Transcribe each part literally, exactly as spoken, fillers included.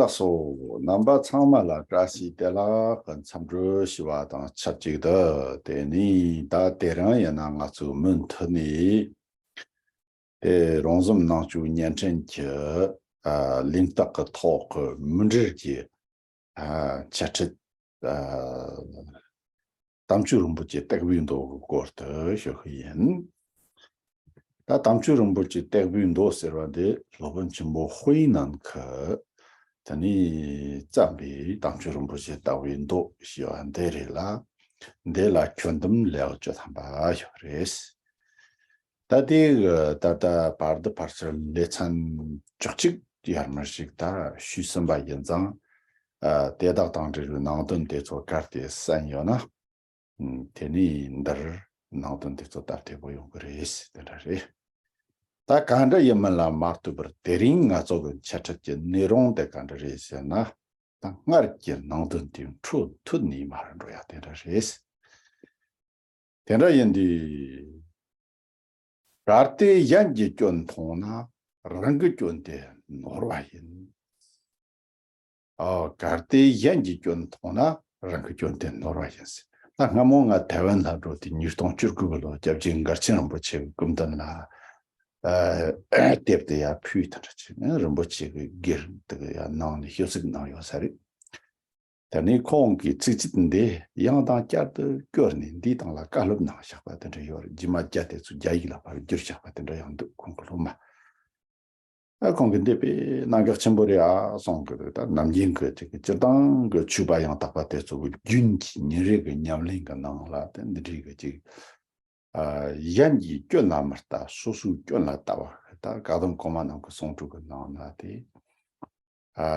ལགས་སོ། རྣམ་པ་ཚང་མ་ལ་བཀྲ་ཤིས་བདེ་ལེགས་ཀྱི་འཚམས་འདྲི་ཞུ་བ་དང་ཆབས་ཅིག་ཏུ། དེ་ནས་ད་དེ་རིང་ཡིན་ན་ང་ཚོས་མུ་མཐུད་ནས་དེ་རོང་ཟོམ་ནང་ཆོས་བརྙན་འཕྲིན་གྱི་ཨ་ལུང་རྟགས་ཀྱི་ཐོག་གི་མུ་འབྲེལ་གྱི་ཨ་འཆད་ཁྲིད། ཨ་དམ་ཆོས་རིན་པོ་ཆེ་དད་པའི་མདོ་གི་སྐོར་དུ་ཞུ་གི་ཡིན། ད་དམ་ཆོས་རིན་པོ་ཆེ་དད་པའི་མདོ་ཟེར་བ་འདི་སློབ་དཔོན་ཆེན་པོ་ཧུའེ་ནན་གྱིས་དེ་ནས་བརྩམས་པའི་དམ་ཆོས་རིན་པོ་ཆེ་དད་པའི་མདོ་ཞེས་པ་འདི་རེད་ལ། འདི་ལ་ཁྱོན་བསྡོམས་ལེའུ་བཅུ་ཐམ་པ་ཡོད་རེད། ད་དེ་གི་ད་ལྟ་བར་དུ་ཕལ་ཆེར་ལེ་ཚན་བཅུ་གཅིག་ཡར་མར་ཞིག་ད་ཞུས་ཟིན་པ་ཡིན་ཙང་། ཨ་དེ་དག་དང་འབྲེལ་བའི་ནང་དོན་དེ་ཚོ་གལ་ཏེ་གསན་ཡོད་ན། ཨུམ། དེ་ནས་འདིར་ནང་དོན་དེ་ཚོ་སྟབས་བདེ་པོ་ཡོང་གི་རེད་ཟེར་དེ་འདྲ་རེད། ད་ག་འདྲ་ཡིན་མིན་ལ་མ་ལྟོས་པར་དེ་རིང་ང་ཚོ་གི་འཆད་ཁྲིད་ཀྱི་ནུས་རུང་དེ་ག་འདྲ་རེད་ཟེར་ན། ད་སྔར་གྱི་ནང་དོན་དེ་འཕྲོ་མཐུད་ནས་མར་འགྲོ་ཡ་དེ་འདྲ་རེད། དེ་འདྲ་ཡིན་དུས། གལ་ཏེ་གཞན་གྱི་སྐྱོན་མཐོང་ན་རང་གི་སྐྱོན་དེ་ནོར་བ་ཡིན། ཨོ། གལ་ཏེ་གཞན་གྱི་སྐྱོན་མཐོང་ན་རང་གི་སྐྱོན་དེ་ནོར་བ་ཡིན་ཟེར། ད་སྔ་མོ་ང་ཐའེ་ཝན་ལ་འགྲོ་དུས་ཉིས་སྟོང་བཅུ་དགུ་གི་ལོ་སྐྱབས་རྗེ་མགར་ཆེན་རིན་པོ་ཆེ་གི་སྐུ་མདུན་ལ་ཨ་དེབ་དེ་ཡར་ཕུལ། དེ་འདྲ་བྱས་ནས་རིན་པོ་ཆེ་གི་སྒེར་དེ་གི་ཡར་ནང་ནས་ཞིབ་གཟིགས་གནང་ཡོད་ས་རེད། དེ་ནས་ཁོང་གིས་ཚིག་བཅད་འདི་ཡང་དང་བསྐྱར་དུ་བསྐྱོར་ནས་འདིའི་སྟེང་ལ་བཀའ་སློབ་གནང་བཞག་པ་དེ་འདྲ་ཡོད་རེད། རྗེས་མ་རྒྱ་དེ་ཚོས་རྒྱ་ཡིག་ལ་ཕར་བསྒྱུར་བཞག་པ་དེ་འདྲ་ཡང་འདུག་ཁོང་གི་སློབ་མ། ཨ་ཁོང་གིས་འདི་དཔེ་གནད་འགག་ཆེན་པོ་རེད་ཨ་གསུང་གི་འདུག་ད་ནམ་རྒྱུན་གྱི་ཅིག་སྤྱིར་བཏང་གི་ཆོས་པ་ཡང་དག་པ་དེ་ཚོ་གི་རྒྱུན་གྱི་ཉིན་རེ་གི་ཉམས་ལེན་གྱི་ནང་ལ་དེ་འདི་འདྲའི་གི་ཅིག་ཨ་གཞན་གྱི་སྐྱོན་ལ་མི་ལྟ། སོ་སོའི་སྐྱོན་ལ་ལྟ་བ། ད་བཀའ་གདམས་གོང་མ་རྣམས་ཀྱི་གསུང་སྒྲོས་ཀྱི་ནང་ན་དེ། ཨ་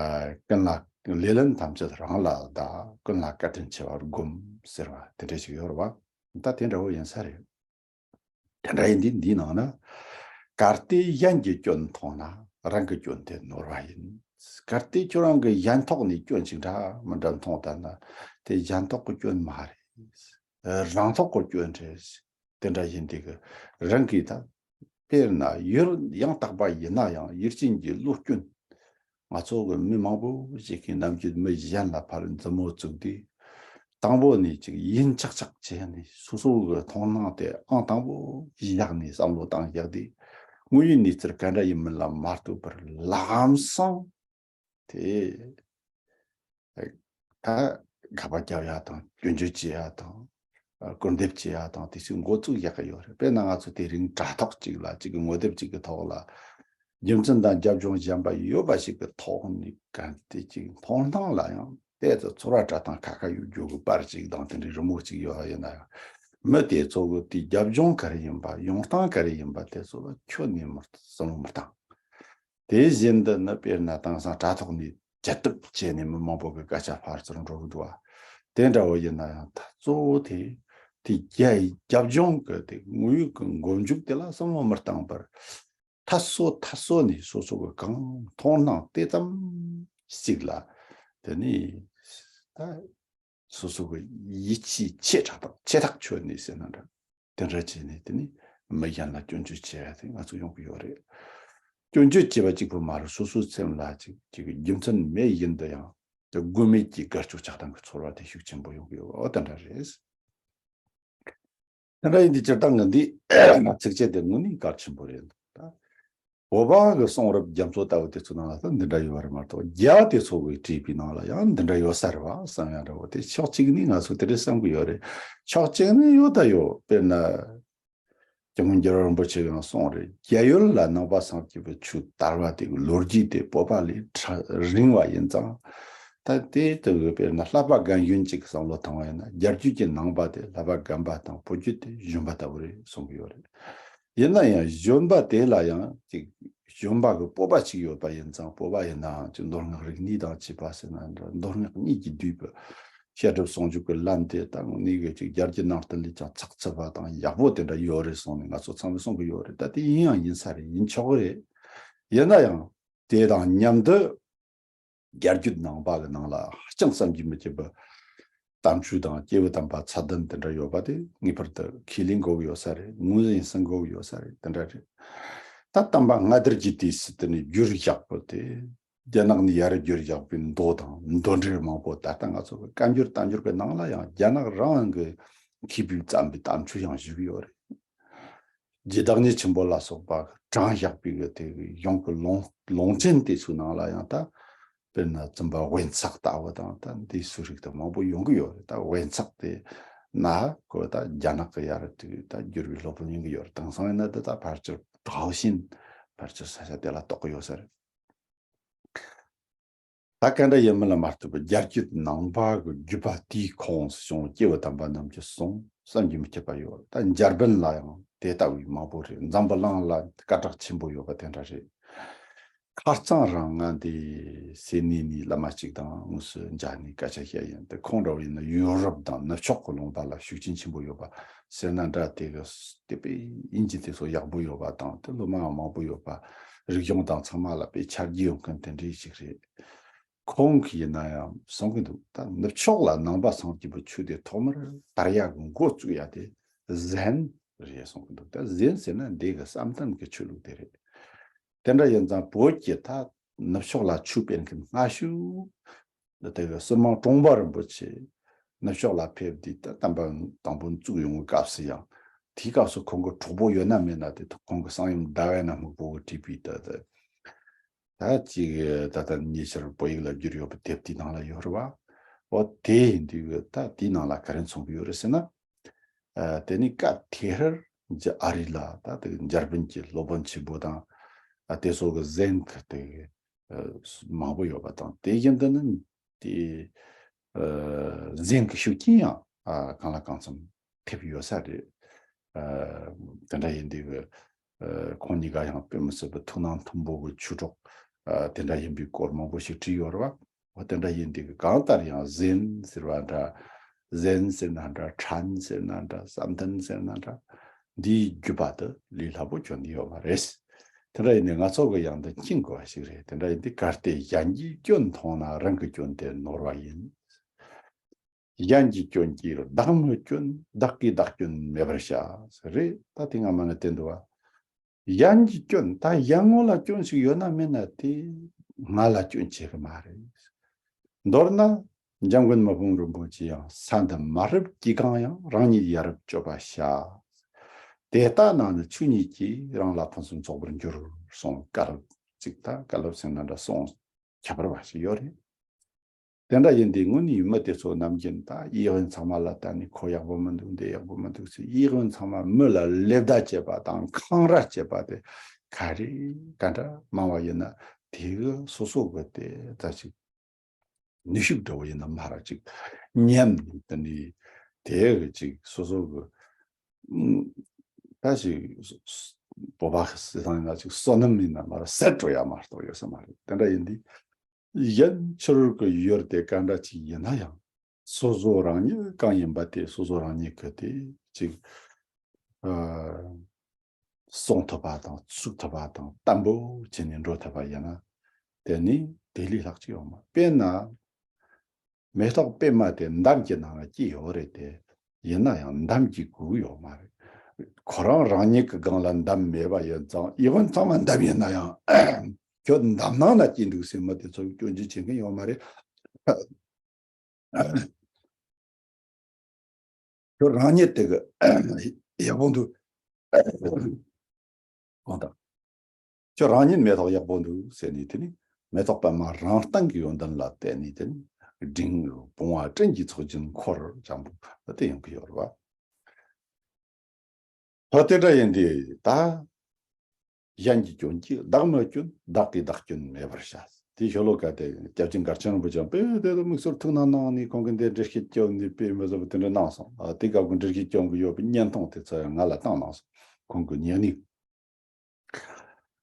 ཀུན་ལ་ལེ་ལན་ཐམས་ཅད་རང་ལ་གདའ། ཀུན་ལ་བཀའ་དྲིན་ཆེ་བར་བསྒོམ་ཟེར་བ་དེ་འདྲ་ཞིག་ཡོད་རེད་བ། ད་དེ་འདྲ་བོ་ཡིན་ས་རེད། དེ་འདྲ་ཡིན་དུས་འདིའི་ནང་ན། གལ་ཏེ་གཞན་གྱི་སྐྱོན་མཐོང་ན་རང་གི་སྐྱོན་དེ་ནོར་བ་ཡིན། གལ་ཏེ་ཁྱོད་རང་གི་གཞན་ཐོག་ནས་སྐྱོན་ཞིག་འདྲ་མི་འདྲ་མཐོང་ད་ན་དེ་གཞན་ཐོག་གི་སྐྱོན་མ་རེད། རང་ཐོག་གི་སྐྱོན་རེད། དེ་འདྲ་ཡིན་དུས་གི་རང་གིས་ད། དཔེར་ན་ཡུལ་ཡང་དག་པ་ཡིན་ན་ཡང་ཡུལ་ཅན་གྱི་བློ་སྐྱོན། ང་ཚོ་གི་མི་མང་པོ་ཞིག་གིས་ནམ་རྒྱུན་མི་གཞན་ལ་ཕར་མཛུབ་མོ་བཙུགས་ཏེ། དང་པོ་ནས་ཅིག་ཡིན་ཆགས་ཆགས་བྱས་ནས་སོ་སོ་གི་མཐོང་སྣང་དེ་ཨང་དང་པོ་བཞག་ནས་བསམ་བློ་བཏང་བཞག་དུས། དངོས་ཡོད་གནས་ཚུལ་ག་འདྲ་ཡིན་མིན་ལ་མ་ལྟོས་པར་ལམ་སང་། དེ། ད་དགག་པ་རྒྱབ་ཡག་དང་སྐྱོན་བརྗོད་བྱེད་ཡག་དང་། སྐུར་འདེབས་བྱེད་ཡག་དང་དེ་ཚོའི་འགོ་བཙུགས་ཡག་གི་ཡོད་རེད། དཔེར་ན་ང་ཚོ་དེ་རིང་དྲ་ཐོག་ཅིག་ལ་ཅིག་གི་ངོ་དེབ་ཅིག་གི་ཐོག་ལ། རྒྱུ་མཚན་དང་རྒྱབ་ལྗོངས་གཞན་པ་ཡོད་པ་ཞིག་གི་ཐོག་ནས་གལ་ཏེ་ཅིག་མཐོང་སྣང་ལ་ཡང་དེ་ཚོ་ཚོར་བ་སྒྲ་དང་ཁ་ཁ་ཡོད་རྒྱུ་གི་པར་ཅིག་དང་དེ་འདྲའི་རི་མོ་ཅིག་ཡོད་པ་ཡིན་ན་ཡང་། མི་དེ་ཚོ་གི་དེའི་རྒྱབ་ལྗོངས་ག་རེ་ཡིན་པ་ཡོང་སྟངས་ག་རེ་ཡིན་པ་དེ་ཚོ་ལ་ཁྱོན་ནས་མི་བསམ་བློ་མི་བཏང་། དེ་བཞིན་དུ་ནི་དཔེར་ན་དེང་སང་དྲ་ཐོག་ནས་བརྒྱུད་སྟོབས་བྱས་ནས་མི་མང་པོ་གི་སྐད་ཆ་ཕར་ཚུར་འགྲོ་གི་འདུག་བ། དེ་འདྲ་བོ་ཡིན་ན་ཡང་ད་གཙོ་བོ་དེ་དེ་རྒྱ་ཡི་རྒྱབ་ལྗོངས་ཀྱི་དེ་དངོས་ཡོད་ཀྱི་མགོ་མཇུག་དེ་ལ་བསམ་བློ་མི་བཏང་བར། ཐ་སོ་ཐ་སོ་ནས་སོ་སོ་གི་གང་མཐོང་སྣང་དེ་ཙམ་ཞིག་ལ་དེ་ནི་ད། སོ་སོ་གི་ཡིད་ཆེས་ཆེ་དྲགས་དང་ཆེ་ཐག་ཆོད་ནས་ཟེར་ན་འདྲ། དེ་འདྲ་བྱས་ནས་དེ་ནི་མི་གཞན་ལ་སྐྱོན་བརྗོད་བྱེད་ཡ་དེ་ང་ཚོ་ཡོང་གི་ཡོད་རེད། སྐྱོན་བརྗོད་བྱེད་པ་གཅིག་པུ་མ་རེད། སོ་སོའི་སེམས་ལ་ཅིག་ཅིག་རྒྱུ་མཚན་མེད་བཞིན་དུ་ཡང་དེ་དགོས་མེད་ཀྱི་དགའ་སྐྱོ་ཆགས་སྡང་གི་ཚོར་བ་དེ་ཤུགས་ཆེན་པོ་ཡོང་གི་ཡོད། འོ་དེ་འདྲ་རེད། དེ་འདྲ་ཡིན་དུས་སྤྱིར་བཏང་གི་འདི་ཚིགས་བཅད་དེ་དངོས་གནས་གལ་ཆེན་པོ་རེད་འདུག་ད། བོད་པ་གི་གསུང་རབ་རྒྱ་མཚོ་ལྟ་བུ་དེ་ཚོ་ནང་ལ་ད་འདི་འདྲ་ཡོད་པ་རེད་མ་གཏོགས། རྒྱ་དེ་ཚོ་གིས་བྲིས་པའི་ནང་ལ་ཡང་འདི་འདྲ་ཡོད་ས་རེད་བ་བསམ་ཡ་འདྲ་བོ་དེ་ཕྱོགས་གཅིག་ནས་ང་ཚོ་དེ་འདྲ་བསམ་གི་ཡོད་རེད། ཕྱོགས་གཅིག་ནས་ཡོད་ད་ཡོད། དཔེར་ན། སྐྱབས་མགོན་རྒྱལ་བ་རིན་པོ་ཆེ་གིས་ཡང་གསུངས་རེད། རྒྱ་ཡུལ་ལ་ནང་པ་སངས་རྒྱས་པའི་ཆོས་དར་བ་དེ་གི་ལོ་རྒྱུས་དེ་བོད་པ་ལས་ཕྲ་རིང་བ་ཡིན་ཙང་། ད་དེ་ལྟ་བུའི་དཔེར་ན་བསླབ་པ་རྒན་གཞོན་གཅིག་བསམ་བློ་བཏང་བ་ཡིན་ན་རྒྱ་རྒྱུད་ཀྱི་ནང་པ་དེ་བསླབ་པ་རྒན་པ་དང་བོད་རྒྱུད་དེ་གཞོན་པ་ལྟ་བུ་རེད་གསུང་གི་ཡོད་རེད། ཡིན་ན་ཡང་གཞོན་པ་དེ་ལ་ཡང་ཅིག་གཞོན་པ་གི་སྤོབས་པ་ཅིག་ཡོད་པ་ཡིན་ཙང་། སྤོབས་པ་ཡིན་ནའང་ཅིག་མདོ་སྔགས་རིག་གནས་དང་བཅས་པ་ཟེར་ན་འདྲ། མདོ་སྔགས་གཉིས་ཀྱིས་བསྡུས་པའི་བཤད་སྒྲུབ་ཟུང་འཇུག་གི་ལམ་དེ་ད་དངོས་གནས་ཀྱི་ཅིག་རྒྱ་རྒྱུད་ནང་བསྟན་ལས་ཀྱང་ཚགས་ཚུད་པ་དང་ཡག་པོ་དེ་འདྲ་ཡོད་རེད་གསུངས་ནས་ང་ཚོ་ཚང་མས་གསུང་གི་ཡོད་རེད། ད་དེ་ཡིན་ཡང་ཡིན་ས་རེད། ཡིན་ཆོག་གི་རེད། ཡིན་ན་ཡང་དེ་དང་མཉམ་དུ། རྒྱ་རྒྱུད་ནང་པ་གི་ནང་ལ་ཧ་ཅང་བསམ་གྱིས་མི་ཁྱབ་པའི་དམ་ཆོས་དང་སྐྱེས་བུ་དམ་པ་ཚད་ལྡན་དེ་འདྲ་ཡོད་པ་དེ་ངེས་པར་དུ་ཁས་ལེན་དགོས་ཀྱི་ཡོད་ས་རེད། ངོས་འཛིན་ཟིན་དགོས་ཀྱི་ཡོད་ས་རེད། དེ་འདྲ་རེད། ད་དམ་པ་ལྔ་སྡེ་གི་དུས་སུ་དེ་ནས་བསྒྱུར་བཞག་པ་དེ་ རྒྱ་ནག་ནས་ཡར་བསྒྱུར་བཞག་པའི་མདོ་དང་མདོ་འགྲེལ་མང་པོ། ད་ལྟ་ང་ཚོ་གི་བཀའ་འགྱུར་བསྟན་འགྱུར་གྱི་ནང་ལ་ཡང་རྒྱ་ནག་རང་གི་མཁས་པས་བརྩམས་པའི་བསྟན་བཅོས་ཡང་བཞུགས་ཡོད་རེད། རྗེ་བདག་ཉིད་ཆེན་པོ་ལ་སོགས་པ་དྲངས་བཞག་པའི་གི་དེ་གི་ཡོངས་ཀྱི་ལུང་ལུང་ཆེན་དེ་ཚོའི་ནང་ལ་ཡང་ད། དཔེར་ན་བཙུན་པ་དབེན་ཚེག་ལྟ་བུ་དང་ད་འདི་ཚོའི་རིགས་དང་མང་པོ་ཡོང་གི་ཡོད་རེད། ད་དབེན་ཚེག་དེ་ན་ཁོ་ད་རྒྱ་ནག་གི་ཡར་དུ་ད་བསྒྱུར་བའི་སློབ་དཔོན་ཡིན་གྱི་ཡོད་རེད། དེང་སང་ཡིན་ན་འདི་ད་ཕལ་ཆེར་ཀྲའོ་ཞན་ཕལ་ཆེར་ས་ཆ་དེ་ལ་གཏོགས་ཀྱི་ཡོད་ས་རེད། ད་ག་འདྲ་ཡིན་མིན་ལ་མ་ལྟོས་པར་རྒྱལ་རྒྱུད་ནང་པ་གི་བརྒྱུད་པ་དེའི་ཁོངས་སུ་བྱུང་བའི་སྐྱེས་བུ་དམ་པ་རྣམས་ཀྱི་གསུང་བསམ་གྱིས་མི་ཁྱབ་པ་ཡོད། ད་འཇར་པན་ལ་ཡང་དེ་ལྟ་བུའི་མང་པོ་རེད། འཛམ་བུ་གླིང་ལ་སྐད་གྲགས་ཆེན་པོ་ཡོད་པ་དེ་འདྲ་རེད། ཁ་རྩང་རང་ང་འདི་སེ་ནི་ནི་བླ་མ་གཅིག་དང་དངོས་སུ་མཇལ་ནས་སྐད་ཆ་བཤད་ཡིན། དེ་ཁོང་འདྲ་བོ་ཡིན་ན་ཡོ་རོབ་དང་ནུབ་ཕྱོགས་ཀྱི་ལུང་པ་ལ་ཤུགས་རྐྱེན་ཆེན་པོ་ཡོད་པ་ཟེར་ན་འདྲ། དེ་གི་དེ་དཔེ་དབྱིན་ཇི་དེ་ཚོ་ཡག་པོ་ཡོད་པ་དང་དེ་སློབ་མ་མང་པོ་ཡོད་པ། རིག་གཞུང་དང་ཚང་མ་ལ་དཔེ་ཆ་རྒྱུས་ཡོད་མཁན་དེ་འདྲའི་ཞིག་རེད། ཁོང་གིས་ཡིན་ན་ཡང་གསུང་གི་འདུག་ད་ནུབ་ཕྱོགས་ལ་ནང་པ་སངས་རྒྱས་པའི་ཆོས་དེ་ཐོག་མར་དར་ཡག་གི་འགོ་བཙུགས་ཡ་དེ་ཟན་རེད་གསུང་གི་འདུག་ད་ཟན་ཟེར་ན་འདི་གི་བསམ་གཏན་གྱི་ཆོས་ལུགས་དེ་རེད། དེ་འདྲ་ཡིན་ཙང་བོད་ཀྱི་ད་ནུབ་ཕྱོགས་ལ་ཆོས་སྤེལ་མཁན་སྔ་ཤོས་དེ་གི་སི་མང་གྲོང་པ་རིན་པོ་ཆེ་ནུབ་ཕྱོགས་ལ་ཕེབས་དུས་ད་བསྟན་པ་དང་པོ་བཙུགས་ཡོང་བའི་སྐབས་སུ་ཡང་དེའི་སྐབས་སུ་ཁོང་གི་གྲོགས་པོ་ཡོད་ན་མེད་ན་དེ་ཁོང་གི་གསང་ཡུམ་ཟླ་བའི་ན་སྨུག་པོ་གིས་བྲིས་པའི་ད་ད། ད་ཅིག་ད་ལྟ་ཉེ་ཆར་བོད་ཡིག་ལ་བསྒྱུར་ཡོད་པའི་དེབ་དེའི་ནང་ལ་ཡོད་རེད་བ། འོ་དེ་ཡིན་དུས་ད་དེའི་ནང་ལ་ག་རེ་མཚོན་གྱི་ཡོད་རེད་ཟེར་ན། ཨ་དེ་ནི་སྐབས་དེར་རྒྱ་ཨ་རི་ལ་ད་དེ་འཇར་པན་གྱི་སློབ་དཔོན་ཆེན་པོ་དང་ཨ་དེ་ཚོ་གི་ཟན་གྱི་དེ་ཨ་མང་པོ་ཡོད་པ་དང་དེ་བཞིན་དུ་ནི་དེ་ཨ་ཟན་གྱི་ཤུགས་རྐྱེན་ཡང་ཨ་གང་ལ་གང་འཚམ་ཐེབས་ཡོད་ས་རེད། ཨ་དེ་འདྲ་ཡིན་དུས་ཨ་ཁོང་གཉིས་ཀ་ཡང་དཔེ་མི་སྲིད་པའི་ཐུགས་སྣང་མཐོན་པོ་གི་ཆོས་གྲོགས་ཨ་དེ་འདྲ་ཡིན་པའི་སྐོར་མང་པོ་ཞིག་བྲིས་ཡོད་རེད་བ། འོ་དེ་འདྲ་ཡིན་དུས་གང་ལྟར་ཡང་ཟན་ཟེར་བ་འདྲ། ཟན་ཟེར་ན་འདྲ། ཁྲན་ཟེར་ན་འདྲ། བསམ་གཏན་ཟེར་ན་འདྲ། འདིའི་བརྒྱུད་པ་དེ་ལས་སླ་པོ་ཁྱོན་ནས་ཡོད་མ་རེད། དེ་འདྲ་ཡིན་དུས་ང་ཚོ་གི་ཡང་འདི་མཁྱེན་དགོས་པ་ཞིག་རེད། དེ་འདྲ་ཡིན་དུས་གལ་ཏེ་གཞན་གྱི་སྐྱོན་མཐོང་ན་རང་གི་སྐྱོན་དེ་ནོར་བ་ཡིན། གཞན་གྱི་སྐྱོན་གྱིས་བདག་མི་སྐྱོན། བདག་གིས་བདག་སྐྱོན་མེད་པར་བྱ། ཟེར་རེད། ད་དེ་སྔ་མ་ནས་བསྟན་འདུག་བ། གཞན་གྱི་སྐྱོན། ད་གཞན་ངོ་ལ་སྐྱོན་ཞིག་ཡོད་ན་མེད་ན་དེ་ང་ལ་སྐྱོན་བྱེད་གི་མ་རེད། མདོར་ན་འཇམ་མགོན་མི་ཕམ་རིན་པོ་ཆེ་ཡང་ས་འདི་མ་རབས་ཀྱིས་གང་ཡང་། རང་ཉིད་ཡ་རབས་སྤྱོད་པ་བྱ། དེ་ལྟ་ན་ནི་ཆོས་ཉིད་ཀྱིས། རང་ལ་ཕུན་སུམ་ཚོགས་པར་འགྱུར། གསུངས། བཀའ་སློབ་ཅིག་ད་བཀའ་སློབ་ཟེར་ན་འདྲ་གསུངས། ཁྱད་པར་བ་ཞིག་ཡོད་རེད། དེ་འདྲ་ཡིན་དུས་དངོས་གནས་མི་དེ་ཚོ་ནམ་རྒྱུན་ད་གཡས་གཡོན་ཚང་མ་ལ་ལྟ་ནས་ཁོ་ཡག་པོ་མི་འདུག་འདི་ཡག་པོ་མི་འདུག་ཟེར། གཡས་གཡོན་ཚང་མ་མི་ལ་ལེ་བདའ་བྱེད་པ་དང་འཁང་ར་བྱེད་པ་དེ་ག་རེ་ག་འདྲ་མང་བ་ཡིན་ན་དེ་གི་སོ་སོ་གི་དེ་ད་ཅིག་ནུས་ཤུགས་འདྲ་བོ་ཡིན་ན་མ་ར་ཅིག་ཉམས་ནས་དེ་ནས་དེ་གི་ཅིག་སོ་སོ་གི་ཨུམ་ད་ཅིག་བོད་པ་ཟེར་སྟངས་ཡིན་ན་ཅིག་བསོད་ནམས་ཡིན་ན་མ་ར་ཟད་འགྲོ་ཡ་མ་གཏོགས་ཡོད་ས་མ་རེད། དེ་འདྲ་ཡིན་དུས། གཞན་ཕྱིར་གྱི་ཡུལ་དེ་ག་འདྲ་ཅིག་ཡིན་ན་ཡང་། སོ་སོ་རང་ཉིད་གང་ཡིན་པ་དེ་སོ་སོ་རང་ཉིད་ཀྱི་དེ་ཅིག་ཨ་སྲུང་ཐུབ་པ་དང་ཚུགས་ཐུབ་པ་དང་བརྟན་པོ་བྱས་ནས་འགྲོ་ཐུབ་པ་ཡིན་ན། དེ་ནི་དེ་ལས་ལྷག་ཅིག་ཡོད་མ་རེད། དཔེར་ན། མེ་ཏོག་པད་མ་དེ་འདམ་གྱི་ནང་ལ་སྐྱེས་ཡོད་རེད་དེ། ཡིན་ན་ཡང་འདམ་གྱིས་གོས་ཡོད་མ་རེད། ཁོ་རང་རང་ཉིད་ཀྱི་སྒང་ལ་འདམ་མེད་པ་ཡིན་ཙང་། ཡིད་དབང་ཚང་མ་འདམ་ཡིན་ན་ཡང་། ཁྱོད་འདམ་ནང་ན་སྐྱེས་འདུག་ཟེར་མི་དེ་ཚོ་སྐྱོན་བརྗོད་བྱེད་མཁན་ཡོད་མ་རེད། ཁྱོད་རང་ཉིད་དེ་གི་ཡག་པོ་འདུག་གང་དང་། ཁྱོད་རང་ཉིད་མེ་ཏོག་ཡག་པོ་འདུག་ཟེར་ནས། དེ་ནི་མེ་ཏོག་པད་མ་རང་སྟེང་གི་ཡོན་ཏན་ལ་བརྟེན་ནས། དེ་ནི་འབྲིང་བུང་བ་སྤྲིན་གྱི་ཚོགས་ཀྱིས་འཁོར་ཅང་པོ་དེ་ཡོང་གི་ཡོད་རེད་བ། ད་དེ་འདྲ་ཡིན་དུས་ད། གཞན་གྱི་སྐྱོན་གྱིས་བདག་མི་སྐྱོན། བདག་གིས་བདག་སྐྱོན་མེད་པར་བྱ། དེའི་ཤོ་ལོ་ཀ་དེ་སྐྱབས་རྗེ་མགར་ཆེན་རིན་པོ་ཆེ་དཔེ་དེ་དུ་མིག་ཟུར་ཐུགས་སྣང་གནང་ནས་ཁོང་གིས་འདི་འགྲེལ་བཤད་བརྒྱབ་ནས་དཔེ་མི་སྲིད་པ་དེ་འདྲ་གནང་སོང་། ཨ་དེ་སྐབས་ཀྱི་འགྲེལ་བཤད་བརྒྱབ་ཀྱི་ཡོད་པའི་བརྙན་ཐུང་དེ་ཚོ་ཡང་ང་ལ་བཏང་གནང་སོང་། ཁོང་གི་ཉེ་གནས།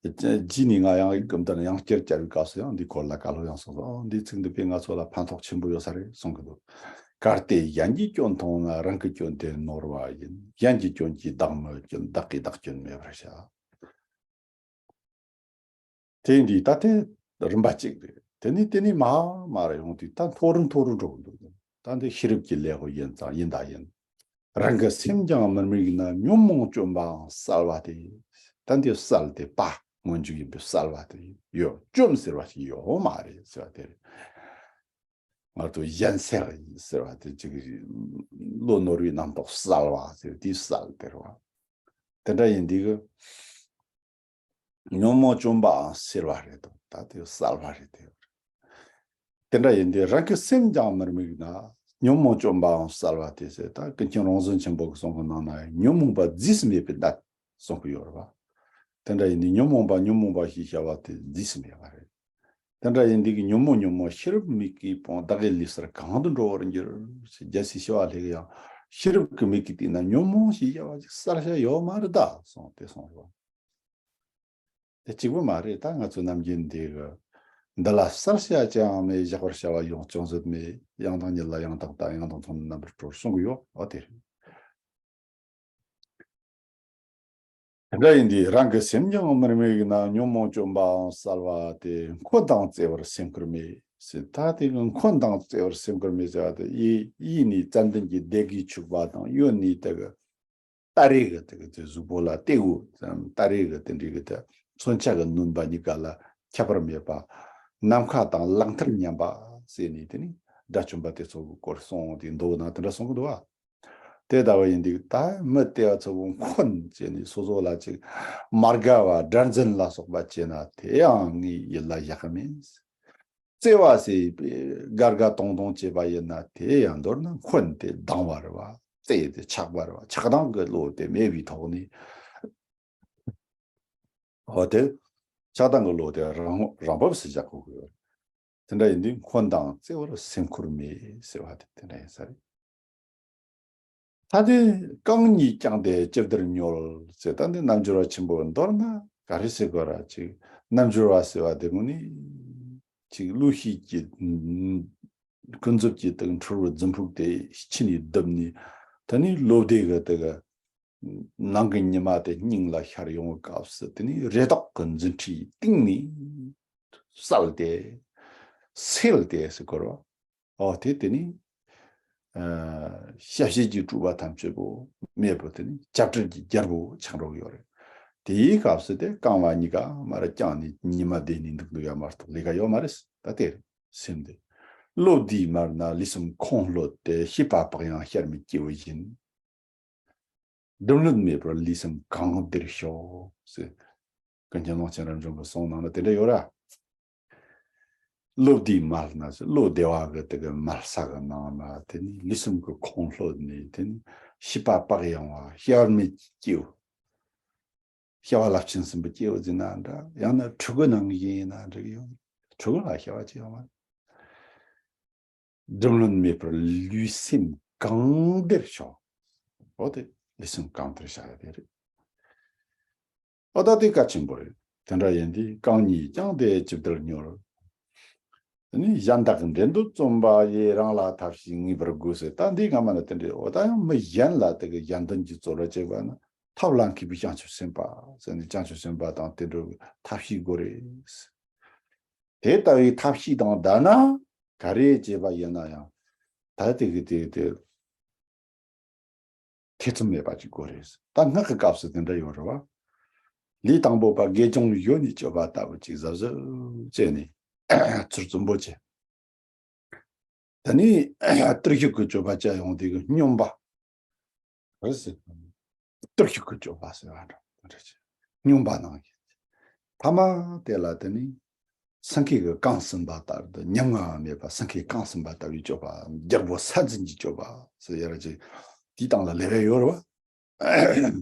རྗེས་ནས་ང་ཡང་སྐུ་མདུན་ཡང་བསྐྱར་བཅར་བའི་སྐབས་སུ་ཡང་འདིའི་སྐོར་ལ་བཀའ་སློབ་ཡང་གསུངས་སོང་། འདིའི་ཚིག་འདི་དཔེ་ང་ཚོ་ལ་ཕན་ཐོགས་ཆེན་པོ་ཡོད་ས་རེད་གསུང་གི་འདུག་གལ་ཏེ་གཞན་གྱི་སྐྱོན་མཐོང་ན་རང་གི་སྐྱོན་དེ་ནོར་བ་ཡིན། གཞན་གྱི་སྐྱོན་གྱིས་བདག་མི་སྐྱོན། བདག་གིས་བདག་སྐྱོན་མེད་པར་བྱ། དེ་འདི་ད་ལྟའི་རིམ་པ་གཅིག་རེད། དེ་ནས་དེ་ནས་མར་མར་ཡོང་དུས་ད་མཐོ་རུ་མཐོ་རུ་འགྲོ་གི་འདུག་ད་འདི་ཤེས་རབ་ཀྱི་ལེའུ་ཡིན་ཙང་ཡིན་ད་ཡིན། རང་གི་སེམས་ཀྱང་མི་དམིགས་ན། ཉོན་མོངས་བཅོམ་པའང་གསལ་བ་སྟེ། ད་འདི་གསལ་ཏེ་པ། སྔོན་འཇུག་ཡིན་པའི་གསལ་བ་དེ་ཡོད། བཅོམ་ཟེར་བ་ཞིག་ཡོད་མ་རེད་ཟེར་བ་དེ་རེད། ང་ཚོ་གཞན་སེལ་ཟེར་བ་དེ་ཅིག་བློ་ནོར་བའི་རྣམ་རྟོག་གསལ་བ་ཟེར་དེའི་གསལ་དེ་རེད་བ། དེ་འདྲ་ཡིན་དུས་ཀྱི་ཉོན་མོངས་བཅོམ་པའང་ཟེར་བ་རེད་དོ། ད་དེ་གསལ་བ་རེད་དེ། དེ་འདྲ་ཡིན་དུས་རང་གི་སེམས་ཀྱང་མི་དམིགས་ན་ཉོན་མོངས་བཅོམ་པའང་གསལ་བ་དེ་ཟེར། ད་ཀུན་མཁྱེན་རོང་ཟོམ་ཆེན་པོ་གི་གསུང་གི་ནང་ན་ཉོན་མོངས་པ་རྫས་སུ་མེད་པའི་གནད་གསུང་གི་ཡོད་རེད་བ། དེ་འདྲ་ཡིན་དུས་ཉོན་མོངས་པ་ཉོན་མོངས་པ་ཞེས་བྱ་བ་དེ་རྫས་སུ་མེད་པ་རེད། དེ་འདྲ་ཡིན་དུས་ཀྱི་ཉོན་མོངས་ཉོན་མོངས་ཤེས་རབ་མིག་གིས་སྤང་བདག་གི་ལུས་སར་གང་དུ་འགྲོ་བར་འགྱུར། རྒྱལ་སྲས་ཞི་བ་ལྷས་ཀྱང་ཤེས་རབ་ཀྱི་མིག་གིས་བལྟས་ན་ཉོན་མོངས་ཞེས་བྱ་བ་ཅིག་གསལ་བྱ་ཡོད་མ་རེད་ད་གསུངས་ཏེ་གསུངས་རོ། དེ་གཅིག་པུ་མ་རེད། ད་ང་ཚོ་ནམ་རྒྱུན་འདི་གི་འདི་ལ་གསལ་བྱ་ཅི་ཡང་མེད། བཞག་པར་བྱ་བ་ཡོངས་ཅུང་ཟད་མེད། ཡང་དག་ཉིད་ལ་ཡང་དག་ལྟ། ཡང་དག་མཐོང་ན་རྣམ་པར་གྲོལ་གསུང་གི་ཡོད། འོ་དེ་རེད། དེ་འདྲ་ཡིན་དུས་རང་གི་སེམས་ཀྱང་མི་དམིགས་ན་ཉོན་མོངས་བཅོམ་པའང་གསལ་བ་སྟེ། འཁོན་དང་བརྩེ་བར་སེམས་ཁུར་མེད་ཟེར། ད་དེ་གི་འཁོན་དང་བརྩེ་བར་སེམས་ཁུར་མེད་ཟེར་བ་དེ་ཡིད་ཡིད་ནི་ཙན་དན་གྱི་ལྡེ་གུས་ཕྱུག་པ་དང་གཡོན་ནི་དེ་གི་སྟ་རེ་གི་དེ་གི་དེ་གཟུགས་པོ་ལ་ལྟེ་བུ་ཙམ་སྟ་རེ་གི་དེ་འདྲའི་གི་དེ་མཚོན་ཆ་གི་བསྣུན་པ་གཉིས་ཀ་ལ་ཁྱད་པར་མེད་པ། ནམ་མཁའ་དང་གླང་ཐལ་མཉམ་པ་ཟེར་ནས་དེ་ནི་དགྲ་བཅོམ་པ་དེ་ཚོ་གི་སྐོར་གསུངས་དེ་མདོ་ནང་དེ་འདྲ་གསུང་གི་འདུག་བ། དེ་ལྟ་བུ་ཡིན་དུས་ད་མི་དེ་བ་ཚོ་གི་འཁོན་བྱས་ནས་སོ་སོ་ལ་ཅིག་མ་དགའ་བ་དགྲར་འཛིན་ལ་སོགས་པ་བྱས་ན་དེ་ཡང་ངའི་ཡིད་ལ་བཞག་གི་མིན། བརྩེ་བ་ཟེར་དགའ་དགའ་གཏོང་གཏོང་བྱས་པ་ཡིན་ན་དེ་ཡང་མདོར་ན་འཁོན་ཏེ་སྡང་བ་རེད་བ། བརྩེ་སྟེ་ཆགས་པ་རེད་བ། ཆགས་སྡང་གི་བློ་དེ་མེད་པའི་ཐོག་ནས། འོ་དེ་ཆགས་སྡང་གི་བློ་དེ་རང་རང་བབས་སུ་བཞག་དགོས་ཀྱི་ཡོད། དེ་འདྲ་ཡིན་དུས་འཁོན་དང་བརྩེ་བར་སེམས་ཁུར་མེད་ཟེར་བ་དེ་དེ་འདྲ་ཡིན་ས་རེད། ད་དེ་རྐང་གཉིས་བརྐྱངས་ཏེ་ཅི་བདེར་སྙོལ་ཟེར། ད་འདི་རྣལ་འབྱོར་པ་ཆེན་པོ་མདོར་ན་ག་རེ་ཟེར་དགོས་ར། ཅིག་རྣལ་འབྱོར་པ་ཟེར་བ་དེ་ཀུན་ནི་ཅིག་བློ་ཤེས་ཀྱི་ཀུན་རྫོབ་ཀྱི་དེ་འཁྲུལ་བའི་རྫུན་ཕུག་དེ་ཕྱི་ནས་བརྡིབས་ནས། ད་ནི་བློ་བདེ་གི་དེ་གི་ནང་གི་ཉི་མ་དེ་སྙིང་ལ་ཤར་ཡོང་བའི་སྐབས་སུ་དེ་ནི་རེ་དོགས་ཀྱི་འཛིན་ཁྲིའི་གཏིང་ནས་གསལ་ཏེ་སེལ་ཏེ་ཟེར་དགོས་ར། ཨོ་དེ་དེ་ནི་ཨ་ཞབས་ཕྱི་གྱི་སྤྲུལ་པ་ཐམས་ཅད་པོ་མེད་པོ་དེ་ནི་སྐྱབས་བྲལ་གྱི་རྒྱལ་པོ་ཆགས་འགྲོ་གི་ཡོད་རེད། དེའི་སྐབས་སུ་དེ་རྐང་པ་གཉིས་ཀ་མར་བརྐྱངས་ནས་ཉི་མ་བསྡད་ནས་འདུག་འདུག་ཡ་མ་གཏོགས་ལས་ཀ་ཡོད་མ་རེད། ད་དེ་རེད་སེམས་དེ། བློ་བདེའི་མལ་ན་ལུས་སེམས་ཁོང་ལྷོད་དེ། ཤེས་པ་བག་ཡངས་ཤར་མིག་སྐྱེས་བུ་བཞིན། སྒྲིབ་གློད་མེད་པར་ལུས་སེམས་གང་བདེར་ཞོག་ཟེར། ཀུན་མཁྱེན་ཀློང་ཆེན་རབ་འབྱམས་པའི་གསུང་ནང་ན་དེ་འདྲ་ཡོད་ར། བློ་བདེའི་མལ་ན་ཟེར། བློ་བདེ་བ་གི་དེ་གི་མལ་ས་གི་ནང་ན་དེ་ནི་ལུས་སེམས་ཀྱི་ཁོང་ལྷོད་ནས་དེ་ནི་ཤེས་པ་བག་ཡངས་པ་ཤར་མིག་སྐྱེས་བུ། སྐྱེ་བ་རླབས་ཆེན་གསུམ་པོ་སྐྱེས་བུ་ཟེར་ན་འདྲ། ཡང་ན་ཕྲུ་གུ་ནང་བཞིན་ཡིན་ན་འགྲིག་ཡོང་། ཕྲུ་གུ་ལ་སྐྱེ་བ་སྐྱེ་ཡོང་བ། སྒྲིབ་གློད་མེད་པར་ལུས་སེམས་གང་བདེར་ཞོག། འོ་དེ་ལུས་སེམས་གང་བདེར་བཞག་ཡ་དེ་རེད། འོ་ད་དེ་གལ་ཆེན་པོ་རེད། དེ་འདྲ་ཡིན་དུས་རྐང་གཉིས་བརྐྱངས་ཏེ་ཅི་བདེར་སྙོལ། དེ་ནས་གཞན་དག་འདྲེན་དུ་བརྩོན་པ་ཡིས། རང་ལ་ཐབས་ཤེས་ངེས་པར་དགོས་ཟེར། ད་འདི་སྔ་མ་ལ་དེ་འདྲའི་འོ་ད་ཡང་མི་གཞན་ལ་དེ་གི་གཞན་དོན་གྱི་རྩོལ་བ་བྱེད་པ་ན་ཐབས་ལ་མཁས་པའི་བྱང་ཆུབ་སེམས་དཔའ་ཟེར་ནས་བྱང་ཆུབ་སེམས་དཔའ་དང་དེ་འདྲའི་ཐབས་ཤེས་དགོས་རེད། དེ་ལྟ་བུའི་ཐབས་ཤེས་དང་ལྡན་ན་ག་རེ་བྱས་པ་ཡིན་ན་ཡང་ད་དེ་གི་དེ་དེ། ཐེ་ཚོམ་མེད་པ་ཅིག་དགོས་རེད། ད་སྔགས་ཀྱི་སྐབས་སུ་དེ་འདྲ་ཡོད་རེད་བ། ལས་དང་པོ་པ་དགེ་སྦྱོང་གཞོན་ནུའི་སྤྱོད་པ་ལྟ་བུ་ཅིག་གཟབ་གཟབ་བྱས་ནས་ཚུར་བཙུན་པོ་བྱས། དེ་ནས་བརྟུལ་ཞུགས་ཀྱི་སྤྱོད་པ་བྱ་ཡོང་དུས་ཀྱི་སྙོམས་པ། རེད་ཟེར། བརྟུལ་ཞུགས་ཀྱི་སྤྱོད་པ་ཟེར་བ་འདྲ་རེད། སྙོམས་པ་ནང་བཞིན། ཐ་མ་དེ་ལ་དེ་ནི་སེང་གེ་གི་རྐང་གསུམ་པ་ལྟར་དུ་ཉམ་ང་བ་མེད་པ་སེང་གེའི་རྐང་གསུམ་པ་ལྟ་བུའི་སྤྱོད་པ། རྒྱལ་པོ་ས་འཛིན་གྱི་སྤྱོད་པ་ཟེར་ཡ་ར་ཅིག་དེའི་སྟེང་ལ་ལེ་བའི་ཡོད་རེད་བ།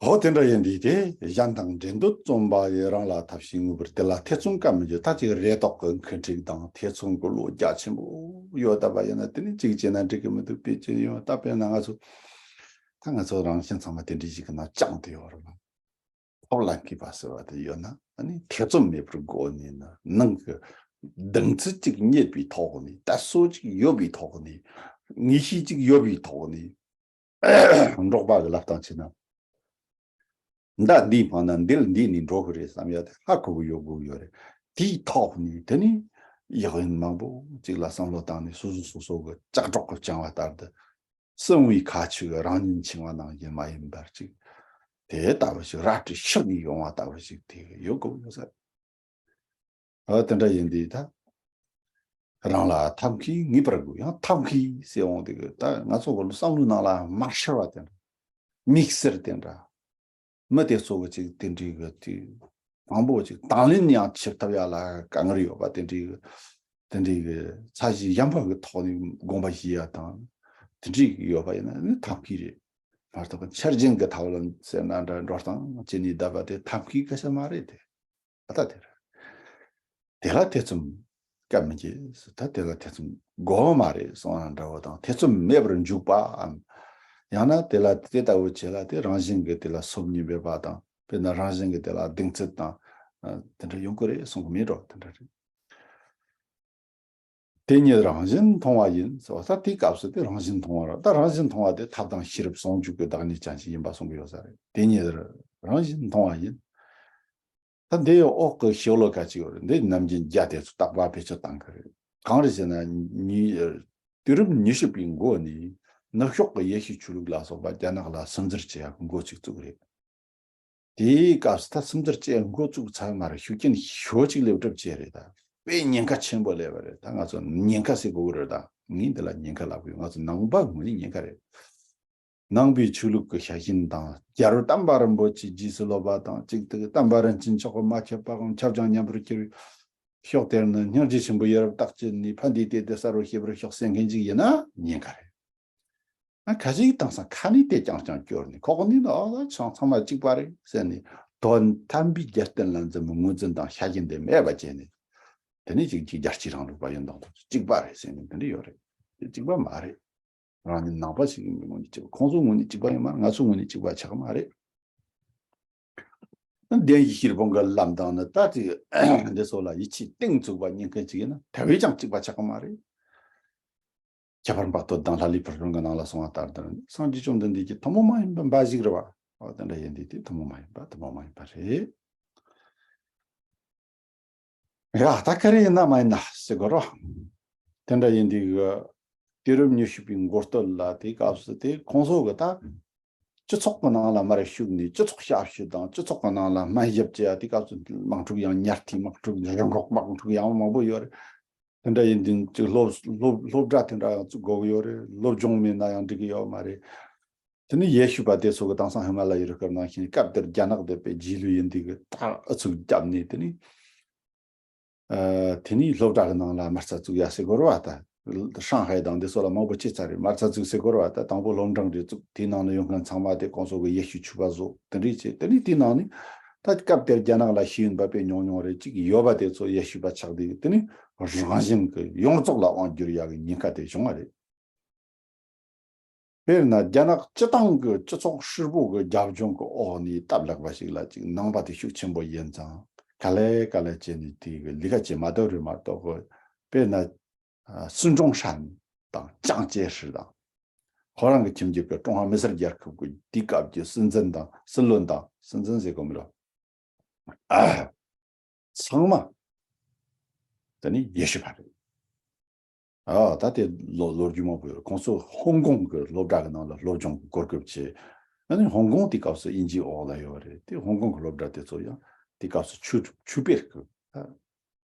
ཧོ་དེ་འདྲ་ཡིན་དུས་དེ་གཞན་དང་འདྲེན་དུ་བརྩོན་པ་ཡིས། རང་ལ་ཐབས་ཤེས་ངེས་པར། དེ་ལ་ཐེ་ཚོམ་ག་མི་འཇུག། ད་ཅིག་རེ་དོགས་ཀྱི་འཁོན་འཁྲིག་དང་ཐེ་ཚོམ་གྱི་བློ་རྒྱ་ཆེན་པོ་ཡོད་བསྡད་པ་ཡིན་ན་དེ་ནི་ཅིག་བྱས་ན་འགྲིག་གི་མི་འདུག་དཔེ་ཅི་ཡོད་ད་དཔེར་ན་ང་ཚོ་ད་ང་ཚོ་རང་གཞན་ཚང་མ་དེ་འདྲའི་ཞིག་གི་ནང་བཅངས་ཏེ་ཡོད་རེད་བ། ཐབས་ལ་མཁས་པ་ཟེར་བ་དེ་ཡོད་ན་ཨ་ནི་ཐེ་ཚོམ་མེད་པར་སྒོ་ནས་ནི་ནང་གི་གདེང་ཚོད་ཅིག་རྙེད་པའི་ཐོག་ནས་ད་གསོ་ཅིག་ཡོད་པའི་ཐོག་ནས་ངེས་ཤེས་ཅིག་ཡོད་པའི་ཐོག་ནས། འབྲོག་པ་གི་ལབ་སྟངས་བྱས་ན། མདའ་འདིའི་འཕང་ན་འདི་ལ་འདི་ནས་འགྲོ་གི་རེད་བསམ་ཡ་དེ་ཧ་གོ་གི་ཡོད་དགོས་ཡོད་རེད། དེའི་ཐོག་ནས་དེ་ནས་ཡག་ཡིན་མང་པོ་ཅིག་ལ་བསམ་བློ་བཏང་ནས་སོ་སོ་སོ་སོ་གི་ལྕགས་སྒྲོག་གི་བཅིངས་བ་ལྟར་དུ་སྲིན་བུའི་ཁ་ཆུ་གི་རང་ཉིད་འཆིང་བ་ནང་བཞིན་མ་ཡིན་པར་ཅིག་ དེ་ལྟ་བུ་ཞིག་རལ་གྲི་ཤུགས་ཀྱིས་ཡོང་བ་ལྟ་བུ་ཞིག་དེ་ཡོད་དགོས་ཡོད་ས་རེད། ཨ་དེ་འདྲ་ཡིན་དུས་ད། རང་ལ་ཐབས་མཁས་ངེས་པར་དགོས། ཡང་ཐབས་མཁས་ཟེར་འོང་དུས་ད་ང་ཚོ་བོད་བསམ་བློའི་ནང་ལ་མ་ཤར་བ་དེ་འདྲ། དམིགས་བསལ་དེ་འདྲ། མི་དེ་ཚོ་གི་ཅིག་དེ་འདྲའི་གི་དེ་དང་པོ་ཅིག་དང་ལེན་ཡང་བྱེད་ཐུབ་ཡ་ལ་དཀའ་ངལ་ཡོད་པ་དེ་འདྲའི་གི་དེ་འདྲའི་གི་ཚད་གཞི་གཞན་པ་གི་ཐོག་ནས་དགོངས་པ་བཞེས་ཡ་དང་དེ་འདྲའི་གི་ཡོད་པ་ཡིན་ན་ནི་ཐབས་མཁས་རེད། མ་གཏོགས་འཆར་ཅན་གི་ཐབས་ལམ་ཟེར་ན་འདྲ་འགྲོ་སྟངས་བྱེད་ནས་བསྡད་པ་དེ་ཐབས་མཁས་སྐད་ཆ་མ་རེད་དེ། ད་ལྟ་དེར། དེ་ལ་ཐེ་ཚོམ་སྐབས་མི་འགྱེད། ད་དེ་ལ་ཐེ་ཚོམ་དགོས་མ་རེད་གསུང་ན་འདྲ་བོ་དང་ཐེ་ཚོམ་མེད་པར་འཇུག་པའམ། ཡང་ན་དེ་ལ་དེ་ལྟ་བུ་བྱེད་ལ་དེ་རང་བཞིན་གྱིས་དེ་ལ་སོམ་ཉི་མེད་པ་དང་དཔེར་ན་རང་བཞིན་གྱིས་དེ་ལ་གདེང་ཚོད་དང་། དེ་འདྲ་ཡོང་གི་རེད་གསུང་གི་མེད་འགྲོ་དེ་འདྲ་རེད། དེ་ཉིད་རང་བཞིན་མཐོང་བ་ཡིན་ཟེར་བ་ད་དེའི་སྐབས་སུ་དེ་རང་བཞིན་མཐོང་བ་རེད། ད་རང་བཞིན་མཐོང་བ་དེ་ཐབས་དང་ཤེས་རབ་ཟུང་འཇུག་གི་བདག་ཉིད་ཅན་ཞིག་ཡིན་པ་གསུང་གི་ཡོད་ས་རེད། དེ་ཉིད་རང་བཞིན་མཐོང་བ་ཡིན། ད་འདི་ཡི་འོག་གི་ཤོ་ལོ་ཀ་ཅིག་ཡོད་རེད། འདི་ནམ་རྒྱུན་རྒྱ་དེ་ཚོ་རྟག་པར་བེད་སྤྱོད་བཏང་གི་རེད། གང་རེད་ཟེར་ན་ཉི་དུས་རབས་ཉི་ཤུ་པའི་འགོ་ནས་ནུབ་ཕྱོགས་ཀྱི་ཡེ་ཤུ་ཆོས་ལུགས་ལ་སོགས་པ་རྒྱ་ནག་ལ་སིམ་འཛུལ་བྱེད་ཡག་འགོ་ཅིག་བཙུགས་རེད། དེའི་སྐབས་སུ་ད་སིམ་འཛུལ་བྱེད་འགོ་བཙུགས་ཚར་མ་རེད། ཤུགས་རྐྱེན་ཞེ་པོ་ཅིག་སླེབས་གྲབས་བྱས་རེད། ད་དཔེ་ཉེན་ཁ་ཆེན་པོ་སླེབས་པ་རེད། ད་ང་ཚོ་ཉེན་ཁ་ཟེར་དགོས་ཀྱི་རེད། ད་ངས་འདི་ལ་ཉེན་ཁ་ལབ་དགོས། ང་ཚོ་ནང་པ་ངོས་ནས་ཉེན་ཁ་རེད། ནང་པའི་ཆོས་ལུགས་ཀྱི་ཞལ་ཆེམས་དང་རྒྱལ་བ་དམ་པ་རིན་པོ་ཆེ་རྗེས་སུ་སློབ་པ་དང་གཅིག་ཏུ་དམ་པ་རིན་ཆེན་མཆོག་གི་མ་ཁྱབ་པའམ་ཁྱབ་ཀྱང་ཉམས་པར་གྱུར་པའི་ཕྱོགས་དེར་ནི་སྙིང་རྗེ་ཆེན་པོ་ཡི་རབས་རྟག་བྱེད་ནས་ཕན་བདེའི་དེ་དེ་གསལ་བར་ཤེས་པར་ཤོག་ཟེར་མཁན་ཅིག་ཡིན་ན་ཉེན་ཁ་རེད། ཨ་ཁ་ཅིག་དེང་སང་ཁ་ནས་དེ་རྐྱང་རྐྱང་སྐྱོར་ནས་ཁོག་ནས་ནི་ཨ་ཚང་ཚང་མ་གཅིག་པ་རེད་ཟེར་ནས་དོན་དམ་པའི་རྒྱལ་བསྟན་ལ་འཛིན་པའི་ངོས་འཛིན་དང་ཤ་ཞེན་དེ་མེད་པ་བྱས་ནས་དེ་ནས་ཅིག་ཅིག་རྒྱལ་གཅེས་རིང་ལུགས་པ་ཡིན་དང་དུ་གཅིག་པ་རེད་ཟེར་ནས་འདི་འདྲ་ཡོད་རེད། དེ་གཅིག་པ་མ་རེད། རང་ཉིད་ནང་པ་ཞིག་ཡིན་པའི་ངོས་ནས་གཅིག་པ། ཁོང་ཚོའི་ངོས་ནས་གཅིག་པ་ཡིན་མ་རེད། ང་ཚོའི་ངོས་ནས་གཅིག་པ་ཆགས་མ་རེད། བདེན་བཞིའི་སྤྱིར་བཏང་གི་ལམ་དང་ནི་ད་དེ་འདི་ཚོ་ལ་ཡིད་ཆེས་གཏིང་ཚུགས་པ་ཉེན་མཁན་ཅིག་ཡིན་ན་ད་བས་ཀྱང་གཅིག་པ་ཆགས་ཀྱི་མ་རེད། ཁྱད་པར་འབག་བསྟོད་དང་ལྷ་ལས་ཕུར་ཕུར་གྱི་ནང་ལ་གསུངས་པ་ལྟར་དུ་སངས་རྒྱས་བཅོམ་ལྡན་འདས་ཀྱི་ཐུན་མོང་མ་ཡིན་པ་འབའ་ཞིག་རེད་བ། འོ་དེ་འདྲ་ཡིན་དུས་དེ་ཐུན་མོང་མ་ཡིན་པ་ཐུན་མོང་མ་ཡིན་པ་རེད། ཡ་ད་ག་རེ་ཡིན་ན་མ་ཡིན་ན་ཟེར་དགོས་རོ། དེ་འདྲ་ཡིན་དུས་གི་དུས་རབས་ཉི་ཤུ་པའི་འགོ་སྟོད་ལ་དེའི་སྐབས་སུ་དེ་ཁོང་ཚོ་གི་ད་སྤྱི་ཚོགས་ཀྱི་ནང་ལ་མར་ཞུགས་ནས་སྤྱི་ཚོགས་ཞབས་ཞུ་དང་སྤྱི་ཚོགས་ཀྱི་ནང་ལ་སྨན་ཞབས་བྱེད་ཡ་དེའི་སྐབས་སུ་དམག་འཁྲུག་ཡང་ཉལ་ཐའི་དམག་འཁྲུག་རི་འགོག་དམག་འཁྲུག་ཡང་མང་པོ་ཡོད་རེད། དེ་འདྲ་ཡིན་དུས་ཅིག་སློབ་སློབ་སློབ་གྲྭ་དེ་འདྲ་ཡང་བཙུགས་དགོས་ཀྱི་ཡོད་རེད། སློབ་སྦྱོང་མེད་ན་ཡང་འགྲིག་གི་ཡོད་མ་རེད། དེ་ནི་ཡེ་ཤུ་པ་དེ་ཚོ་གི་དེང་སང་ཧི་མ་ལ་ཡའི་རི་སྐོར་ནང་བཞིན་སྐབས་དེར་རྒྱ་ནག་དེ་པའི་རྗེས་ལུས་ཡིན་དུས་གི་ད་ཨུ་ཚུགས་བརྒྱབ་ནས་དེ་ནི། ཨ་དེ་ནི་སློབ་གྲྭ་གི་ནང་ལ་མ་རྩ་བཙུགས་ཡ་ཟེར་དགོས་རེད་བ་ད། ཧྲང་ཧའེ་དང་འདི་ཚོ་ལ་མང་པོ་བྱས་ཚར་རེད། མ་རྩ་བཙུགས་ཟེར་དགོས་རེད་བ་ད། དང་པོ་སློབ་འབྲིང་རེ་བཙུགས། དེའི་ནང་ནས་ཡོང་མཁན་ཚང་མ་དེ་ཁོང་ཚོ་གི་ཡེ་ཤུ་ཆོས་པ་བཟོ་དེ་འདྲས་བྱས། དེ་ནི་དེའི་ནང་ནས་ད་སྐབས་དེར་རྒྱ་ནག་ལ་ཤེས་ཡོན་པ་དཔེ་ཉུང་ཉུང་རེ་གཅིག་ཡོད་པ་དེ་ཚོ་ཡེ་ཤུ་པ་ཆགས་དུས་དེ་ནི་རང་བཞིན་གི་ཡོངས་རྫོགས་ལ་དབང་བསྒྱུར་ཡ་གི་ཉེན་ཁ་དེ་བྱུང་བ་རེད། དཔེར་ན་རྒྱ་ནག་སྤྱི་བཏང་གི་སྤྱི་ཚོགས་ཧྲིལ་པོ་གི་རྒྱབ་ལྗོངས་ཀྱི་འོག་ནས་སྟབས་ལེགས་པ་ཞིག་ལ་ཅིག་ནང་པ་དེ་ཤུགས་ཆེན་པོ་ཡིན་ཙང་ག་ལེ་ག་ལེ་བྱས་ནས་དེ་གི་ལས་ཀ་བྱེད་མ་ཐུབ་རེད་མ་གཏོགས་གི། དཔེར་ན་ཨ་སུན་ཀྲུང་ཧྲན་དང་ཅང་ཅེ་ཧྲི་དང་ཁོ་རང་གི་ཁྱིམ་རྒྱུད་ཀྱི་ཀྲུང་ཧྭ་མི་སེར་རྒྱལ་ཁབ་ཀྱི་དེའི་སྐབས་ཀྱི་སྲིད་འཛིན་དང་སྲིད་བློན་དང་། སྲིད་འཛིན་ཟེར་དགོས་མི་རུང་། ཚང་མ་དེ་ནི་ཡེ་ཤུ་པ་རེད། ཨ་ད་དེ་ལོ་ལོ་རྒྱུས་མང་པོ་ཡོད་རེད། ཁོང་ཚོ་ཧོང་ཀོང་གི་སློབ་གྲྭ་གི་ནང་ལ་སློབ་སྦྱོང་གི་གོ་སྐབས་བྱས། ཨ་ནི་ཧོང་ཀོང་དེ་སྐབས་སུ་དབྱིན་ཇིའི་འོག་ལ་ཡོད་རེད། དེ་ཧོང་ཀོང་གི་སློབ་གྲྭ་དེ་ཚོ་ཡང་དེ་སྐབས་སུ་ཆོས་ཆོས་དཔེར་གི་ཨ་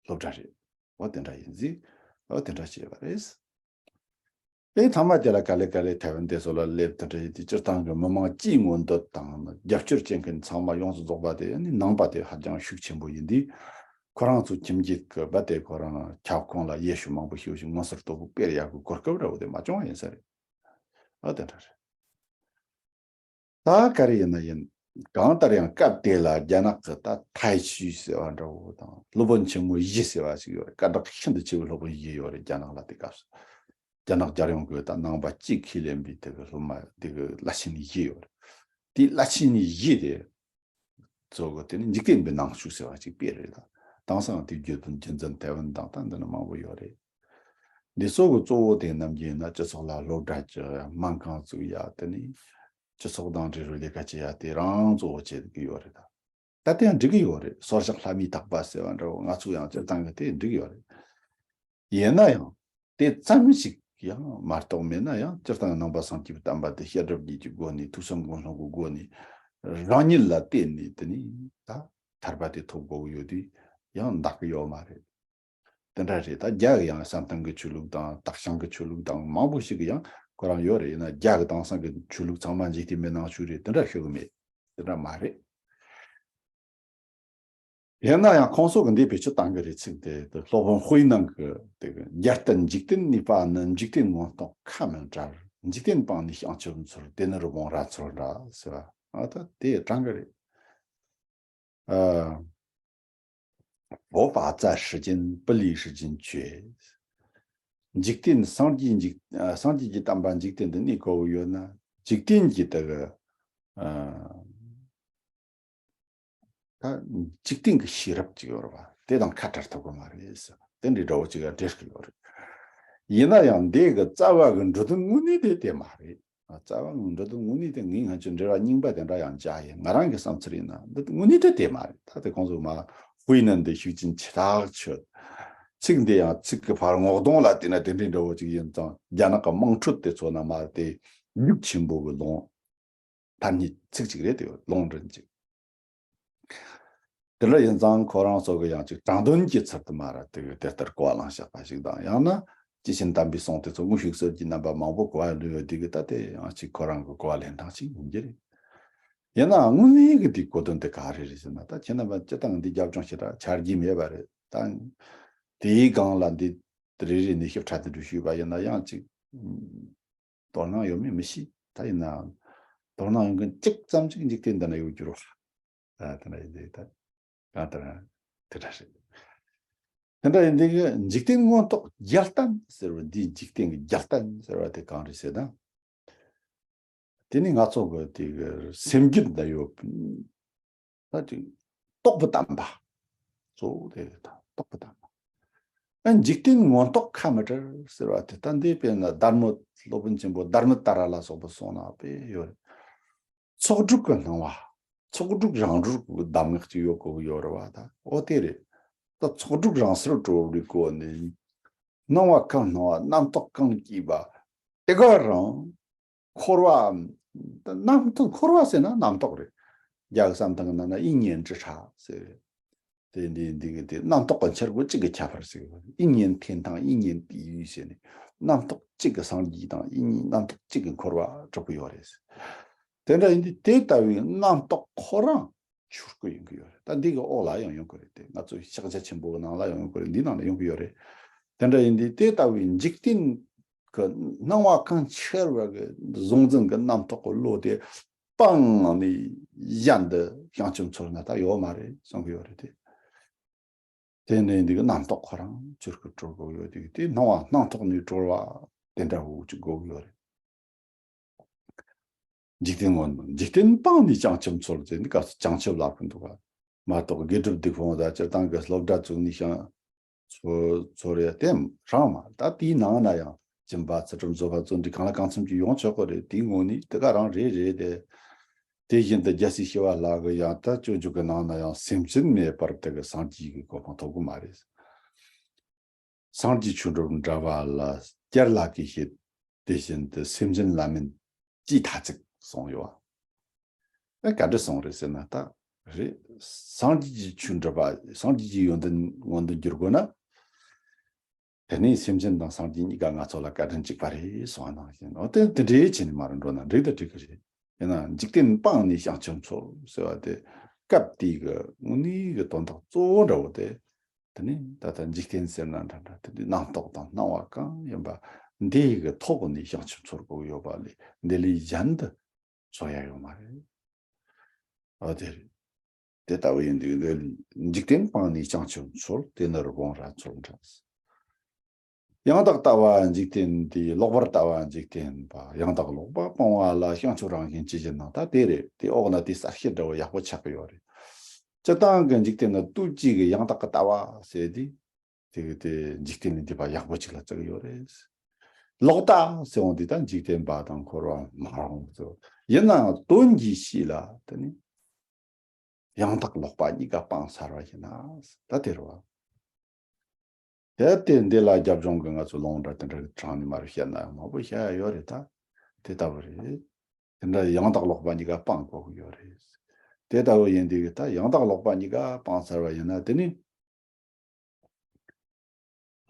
སློབ་གྲྭ་རེད། འོ་དེ་འདྲ་ཡིན་ཟིག་འོ་དེ་འདྲ་བྱས་པ་རེད། ཨེ་ཐ་མ་དེ་ལ་ག་ལེ་ག་ལེ་ཐའེ་ཝན་དེ་ཚོ་ལ་སླེབས། དེ་འདྲ་ཡིན་དུས་སྤྱིར་བཏང་གི་མི་མང་སྤྱིའི་མངོན་འདོད་དང་རྒྱབ་སྐྱོར་བྱེད་མཁན་ཚང་མ་ཡོངས་སུ་རྫོགས་པ་དེ་ནི་ནང་པ་དེ་ཧ་ཅང་ཤུགས་ཆེན་པོ་ཡིན་དུས། ཁོ་རང་ཚོ་ཁྱིམ་རྒྱུད་ཀྱི་བ་དེ་ཁོ་རང་ཁྱབ་ཁོངས་ལ་ཡེ་ཤུ་མང་པོ་ཞེ་པོ་ཞིག་མངོན་གསལ་དོད་པོ་སྤེལ་ཡག་གི་གོ་སྐབས་ར་བོ་དེ་མ་བྱུང་བ་ཡིན་ས་རེད། ཨ་དེ་འདྲ་རེད། ད་ག་རེ་ཡིན་ན་ཡིན། གང་ལྟར་ཡང་སྐབས་དེ་ལ་རྒྱ་ནག་གི་ད་ཐའེ་ཅི་ཟེར་བ་འདྲ་བོ་དང་སློབ་དཔོན་ཆེན་མོ་ཡི་ཟེར་བ་ཞིག་ཡོད་རེད། སྐད་གྲགས་ཤིན་ཏུ་ཆེ་བའི་སློབ་དཔོན་ཡི་ཡོད་རེད་རྒྱ་ནག་ལ། དེ་སྐབས་སུ་རྒྱ་ནག་རྒྱལ་ཡོངས་ཀྱི་ད་ནང་པ་སྤྱི་ཁས་ལེན་པའི་དེ་གི་སློབ་མ་དེ་གི་བླ་ཆེན་ཡི་ཡོད་རེད། དེ་བླ་ཆེན་ཡི་དེ་ཚོ་གི་དེ་ནི་འཇིག་རྟེན་པའི་ནང་ཆོས་ཟེར་བ་ཅིག་སྤེལ་རེད་ད། དེང་སང་དེ་རྒྱུ་རྒྱུ་མཚན་ཐའེ་ཝན་དང་ད་འདི་ན་མང་པོ་ཡོད་རེད། འདི་ཚོ་གི་གཙོ་བོ་དེ་ནམ་རྒྱུན་ཡིན་ན་སྤྱི་ཚོགས་ལ་སློབ་གྲྭ་བཅུག་ཡ། སྨན་ཁང་བཙུགས་ཡ། དེ་ནི་སྤྱི་ཚོགས་དང་འབྲེལ་བའི་ལས་ཀ་བྱེད་ཡ་དེ་རང་གཙོ་བོ་བྱེད་ཀྱི་ཡོད་རེད་ད། ད་དེ་ཡང་འགྲིག་གི་ཡོད་རེད། སོར་བཞག་ལྷ་མིའི་ཐེག་པ་ཟེར་བ་འདྲ་བོ་ང་ཚོ་ཡང་སྤྱིར་བཏང་གི་དེ་འགྲིག་ཡོད་རེད། ཡིན་ན་ཡང་དེ་ཙམ་ཞིག་ཡང་མ་གཏོགས་མེད་ན་ཡང་སྤྱིར་བཏང་ནང་པ་སངས་རྒྱས་པའི་བསྟན་པ་དེ་བཤད་སྒྲུབ་གཉིས་ཀྱི་སྒོ་ནས་ཐུགས་བསམ་སྒོམ་གསུམ་གྱི་སྒོ་ནས་ རང་ཉིད་ལ་བརྟེན་ནས་དེ་ནས་ད་ཐར་པ་དེ་ཐོབ་དགོས་ཡོད་དུས་ཡང་འདག་གི་ཡོད་མ་རེད། དེ་འདྲ་རེད། ད་རྒྱ་གི་ཡང་བསམ་གཏན་གྱི་ཆོས་ལུགས་དང་སྟག་ཤང་གི་ཆོས་ལུགས་དང་མང་པོ་ཞིག་གི་ཡང་ཁོ་རང་ཡོད་རེད། ཡིན་ན་རྒྱ་གི་དེང་སང་གི་ཆོས་ལུགས་ཚང་མ་འཇིག་རྟེན་མི་སྣང་ཆོས་རེད། དེ་འདྲ་ཤོད་གི་མེད། དེ་འདྲ་མ་རེད། ཡིན་ན་ཡང་ཁོང་ཚོ་གི་འདི་བེད་སྤྱོད་བཏང་གི་རེད། ཚིག་དེ་དེ་སློབ་དཔོན་དཔེའི་ནང་གི་དེ་གི་འཇར་སྟན་འཇིག་རྟེན་གཉིས་པ་ནི། འཇིག་རྟེན་མངོན་རྟོགས་ཁ་མི་བྲལ། འཇིག་རྟེན་སྤངས་ནས་བྱང་ཆུབ་འཚོལ། དེ་ནི་རི་བོང་རྭ་འཚོལ་འདྲ་ཟེར་བ། ཨ་ད་དེ་དྲང་གི་རེད། ཨ། 佛法在世间，不离世间觉། འཇིག་རྟེན་སངས་རྒྱས་འཇིག་ཨ། སངས་རྒྱས་ཀྱི་བསྟན་པ་འཇིག་རྟེན་དུ་གནས་དགོས་ཡོད་ན། འཇིག་རྟེན་གྱི་དེ་གི་ཨ། ད་འཇིག་རྟེན་གྱི་ཤེས་རབ་ཅིག་ཡོད་རེད་བ། དེ་དང་ཁ་བྲལ་ཐུབ་ཀྱི་མ་རེད་ཟེར། དེ་འདྲའི་འདྲ་བོ་ཅིག་ལ་འགྲེལ་གྱི་ཡོད་རེད། ཡིན་ན་ཡང་འདི་གི་རྩ་བ་གི་འགྲོ་དོན་དངོས་གནས་དེ་དེ་མ་རེད། རྩ་བ་གི་འགྲོ་དོན་དངོས་གནས་དེ་ངས་ང་ཚོའི་འགྲེལ་བ་རྙིང་པ་དེ་འདྲ་ཡང་བྱ་ཡིན། ང་རང་གི་བསམ་ཚུལ་ཡིན་ན་འདི་དངོས་གནས་དེ་དེ་མ་རེད། ད་དེ་ཁོང་ཚོ་མ་དཔེ་ནི་འདི་ཤུགས་ཅན་ཆེ་ཐག་ཆོད། ཚིག་འདི་ཡང་ཚིག་གི་ཕར་ངོ་གདོང་ལ་བལྟས་ན་དེ་འདྲའི་འདྲ་བོ་ཅིག་ཡིན་ཙང་རྒྱ་ནག་གི་དམངས་ཁྲོད་དེ་ཚོ་ན་མ་དེ་རྒྱུགས་ཆེན་པོ་གི་ལུང་། ཐ་སྙད་ཚིག་གཅིག་རེད་དེ་ལུང་འདྲེན་གཅིག་དེ་འདྲ་ཡིན་ཙང་ཁོ་རང་ཚོ་གི་ཡང་ཅིག་དྲང་དོན་གྱི་ཚུལ་དུ་མ་ར་དེ་གི་དེ་ལྟར་གོ་བ་བླངས་བཞག་པ་ཞིག་དང་། ཡང་ན་སྐྱེས་ཆེན་དམ་པའི་གསུང་དེ་ཚོ་དངོས་ཤུགས་གསལ་གྱི་རྣམ་པ་མང་པོ་གོ་བ་ལོན་ཡོད་དེ་གི་ད་དེ་ཡང་ཅིག་ཁོ་རང་གི་གོ་བ་ལེན་སྟངས་ཤིག་ཡིན་གྱི་རེད། ཡིན་ནའང་དངོས་གནས་གི་དེ་གོ་དོན་དེ་ག་རེ་རེད་ཟེར་ན། ད་ཁྱེད་རྣམ་པ་སྤྱིར་བཏང་འདི་རྒྱབ་ལྗོངས་ཞེ་དྲག་ཆ་རྒྱུས་མེད་པ་རེད། ད་དེའི་སྒང་ལ་འདི་རེ་རེ་ནས་ཞིབ་ཕྲ་དེ་འདྲ་ཞུས་པ་ཡིན་ན་ཡང་ཅིག་དོ་སྣང་ཡོད་མེད་མི་ཤེས། ད་ཡིན་ནའང་དོ་སྣང་ཡོད་མཁན་གཅིག་ཙམ་ཅིག་འཇིག་རྟེན་འདི་ན་ཡོད་རྒྱུ་རེད་བ། ད་དེ་འདྲ་ཡིན་དུས་ད་གང་ལྟར་དེ་འདྲ་རེད། དེ་འདྲ་ཡིན་དུས་འཇིག་རྟེན་མངོན་རྟོགས་རྒྱལ་བསྟན་ཟེར་བ་འདི། འཇིག་རྟེན་གྱི་རྒྱལ་བསྟན་ཟེར་བ་དེ་གང་རེད་ཟེར་ན། དེ་ནི་ང་ཚོ་གི་དེ་གི་སེམས་རྒྱུད་ན་ཡོད། ད་ཅིག་རྟོགས་པའི་དམ་པ། གཙོ་བོ་དེ་རེད། ད་རྟོགས་པའི་དམ་པ། ཨ། འཇིག་རྟེན་མངོན་རྟོགས་ཁ་མི་བྲལ་ཟེར་བ་དེ་ད་འདི་དཔེར་ན་དར་མོ། སློབ་དཔོན་ཆེན་པོ་དྷརྨ་ཏཱ་ར་ལ་སོགས་པ་གསུངས་ན་དཔེ་ཡོད་རེད། ཚོགས་དྲུག་གི་སྣང་བ། ཚོགས་དྲུག་རང་གྲོལ་གྱི་གདམས་ངག་ཅིག་ཡོད་དགོས་ཀྱི་ཡོད་རེད་བ། ད་འོ་དེ་རེད། ད་ཚོགས་དྲུག་རང་སར་གྲོལ་བའི་སྒོ་ནས་སྣང་བ་གང་སྣང་བ། རྣམ་རྟོག་གང་སྐྱེས་པ་དེ་ག་རང་། འཁོར་བ། རྣམ་རྟོག་འཁོར་བ་ཟེར་ན་རྣམ་རྟོག་རེད། རྒྱ་གི་བསམ་སྟངས་ཀྱི་ནང་ན་一念之差ཟེར། དེ་འདི་འདི་གི་དེ་རྣམ་རྟོག་གི་འཆར་སྒོ་གཅིག་གི་ཁྱད་པར་ཟེར། 一念天堂，一念地狱ཟེར་ནས། རྣམ་རྟོག་གཅིག་གི་སངས་རྒྱས་དང་། 一念། རྣམ་རྟོག་གཅིག་གི་འཁོར་བ་གྲུབ་ཀྱི་ཡོད་རེད། དེ་འདྲ་ཡིན་དུས་དེ་ལྟ་བུའི་རྣམ་རྟོག་ཁོ་རང་ཆོས་སྐུ་ཡོང་གི་ཡོད་རེད། ད་འདི་གི་འོག་ལ་ཡང་ཡོང་གི་རེད་དེ། ང་ཚོ་ཕྱག་རྒྱ་ཆེན་པོ་གི་ནང་ལ་ཡང་ཡོང་གི་རེད། འདི་ནང་ལ་ཡོང་གི་ཡོད་རེད། དེ་འདྲ་ཡིན་དུས་དེ་ལྟ་བུའི་འཇིག་རྟེན་གྱི་སྣང་བ་གང་འཆར་བ་གི་གཟུང་འཛིན་གྱི་རྣམ་རྟོག་གི་བློ་དེ་སྤངས་ནས་གཞན་དུ་བྱང་ཆུབ་འཚོལ་ན་ད་ཡོད་མ་རེད་གསུང་གི་ཡོད་རེད་དེ། དེ་ནས་འདི་གི་རྣམ་རྟོག་ཁོ་རང་ཆོས་སྐུ་གྲོལ་དགོས་ཡོད་དེ། དེ་སྣང་བ་སྣང་རྟོག་ནས་གྲོལ་བ་དེ་འདྲ་བོ་ཅིག་དགོས་ཀྱི་ཡོད་རེད། འཇིག་རྟེན་མངོན། འཇིག་རྟེན་སྤངས་ནས་བྱང་ཆུབ་འཚོལ་ཟེར་འདི་སྐབས་སུ་བྱང་ཆུབ་ལབ་ཀྱི་འདུག་ག་མ་གཏོགས་དགེ་སྒྲུབ་སྡིག་སྤོང་དང་སྤྱིར་བཏང་གི་སློབ་གྲྭ་བཙུགས་ནས་ཤིང་འཚོལ་འཚོལ་རེད་དེ་རང་མ། ད་དེའི་ནང་ན་ཡང་སྦྱིན་པ་ཚུལ་ཁྲིམས་བཟོད་པ་བརྩོན་འགྲུས་གང་ལ་གང་འཚམ་གྱི་ཡོང་ཆོག་གི་རེད། དེའི་ངོས་ནས་དེ་ག་རང་རེད་རེད་དེ། དེ་བཞིན་དུ་རྒྱལ་སྲས་ཞི་བ་ལྷ་གི་ཡང་དག་སྤྱོད་འཇུག་གི་ནང་ན་ཡང་སེམས་ཅན་མེད་པར་དེ་གི་སངས་རྒྱས་ཀྱི་གོ་འཕང་ཐོབ་གི་མ་རེད། སངས་རྒྱས་ཆོས་འགྲུབ་འདྲ་བ་ལ་བསྐྱར་ལ་གི་ཤེས། དེ་བཞིན་དུ་སེམས་ཅན་ལ་མིན་ཅི་ཐ་ཚིག་གསུངས་ཡོད། ཨ། ག་འདྲ་གསུངས་རེད་ཟེར་ན་ད་རེད། སངས་རྒྱས་ཀྱི་ཆོས་འགྲུབ་པ། སངས་རྒྱས་ཀྱི་ཡོན་ཏན་མངོན་དུ་འགྱུར་དགོས་ན། དེ་ནས་སེམས་ཅན་དང་སངས་རྒྱས་གཉིས་ཀ་ང་ཚོ་ལ་བཀའ་དྲིན་གཅིག་པ་རེད་གསུངས་པ་ནང་བཞིན། འོ་དེ་དེ་འདྲའི་བྱས་ནས་མར་འགྲོ་ན་འགྲིག་ད་འགྲིག་གི་རེད། ཡིན་ནའང་འཇིག་རྟེན་སྤངས་ནས་བྱང་ཆུབ་འཚོལ་ཟེར་བ་དེ་སྐབས་དེའི་གི་དངོས་གནས་ཀྱི་དོན་དག་གཙོ་བོ་འདྲ་བོ་དེ། དེ་ནས་ད་ལྟ་འཇིག་རྟེན་ཟེར་ན་འདྲ་འདྲ། དེ་འདྲའི་རྣམ་རྟོག་དང་སྣང་བ་གང་ཡིན་པ་འདི་གི་ཐོག་ནས་བྱང་ཆུབ་འཚོལ་དགོས་ཡོད་པ་ལས་འདི་ལས་གཞན་དུ་འཚོལ་ཡ་ཡོད་མ་རེད། འོ་དེ་རེད། དེ་ལྟ་བུ་ཡིན་དུས་འདི་འཇིག་རྟེན་སྤངས་ནས་བྱང་ཆུབ་འཚོལ། དེ་ནི་རི་བོང་རྭ་འཚོལ་འདྲ། ཡང་དག་ལྟ་བ་འཇིག་རྟེན་འདས། ལོག་པར་ལྟ་བ་འཇིག་རྟེན་པ། ཡང་དག་ལོག་པ་སྤང་བ་ལ། བྱང་ཆུབ་རང་བཞིན་ཇི་བཞིན་སྣང་། ད་དེ་རེད། དེ་འོག་ན་དེ་གསལ་བཤད་འདྲ་བོ་ཡག་པོ་ཆགས་ཀྱི་ཡོད་རེད། སྤྱིར་བཏང་གི་འཇིག་རྟེན་ན་ལྟོས་བཅས་ཀྱི་ཡང་དག་གི་ལྟ་བ་ཟེར་དེ། དེ་གི་དེ་འཇིག་རྟེན་ལས་འདས་པ་ཡག་པོ་ཅིག་ལ་བརྩི་གི་ཡོད་རེད། ལོག་ལྟ་ཟེར་འོང་དུས་ད་འཇིག་རྟེན་པ་དང་འཁོར་བ་མ་འོང་ཚོ། ཡིན་ནའང་དོན་གྱི་ཤེས་ལ་དེ་ནི་ཡང་དག་ལོག་པ་གཉིས་ཀ་སྤངས་ཚར་བ་ཡིན་ན། ད་དེ་རེད་བ། དེ་དེ་འདི་ལ་རྒྱབ་ལྗོངས་ཀྱི་ང་ཚོ་ལུང་འདྲ་དེ་འདྲ་གི་དྲངས་ནས་མར་བཤད་ན་ཡང་མང་པོ་བཤད་ཡ་ཡོད་རེད། ད་དེ་ལྟ་བུ་རེད། དེ་འདྲ་ཡང་དག་ལོག་པ་གཉིས་ཀ་སྤང་དགོས་ཀྱི་ཡོད་རེད། དེ་ལྟ་བུ་ཡིན་དུས་ཀྱི་ད་ཡང་དག་ལོག་པ་གཉིས་ཀ་སྤངས་ཚར་བ་ཡིན་ན། དེ་ནི།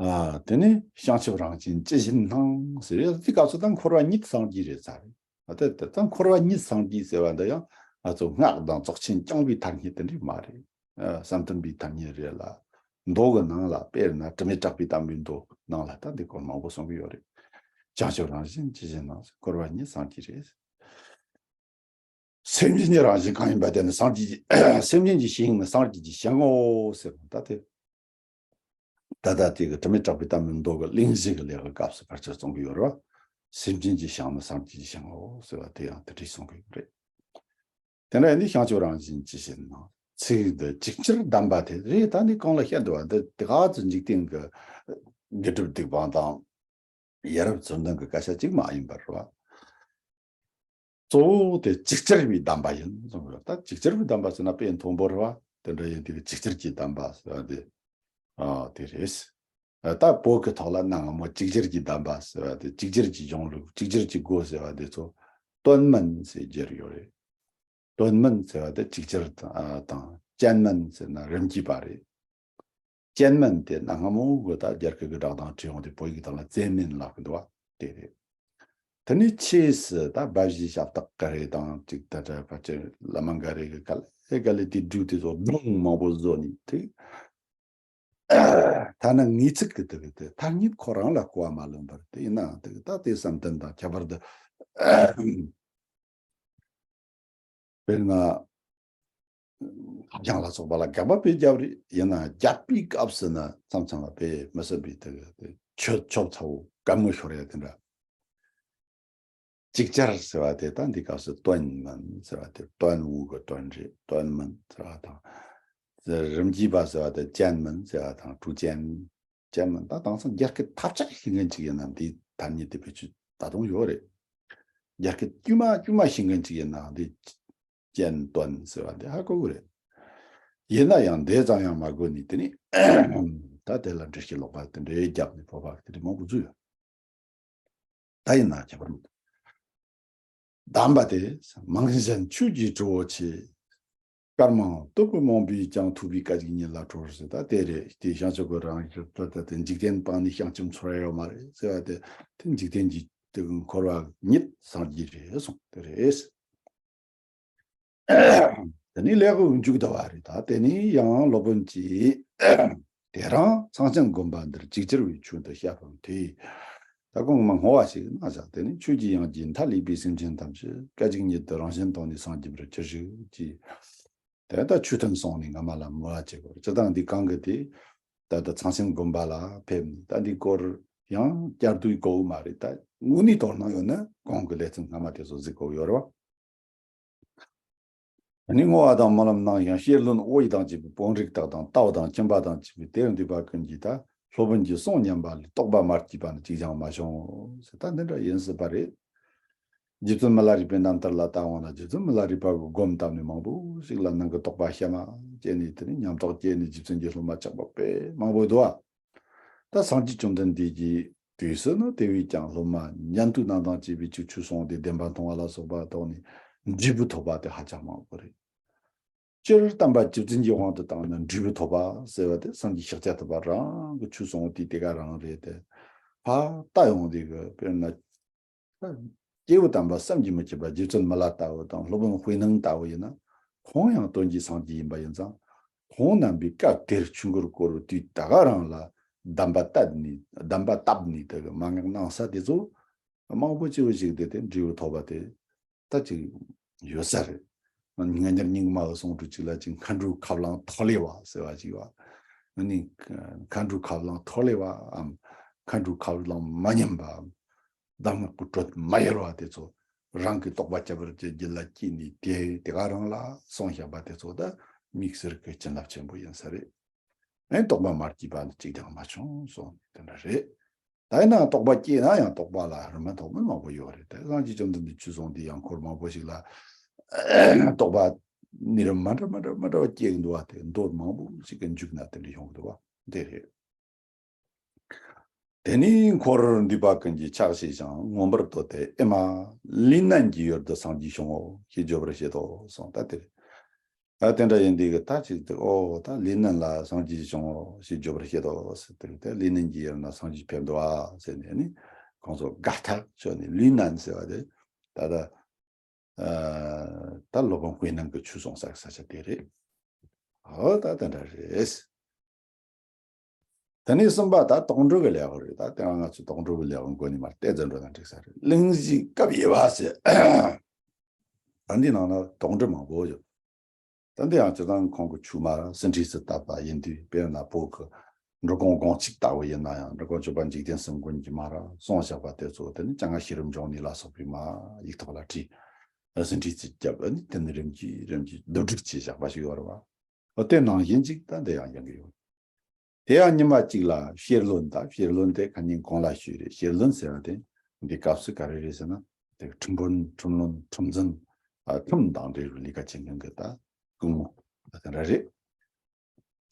ཨ། དེ་ནི་བྱང་ཆུབ་རང་བཞིན་ཇི་བཞིན་སྣང་ཟེར་ཡ་དེ་སྐབས་སུ་ད་འཁོར་བ་ཉིད་སངས་རྒྱས་རེད་ཚར་རེད། ཨ། དེ་དེ་ད་འཁོར་བ་ཉིད་སངས་རྒྱས་ཟེར་བ་འདི་ཡང་ང་ཚོ་སྔགས་དང་རྫོགས་ཆེན་རྐྱང་པའི་ཐ་སྙད་དེ་འདྲ་མ་རེད། ཨ། བསམ་གཏན་པའི་ཐ་སྙད་རེད་ལ། མདོ་གི་ནང་ལ། དཔེར་ན་དྲི་མེད་གྲགས་པའི་དམ་པའི་མདོ་ནང་ལ་ད་འདི་སྐོར་མང་པོ་གསུང་གི་ཡོད་རེད། བྱང་ཆུབ་རང་བཞིན་ཇི་བཞིན་སྣང་ཟེར། འཁོར་བ་ཉིད་སངས་རྒྱས་རེད། སེམས་ཅན་གྱི་རང་བཞིན་གང་ཡིན་པ་དེ་ནི་སངས་རྒྱས་ཀྱི། སེམས་ཅན་གྱི་ཞིང་ནི་སངས་རྒྱས་ཀྱི་ཞིང་ངོ་ཟེར་བ་ད་དེ། ད་ལྟ་དེ་གི་དྲི་མེད་གྲགས་པའི་དམ་པའི་མདོ་གི་གླེང་གཞི་གི་ལས་ཀྱི་སྐབས་སུ་ཕལ་ཆེར་གསུང་གི་ཡོད་རེད་བ། སེམས་ཅན་གྱི་ཞིང་ནི་སངས་རྒྱས་ཀྱི་ཞིང་ངོ་ཟེར་བ་དེ་ཡང་དེ་འདྲས་གསུང་གི་ཡོད་རེད། དེ་འདྲ་ཡིན་དུས་བྱང་ཆུབ་རང་བཞིན་ཇི་བཞིན་སྣང་། ཚིག་འདི་ཅིག་ཅར་གདམས་པ་དེ་རེད། ད་ནི་གང་ལ་བཤད་འདུག་བ། འདི་དེ་ག་ཚོད་འཇིག་རྟེན་གྱི་དགེ་སྒྲུབ་སྡིག་སྤང་དང་ཡ་རབས་ཚུལ་ལྡན་གྱི་སྐད་ཆ་གཅིག་མ་ཡིན་པར་རེད་བ། གཙོ་བོ་དེ་ཅིག་ཅར་བའི་གདམས་པ་ཡིན་གསུངས་ཡོད། ད་ཅིག་ཅར་བའི་གདམས་པ་ཟེར་ན་དཔེ་མཐོན་པོ་རེད་བ། དེ་འདྲ་ཡིན་དུས་ཅིག་ཅར་གྱི་གདམས་པ་ཟེར་བ་དེ། ཨ། དེ་རེད། ད་བོད་ཀྱི་ཐོག་ལ་གནའ་སྔ་མོ་ཅིག་ཅར་གྱི་གདམས་པ་ཟེར་བ་དེ། ཅིག་ཅར་གྱི་གཞུང་ལུགས། ཅིག་ཅར་གྱི་སྒོ་ཟེར་བ་དེ་ཚོ་སྟོན་མིན་ཟེར་བརྗོད་ཡོད་རེད། སྟོན་མིན་ཟེར་བ་དེ་ཅིག་ཅར་དང་། ཨ། དང་། ཅན་མིན་ཟེར་ན་རིམ་གྱིས་པ་རེད། ཅན་མིན་དེ་གནའ་སྔ་མོ་གི་ད་རྒྱ་སྐད་ཀྱི་སྒྲ་གདངས་བྲིས་ཡོང་དུས་བོད་ཡིག་དག་ལ་ཙན་མིན་ལབ་ཀྱི་འདུག་བ། དེ་རེད། དེ་ནས་ཆོས་སུ་ད་དཔལ་བཞི་ཞབས་སྟག་ག་རེ་དང་། ཅིག་ད་ལྟ་ཕལ་ཆེར་བླ་མ་འགའ་རེ་གི་ག་ལེ་ག་ལེ་དེ་སྒྲུག་དེ་ཚོ་སྒྲུང་མང་པོ་བཟོ་ནས་དེ། ཐ་ན་ངེས་ཚིག་གི་དེ་གི་དེ་ཐ་སྙད་ཁོ་རང་ལ་གོ་བ་མ་ལོན་པར། དེ་ཡིན་ནའང་དེ་གི་ད་དེ་བསམ་གཏན་དང་ཁྱད་པར་དུ། དཔེར་ན། ཧ་ཅང་ལ་སོགས་པ་ལ་དགག་པ་དཔེ་བརྒྱབ་རེད། ཡིན་ན་རྒྱག་པའི་སྐབས་སུ་ན་མཚམས་མཚམས་ལ་དཔེ་མི་སྲིད་པའི་དེ་གི་དེ་ཆོད་ཆོབ་ཚ་བོ་དཀའ་མོ་ཤོར་ཡ་དེ་འདྲ། ཅིག་ཅར་ཟེར་བ་དེ་ད་འདི་སྐབས་སུ་སྟོན་མིན་ཟེར་བ་དེ་སྟོན་དབུ་གི་སྟོན་རེད། སྟོན་མིན་ཟེར་བ་དང་། རིམ་གྱིས་པ་ཟེར་བ་དེ་ཅན་མིན་ཟེར་བ་དང་། ཀྲུའུ་ཅན། ཅན་མིན་ད་དེང་སང་རྒྱ་སྐད་ཐབས་ཆག་ཤེས་མཁན་ཅིག་ཡིན་ན་འདི་ཐ་སྙད་དེ་བེད་སྤྱོད་ད་དུང་ཡོད་རེད། རྒྱ་སྐད་དཀྱུས་མ་དཀྱུས་མ་ཤེས་མཁན་ཅིག་ཡིན་ན་འདི་ཅན་སྟོན་ཟེར་བ་འདི་ཧ་གོ་གི་རེད། ཡིན་ན་ཡང་འདི་ཙམ་ཡང་མ་གོ་ནས། དེ་ནས་ད་དེ་ལ་འགྲེལ་བཤད་ལོག་པ་དེ་འདྲའི་རྒྱབ་ནས་བོད་པ་དེ་འདྲ་མང་པོ་བཟོས་ཡོད། ད་ཡིན་ན་ཁྱད་པར་མི་འདུག་གདམས་པ་དེ། མང་གཞན་ཆོས་ཀྱི་གྲུ་བོ་ཆེ། དཀར་མང་སྟོབས་ཀྱིས་རྨོངས་པའི་ཀྱང་། ཐུབ་པའི་སྐད་ཅིག་ཉིད་ལ་གྲོལ་ཟེར། ད་དེ་རེད། དེ་བྱང་ཆུབ་ཀྱི་རང་བཞིན་ད་ལྟ་དེ་འཇིག་རྟེན་སྤངས་ནས་བྱང་ཆུབ་འཚོལ་ཡ་ཡོད་མ་རེད་ཟེར་བ་དེ། དེ་འཇིག་རྟེན་གྱི་དེ་འཁོར་བ་ཉིད་སངས་རྒྱས་རེད་གསུངས། དེ་རེད། དེ་ནས་ལས་འགོ་མཇུག་བསྡུ་བ་རེད། ད་དེ་ནས་ཡང་སློབ་དཔོན་གྱིས། དེ་རིང་ཚངས་ཆེན་དགོན་པ་འདིར་ཅིག་ཅར་བའི་ཆོས་འདི་བཤད་པར་འཐད། ད་གོང་མ་བསྔོ་བ་ཞིག་གནང་བཞག་དེ་ནས་ཆོས་ཀྱི་དབྱིངས་ཀྱི་མཐའ་ཀླས་པའི་སེམས་ཅན་ཐམས་ཅད་སྐད་ཅིག་ཉིད་དུ་རང་བཞིན་དོན་ནི་སངས་རྒྱས་པར་གྱུར་ཅིག་ཅེས། དེ་ལྟར་ཆོས་ཐུན་སོང་ནས་སྔ་མ་ལ་བསྔོ་བ་བྱེད་དགོས། སྤྱིར་བཏང་འདི་གང་གི་དེ། ད་ལྟ་ཚངས་ཆེན་དགོན་པ་ལ་ཕེབས་ནས་ད་འདི་སྐོར་ཡང་བསྐྱར་ཟློས་དགོས་མ་རེད། ད་དངོས་གནས་དོ་སྣང་ཡོད་ན་གོང་གི་ལེ་ཚན་སྔ་མ་དེ་ཚོ་གཟིགས་དགོས་ཡོད་རེད་བ། ཨ་ནི་བསྔོ་བ་དང་སྨོན་ལམ་གནང་ཞིང་། བསྐྱེད་རློན་དབུ་ཡི་དང་བཅས་པའི་པུཎྜི་ཏ་དང་ཏཱ་ལ་དང་ཁྱིམ་པ་དང་བཅས་པའི་དེར་འདུས་པ་ཀུན་གྱིས་ད་སློབ་དཔོན་གྱི་གསུང་ཉན་པ་ལས་རྟོགས་པ་མ་སྐྱེས་པ་ནི་གཅིག་ཀྱང་མ་བྱུང་ཟེར། ད་འདི་འདྲ་ཡིན་སྲིད་པ་རེད། རྗེ་བཙུན་མི་ལ་རས་པའི་རྣམ་ཐར་ལ་ལྟ་འོང་ན། རྗེ་བཙུན་མི་ལ་རས་པ་གི་སྒོམ་བཏབ་ནས་མང་པོ་ཞིག་ལ་ནང་གི་རྟོགས་པ་ཤར་མ་སྐྱེས་ནས། དེ་ནས་ཉམས་རྟོགས་སྐྱེས་ནས་རྗེ་བཙུན་གྱི་སློབ་མ་ཆགས་པ་དཔེ་མང་པོ་འདུག་བ། ད་སངས་རྒྱས་བཅོམ་ལྡན་འདས་ཀྱི་དུས་སུ་ནི་དེ་བས་ཀྱང་སློབ་མ་ཉན་ཐོས་རྣམས་དང་བཅས་པའི་ཆོས་ཆོས་གསུངས་ཏེ་བདེན་པ་མཐོང་བ་ལ་སོགས་པ་ཐོག་ནས་འབྲས་བུ་ཐོབ་པ་དེ་ཧ་ཅང་མང་པོ་རེད། སྤྱིར་བསྟན་པ་རྗེ་བཙུན་གྱི་དབང་དུ་བཏང་ན་འབྲས་བུ་ཐོབ་པ་ཟེར་བ་དེ་སངས་རྒྱས་ཤཱཀྱ་ཐུབ་པ་རང་གི་ཆོས་གསུང་དུས་དེ་ག་རང་རེད་དེ། ཕར་ལྟ་ཡོང་དུས་ཀྱི་དཔེར་ན། སྐྱེས་བུ་དམ་པ་བསམ་གྱིས་མི་ཁྱབ་པ་རྗེ་བཙུན་མི་ལ་ལྟ་བུ་དང་སློབ་དཔོན་དཔེ་སྣང་ལྟ་བུ་ཡིན་ན། ཁོང་ཡང་དོན་གྱི་སངས་རྒྱས་ཡིན་པ་ཡིན་ཙང་། ཁོང་རྣམ་པས་སྐབས་དེར་ཆོས་འཁོར་བསྐོར་བའི་དུས་ད་ག་རང་ལ་གདམས་པ་བཏབ་ནས། གདམས་པ་བཏབ་ནས་དེ་གི་མན་ངག་གནང་ས་དེ་ཚོ་མང་པོ་ཅིག་བོ་ཞིག་དེ་དེ་འབྲས་བུ་ཐོབ་པ་དེ་ད་ཅིག་ཡོད་ས་རེད། སྔ་ཉར་རྙིང་མ་གི་གསུང་སྒྲོས་ཅིག་ལ་ཅིག་མཁའ་འགྲོའི་ཁ་རླངས་ཐོ་ལེ་བ་ཟེར་བ་ཅིག་བ། ཨ་ནི་མཁའ་འགྲོའི་ཁ་རླངས་ཐོ་ལེ་བའམ་མཁའ་འགྲོའི་ཁ་རླངས་མ་ཉམས་པའམ། གདམས་ངག་གི་དྲོད་མ་ཡལ་བ་དེ་ཚོ་རང་གི་རྟོགས་པ་ཁྱད་པར་གྱི་རྒྱུད་ལ་སྐྱེས་ནས་དེ་དེ་ག་རང་ལ་གསུངས་བཞག་པ་དེ་ཚོ་ད་དམིགས་བསལ་གྱི་བྱིན་རླབས་ཆེན་པོ་ཡིན་ས་རེད། ཨེ་རྟོགས་པ་མ་སྐྱེས་པ་ནི་གཅིག་ཀྱང་མ་བྱུང་གསུངས་ནས་དེ་འདྲ་རེད། ད་ཡིན་ནའང་རྟོགས་པ་སྐྱེས་ན་ཡང་རྟོགས་པ་ལ་རིམ་པ་ཐོགས་མེད་མང་པོ་ཡོད་རེད། དེ་སངས་རྒྱས་བཅོམ་ལྡན་འདས་ཆོས་གསུངས་དུས་ཡང་འཁོར་མང་པོ་ཞིག་ལ་རྟོགས་པ་ནི་རིམ་མ་འདྲ་མ་འདྲ་མ་འདྲ་བ་སྐྱེས་འདུག་བ། དེ་མདོ་མང་པོ་ཞིག་གི་མཇུག་ན་དེ་འདྲ་ཡོང་གི་འདུག་བ། དེ་རེད། དེ་ནས་འཁོར་འདུས་པ་ཀུན་གྱིས་ཕྱག་བྱས་ཤིང་མངོན་པར་བསྟོད་དེ། ཨེ་མ། ལུས་རྣམས་ཀྱི་ཡུལ་དུ་སངས་རྒྱས་བྱུང་ངོ་ཞེས་བརྗོད་པར་བྱེད་དོ་གསུངས། ད་དེ་རེད། ད་དེ་འདྲ་ཡིན་དུས་ཀྱི་ད་ཅིག་ཏུ་ཨོ་ད་ལུས་རྣམས་ལ་སངས་རྒྱས་བྱུང་ངོ་ཞེས་བརྗོད་པར་བྱེད་དོ་ཟེར་དུས། དེ་ལུས་རྣམས་ཀྱི་ཡུལ་ན་སངས་རྒྱས་ཕེབས་འདུག་ཨ་ཟེར་ནས་ནི་ཁོང་ཚོ་དགའ་ཐག་ཆོད་ནས། ལུས་རྣམས་ཟེར་བ་དེ་ད་ལྟ་ཨ་ད་སློབ་དཔོན་དཔེ་ནང་གི་ཆོས་གསུང་ས་ས་ཆ་དེ་རེད། ཨོ་ད་དེ་འདྲ་རེད། དེ་ནས་གསུམ་པ་ད་དོགས་འདྲི་གི་ལེའུ་རེད། ད་དེ་རིང་ང་ཚོ་དོགས་འདྲི་གི་ལེའུ་འགོ་ནས་མར་བལྟས་ཙམ་འགྲོ་ན་འགྲིག་ས་རེད། གླིང་བཞིའི་སྐབས་དབྱེ་བ་ཟེར། ད་འདི་ནང་ན་དོགས་འདྲི་མང་པོ་ཡོད། ད་འདི་ཡང་སྤྱིར་བཏང་ཁོང་གི་ཆོས་མ་ཟིན་བྲིས་སུ་བཏབ་པ་ཡིན་དུས། དཔེར་ན་བོད་ཀྱི་འབྲི་གུང་དགོངས་གཅིག་ལྟ་བུ་ཡིན་ན་ཡང་། འབྲི་གུང་སྤྱོད་པ་འཇིག་རྟེན་གསུམ་མགོན་གྱིས་མར་གསུངས་བཞག་པ་དེ་ཚོ་དེ་ནི་སྤྱན་སྔ་ཤེས་རབ་འབྱུང་གནས་ལ་སོགས་པས་མར་ཡིག་ཐོག་ལ་བྲིས། ཟིན་བྲིས་སུ་བརྒྱབ། ཨ་ནི་དེ་ནི་རིམ་གྱིས་རིམ་གྱིས་བསྡུ་སྒྲིག་བྱས་བཞག་པ་ཞིག་ཡོད་རེད་བ། འོ་དེ་ནང་བཞིན་ཅིག་ད་འདི་ཡང་ཡོང་གི་ཡོད། དེ་ཡང་ཉི་མ་གཅིག་ལ་བཤེར་རློན། ད་བཤེར་རློན་དེ་ཁ་ཉིན་གོང་ལ་ཞུས་རེད། བཤེར་རློན་ཟེར་བ་དེ་འདི་སྐབས་སུ་ག་རེ་རེད་ཟེར་ན། དེ་ཁྲིམས་དཔོན། ཁྲིམས་བློན། ཁྲིམས་འཛིན། ཨ་ཁྲིམས་དང་འབྲེལ་བའི་ལས་ཀ་བྱེད་མཁན་གྱི་ད་སྐུ་ངོ་ད་དེ་འདྲ་རེད།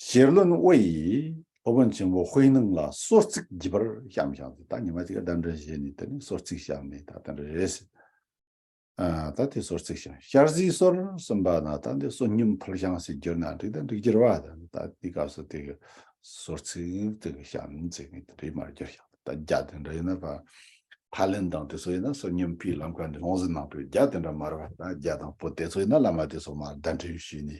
བཤེར་རློན་དབུ་ཡིས་སློབ་དཔོན་ཆེན་པོ་དཔེ་ནང་ལ་གསོལ་ཚིགས་བགྱིས་པར་བཤམས་ཤིང་། ད་ཉི་མ་གཅིག་གདན་འདྲེན་བྱས་ནས་དེ་ནས་གསོལ་ཚིགས་བཤམས་ནས་ད་དེ་འདྲ་རེད་ཟེར། ཨ་ད་དེ་གསོལ་ཚིགས་བཤམས། ཞལ་བཟས་གསོལ་གསུམ་པ་ན་ད་འདི་བསོད་སྙོམས་ཕུལ་ཞིང་ཟེར་བསྒྱུར་ན་འགྲིག། ད་འགྲིག་རྒྱུ་རེད་བ། ད་ད་དེ་སྐབས་སུ་དེ་གི་གསོལ་ཚིགས་དེ་གི་བཤམས་ཟེར་ནས་དེ་འདྲའི་མར་བསྒྱུར་ཞིང་། ད་རྒྱ་དེ་འདྲ་ཡིན་ན་ཕ་ཕ་ལན་དང་དེ་ཚོ་ཡིན་ན་བསོད་སྙོམས་ཕུལ་ལམ་ཁ་འདི་ལྷུང་བཟེད་གནང་བའི་རྒྱ་དེ་འདྲ་མ་རེད་བ། ད་རྒྱ་དང་བོད་དེ་ཚོ་ཡིན་ན་བླ་མ་དེ་ཚོ་མར་གདན་འདྲེན་ཞུས་ནས།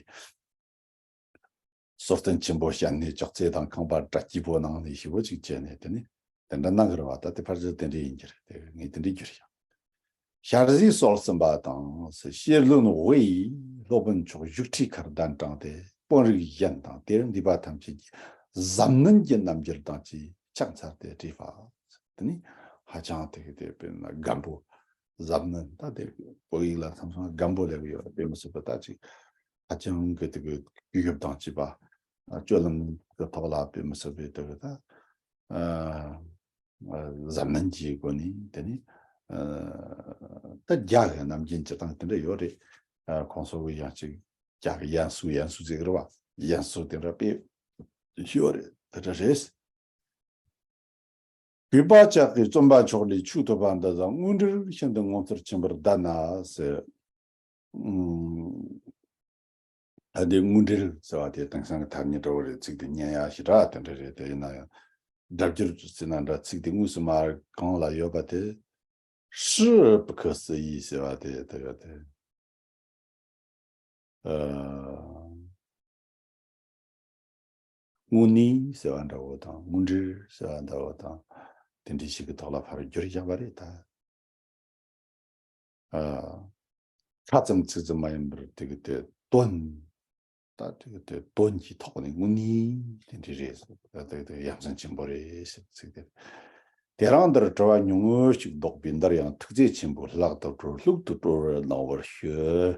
གསོལ་རྟེན་ཆེན་པོ་བཤམས་ནས་ཅོག་ཙེ་དང་ཁང་པ་གྲ་སྐྱིད་པོ་གནང་ནས་ཞེ་པོ་ཅིག་བྱས་ནས་དེ་ནས་དེ་འདྲ་གནང་གི་རེད་བ། ད་དེ་ཕལ་ཆེར་དེ་འདྲ་ཡིན་གྱི་རེད། དེ་ངས་དེ་འདྲ་བསྒྱུར་ཡང་། ཞལ་བཟས་གསོལ་གསུམ་པ་དང་། བཤེར་རློན་དབུ་ཡིས་སློབ་དཔོན་མཆོག་བཞུགས་ཁྲིའི་ཁར་གདན་དྲངས་ཏེ། དཔོན་རིགས་གཞན་དང་དེར་འདུས་པ་ཐམས་ཅད་ཀྱིས་གཟབ་ནན་གྱི་རྣམ་འགྱུར་དང་བཅས་ཕྱག་འཚལ་ཏེ་བྲིས་པ། དེ་ནི་ཧ་ཅང་དེ་གི་དེ་དཔེར་ན་སྒམ་པོ། གཟབ་ནན། ད་དེ་བོད་ཡིག་ལ་མཚམས་མཚམས་སྒམ་པོ་ལབ་ཀྱི་ཡོད་རེད། དཔེ་མི་སྲིད་པ་ད་ཅིག་ཧ་ཅང་གི་དེ་གི་གུས་ཞབས་དང་བཅས་པ། སྤྱོད་ལམ་གྱི་ཐོག་ལ་དཔེ་མི་སྲིད་པའི་དེ་གི་ད་ཨ་གཟབ་ནན་གྱི་སྒོ་ནས་དེ་ནི་ཨ་ད་རྒྱ་གི་ནམ་རྒྱུན་སྤྱིར་བཏང་དེ་འདྲ་ཡོད་རེད། ཨ་ཁོང་ཚོ་གི་ཡང་ཅིག་རྒྱ་གི་ཡན་སུ། ཡན་སུ་ཟེར་གི་རེད་བ། ཡན་སུ་དེ་འདྲ་དཔེ་ཡོད་རེད། དེ་འདྲ་རེད། གུས་པ་ལྕགས་ཀྱི་བརྩོན་པ་མཆོག་ལས་ཆོས་ཐོབ་པ་འདི་དང་། དངོས་འབྲེལ་ཤིན་ཏུ་ངོ་མཚར་ཆེན་པོར་གདའ་ན་ཟེར། ཨུམ། ད་དེ་དངོས་འབྲེལ་ཟེར་བ་དེ་དེང་སང་གི་ཐ་སྙད་འདྲ་བོ་རེད། ཚིག་དེ་སྙན་ཡག་ཞེ་དྲག་དེ་འདྲ་རེད། དེ་ཡིན་ན་ཡང་སྒྲ་བསྒྱུར་ཟེར་ན་འདྲ། ཚིག་དེ་དངོས་སུ་མར་གང་ལ་ཡོད་པ་དེ། ཧྲི་པི་ཁི་སི་ཡི་ཟེར་བ་དེ་དེ་ག་དེ། ཨ། དངོས་གནས་ཟེར་བ་འདྲ་བོ་དང་། དངོས་འབྲེལ་ཟེར་བ་འདྲ་བོ་དང་། དེ་འདྲའི་ཞིག་གི་ཐོག་ལ་ཕར་བསྒྱུར་བཞག་པ་རེད་ད། ཨ། ཁ་ཙམ་ཚིག་ཙམ་མ་ཡིན་པར་དེ་གི་དེ་དོན། ད་དེ་གི་དེ་དོན་གྱི་ཐོག་ནས་དངོས་གནས་དེ་འདྲ་རེད། ད་དེ་དེ་ཡ་མཚན་ཆེན་པོ་རེད་ཟེར་ཚིག་དེ། དེ་རིང་འདིར་དྲི་བ་ཉུང་ངུ་ཞིག་བདོག་པས། འདིར་ཡང་ཐུགས་རྗེ་ཆེན་པོས་ལག་ཏུ་སྤྲོ། ལྷུག་ཏུ་སྤྲོ་བར་གནང་བར་ཞུ།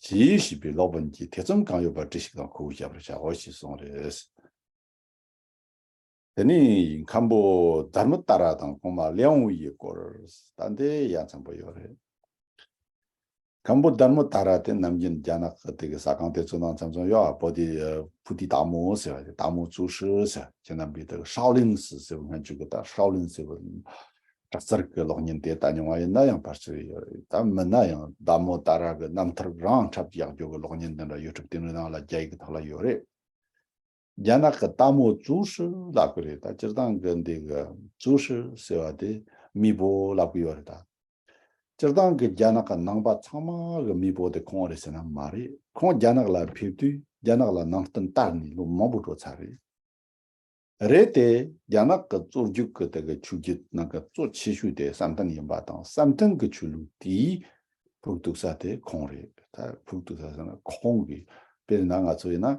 ཞེས་ཞུས་པས། སློབ་དཔོན་གྱིས་ཐེ་ཚོམ་གང་ཡོད་པར་དྲིས་ཤིག་དང་ཁོ་བོས་བཤད་པར་བྱའོ་ཞེས་གསུངས་རེད། དེ་ནས་མཁན་པོ་དྷརྨ་ཏཱ་ར་དང་གོང་མ་ལེའུ་ཡི་སྐོར། ད་འདི་ཡ་མཚན་པོ་ཡོད་རེད། མཁན་པོ་དྷརྨ་ཏཱ་ར་དེ་ནམ་རྒྱུན་རྒྱ་ནག་གི་དེ་གི་ཟ་ཁང་དེ་ཚོ་ནང་མཚམས་མཚམས་ཡོད། ཨ། པོ་ཏི་ཨ་པོ་ཏི་དྭགས་མོ་ཟེར་བ་དེ། དྭགས་མོ་ཙུའུ་ཧྲི་ཟེར། ཁྱེད་རྣམ་པས་དེ་གི་ཧྲའོ་ལིན་སི་ཟེར་བ་སྔོན་འཇུག་གི་ད་ཧྲའོ་ལིན་ཟེར་བ་དྲག་རྩལ་གྱི་གློག་བརྙན་དེ་ལྟ་མྱོང་བ་ཡིན་ན་ཡང་ཕལ་ཆེར་ཡོད་རེད། ད་མིན་ན་ཡང་དྷརྨ་ཏཱ་ར་གི་རྣམ་ཐར་རང་འཁྲབ་ཡག་རྒྱུ་གི་གློག་བརྙན་དེ་འདྲ་ཡུ་ཊུབ་དེ་འདྲའི་ནང་ལ་རྒྱ་ཡིག་གི་ཐོག་ལ་ཡོད་རེད། རྒྱ་ནག་གི་དྭགས་མོ་ཙུའུ་ཧྲི་ལབ་གི་རེད། ད་སྤྱིར་བཏང་གི་འདི་གི་ཙུའུ་ཧྲི་ཟེར་བ་དེ་མེས་པོ་ལབ་གི་ཡོད་རེད་ད། སྤྱིར་བཏང་གི་རྒྱ་ནག་གི་ནང་པ་ཚང་མ་གི་མེས་པོ་དེ་ཁོང་རེད་ཟེར་ན་མ་རེད། ཁོང་རྒྱ་ནག་ལ་ཕེབས་དུས་རྒྱ་ནག་ལ་ནང་བསྟན་དར་ནས་ལོ་མང་པོ་འགྲོ་ཚར་རེད། རེད་དེ། རྒྱ་ནག་གི་གཙོ་རྒྱུག་གི་དེ་གི་ཆོས་བརྒྱུད་ནང་གི་གཙོ་ཆེ་ཤོས་དེ་བསམ་གཏན་ཡིན་པ་དང་། བསམ་གཏན་གི་ཆོས་ལུགས་དེའི་ཕུགས་གཏུགས་ས་དེ་ཁོང་རེད། ད་ཕུགས་གཏུགས་ས་ཟེར་ན་ཁོང་གིས། དཔེར་ན་ང་ཚོ་ཡིན་ན་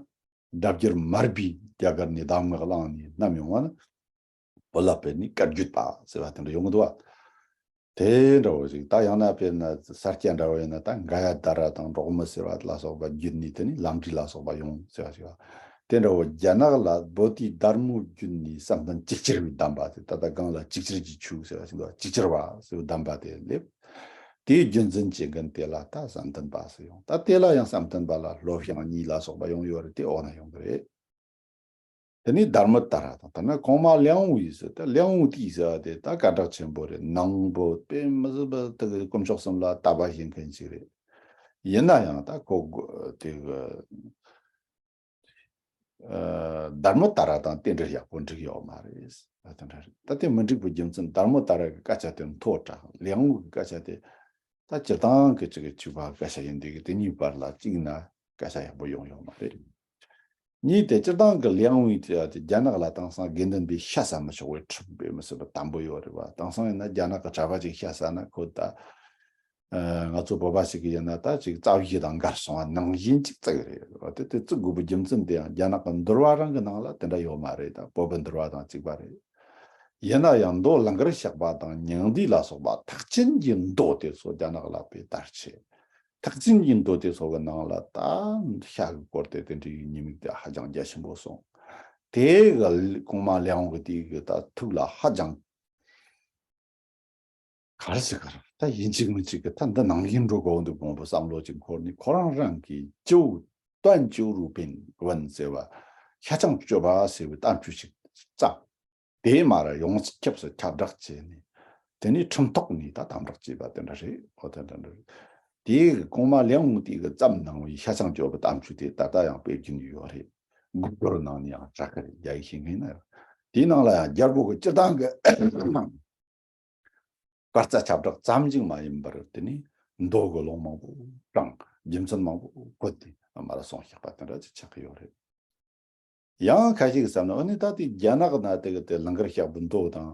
སྒྲ་བསྒྱུར་མར་པས་རྒྱ་གར་ནས་གདམས་ངག་བླངས་ནས་བསྣམས་ཡོང་བ་ནི་བོད་ལ་ཕེབས་ནས་བཀའ་བརྒྱུད་པ་ཟེར་བ་དེ་འདྲ་ཡོང་གི་འདུག་བ། དེ་འདྲ་བོ་ཞིག་ད་ཡང་ན་དཔེར་ན་ས་སྐྱ་འདྲ་བོ་ཡིན་ན་ད་ག་ཡ་དྷ་ར་དང་འབྲོག་མི་ཟེར་བ་ལ་སོགས་པ་བརྒྱུད་ནས་དེ་ནི་ལམ་འབྲས་ལ་སོགས་པ་ཡོང་ཟེར་བ་ཞིག་བ། དེ་འདྲ་བོ་རྒྱ་ནག་ལ་བོ་དྷི་དྷརྨོ་བརྒྱུད་ནས་བསམ་གཏན་ཅིག་ཅར་བའི་གདམས་པ་དེ། ད་ལྟ་སྒང་ལ་ཅིག་ཅར་གྱི་ཆོས་ཟེར་བ་ཞིག་འདུག་ཅིག་ཅར་བ་ཟེར་བའི་གདམས་པ་དེ་སླེབས། དེའི་རྒྱུན་འཛིན་བྱེད་མཁན་དེ་ལ་ད་བསམ་གཏན་པ་ཟེར་ཡོང་། ད་དེ་ལ་ཡང་བསམ་གཏན་པ་ལ་ལྷོ་ཞང་གཉིས་ལ་སོགས་པ་ཡོང་ཡོད་རེད། དེ་འོག་ན་ཡོང་གི་རེད། དེ་ནས་དྷརྨ་ཏཱ་ར་དང་། ད་ནི་གོང་མ་ལིའུ་ཝུའེ་ཟེར་ད། ལིའུ་ཝུའེ་ཏི་ཟེར་བ་དེ་ད་སྐད་གྲགས་ཆེན་པོ་རེད། ནང་པོ་དཔེ་མི་སྲིད་པ་དེ་གི་དཀོན་མཆོག་གསུམ་ལ་དད་པ་བྱེད་མཁན་ཞིག་རེད། ཡིན་ན་ཡང་ད་ཁོ་དེ་གི་ཨ་དྷརྨ་ཏཱ་ར་དང་དེ་འདྲ་ཡག་པོ་འགྲིག་ཡོད་མ་རེད། ད་དེ་འདྲ་རེད། ད་དེ་མི་འགྲིག་པའི་རྒྱུ་མཚན། དྷརྨ་ཏཱ་ར་གི་སྐད་ཆ་དེ་མཐོ་དྲགས། ལིའུ་ཝུའེ་གི་སྐད་ཆ་དེ་ད་སྤྱིར་བཏང་གི་ཅིག་གི་ཕྱུག་པ་སྐད་ཆ་ཡིན་དུས་ཀྱི་དེ་གཉིས་བར་ལ་གཅིག་ན་སྐད་ཆ་ཡག་པོ་ཡོང་ཡོད་མ་རེད། གཉིས་དེ་སྤྱིར་བཏང་གི་ལིའུ་ཝུའེ་དེ་རྒྱ་ནག་ལ་དེང་སང་དགེ་འདུན་པས་ཤ་ཟ་མི་ཆོག་པའི་ཁྲིམས་དཔེ་མི་སྲིད་པ་དམ་པོ་ཡོད་རེད་བ། དེང་སང་ཡིན་ན་རྒྱ་ནག་གི་གྲྭ་པ་ཅིག་ཤ་ཟ་ན་ཁོ་ད། ཨ་ང་ཚོ་བོད་པ་ཞིག་གི་ཡིན་ན་ད་ཅིག་རྩ་བཞི་དང་འགལ་སོང་བ་ནང་བཞིན་ཅིག་བརྩི་གི་རེད་བ། དེ་དེ་བརྩི་དགོས་པའི་རྒྱུ་མཚན་དེ་ཡང་རྒྱ་ནག་གི་འདུལ་བ་རང་གི་ནང་ལ་དེ་འདྲ་ཡོད་མ་རེད། ད་བོད་པའི་འདུལ་བ་དང་གཅིག་པ་རེད། ཡིན་ན་ཡང་མདོ་ལང་ཀར་གཤེགས་པ་དང་མྱང་འདས་ལ་སོགས་པ་ཐེག་ཆེན་གྱི་མདོ་དེ་ཚོ་རྒྱ་ནག་ལ་དཔེ་དར་ཆེ། ཐེག་ཆེན་གྱི་མདོ་དེ་ཚོ་གི་ནང་ལ་ད་ཤ་གི་སྐོར་དེ་དེ་འདྲའི་ཉེས་དམིགས་དེ་ཧ་ཅང་རྒྱ་ཆེན་པོ་སོང་། དེ་གི་གོང་མ་ལིའུ་ཝུའེ་དེ་གི་ད་ཐུགས་ལ་ཧ་ཅང་ག་རེ་ཟེར་ག་རེ། ད་ཡིན་གཅིག་མིན་གཅིག་གི་ད་འདི་ནང་བཞིན་འགྲོ་དགོས་འདུག་དགོངས་པའི་བསམ་བློ་ཅིག་འཁོར་ནས། ཁོ་རང་རང་གིས་ཅིའུ་ཏན་ཅིའུ་རུ་པིན་ཝན་ཟེར་བ་ཤ་ཆང་སྤྱོད་པ་ཟེར་བའི་གཏམ་རྒྱུད་ཅིག་བརྩམས། དེ་མར་ཡོངས་ཁྱབ་སུ་ཁྱབ་བསྒྲགས་བྱས་ནས། དེ་ནས་ཁྲིམས་ཐོག་ནས་ད་དམ་དྲག་བྱས་པ་དེ་འདྲ་རེད། ཨོ་དེ་འདྲ་འདྲ་རེད། དེའི་གོང་མ་ལིའུ་ཝུའེ་དེ་གི་བརྩམས་གནང་བའི་ཤ་ཆང་སྤྱོད་པའི་གཏམ་རྒྱུད་དེ་ད་ལྟ་ཡང་དཔེ་རྒྱུན་ཡོད་རེད། སྒྲུབ་སྦྱོར་ནང་ནས་ཡང་གྲགས་ཀྱི་རེད། རྒྱ་ཡིག་ཤེས་མཁན་ན་ཡང་། དེའི་ནང་ལ་ཡང་རྒྱལ་པོ་གི་སྤྱིར་བཏང་གི་སྐར་རྩ་ཁྱབ་བསྒྲགས་ཙམ་ཞིག་མ་ཡིན་པར། དེ་ནས་མདོ་གི་ལུང་མང་པོ་དྲངས། རྒྱུ་མཚན་མང་པོ་བཀོད་དེ་མར་གསུངས་བཞག་པ་དེ་འདྲ་ཅིག་ཆགས་ཀྱི་ཡོད་རེད། ཡང་ཁ་ཤས་ཀྱིས་བསམ་ན། ཨ་ནི་ད་དེ་རྒྱ་ནག་ན་དེ་གི་དེ་ལང་ཀར་གཤེགས་པའི་མདོ་དང་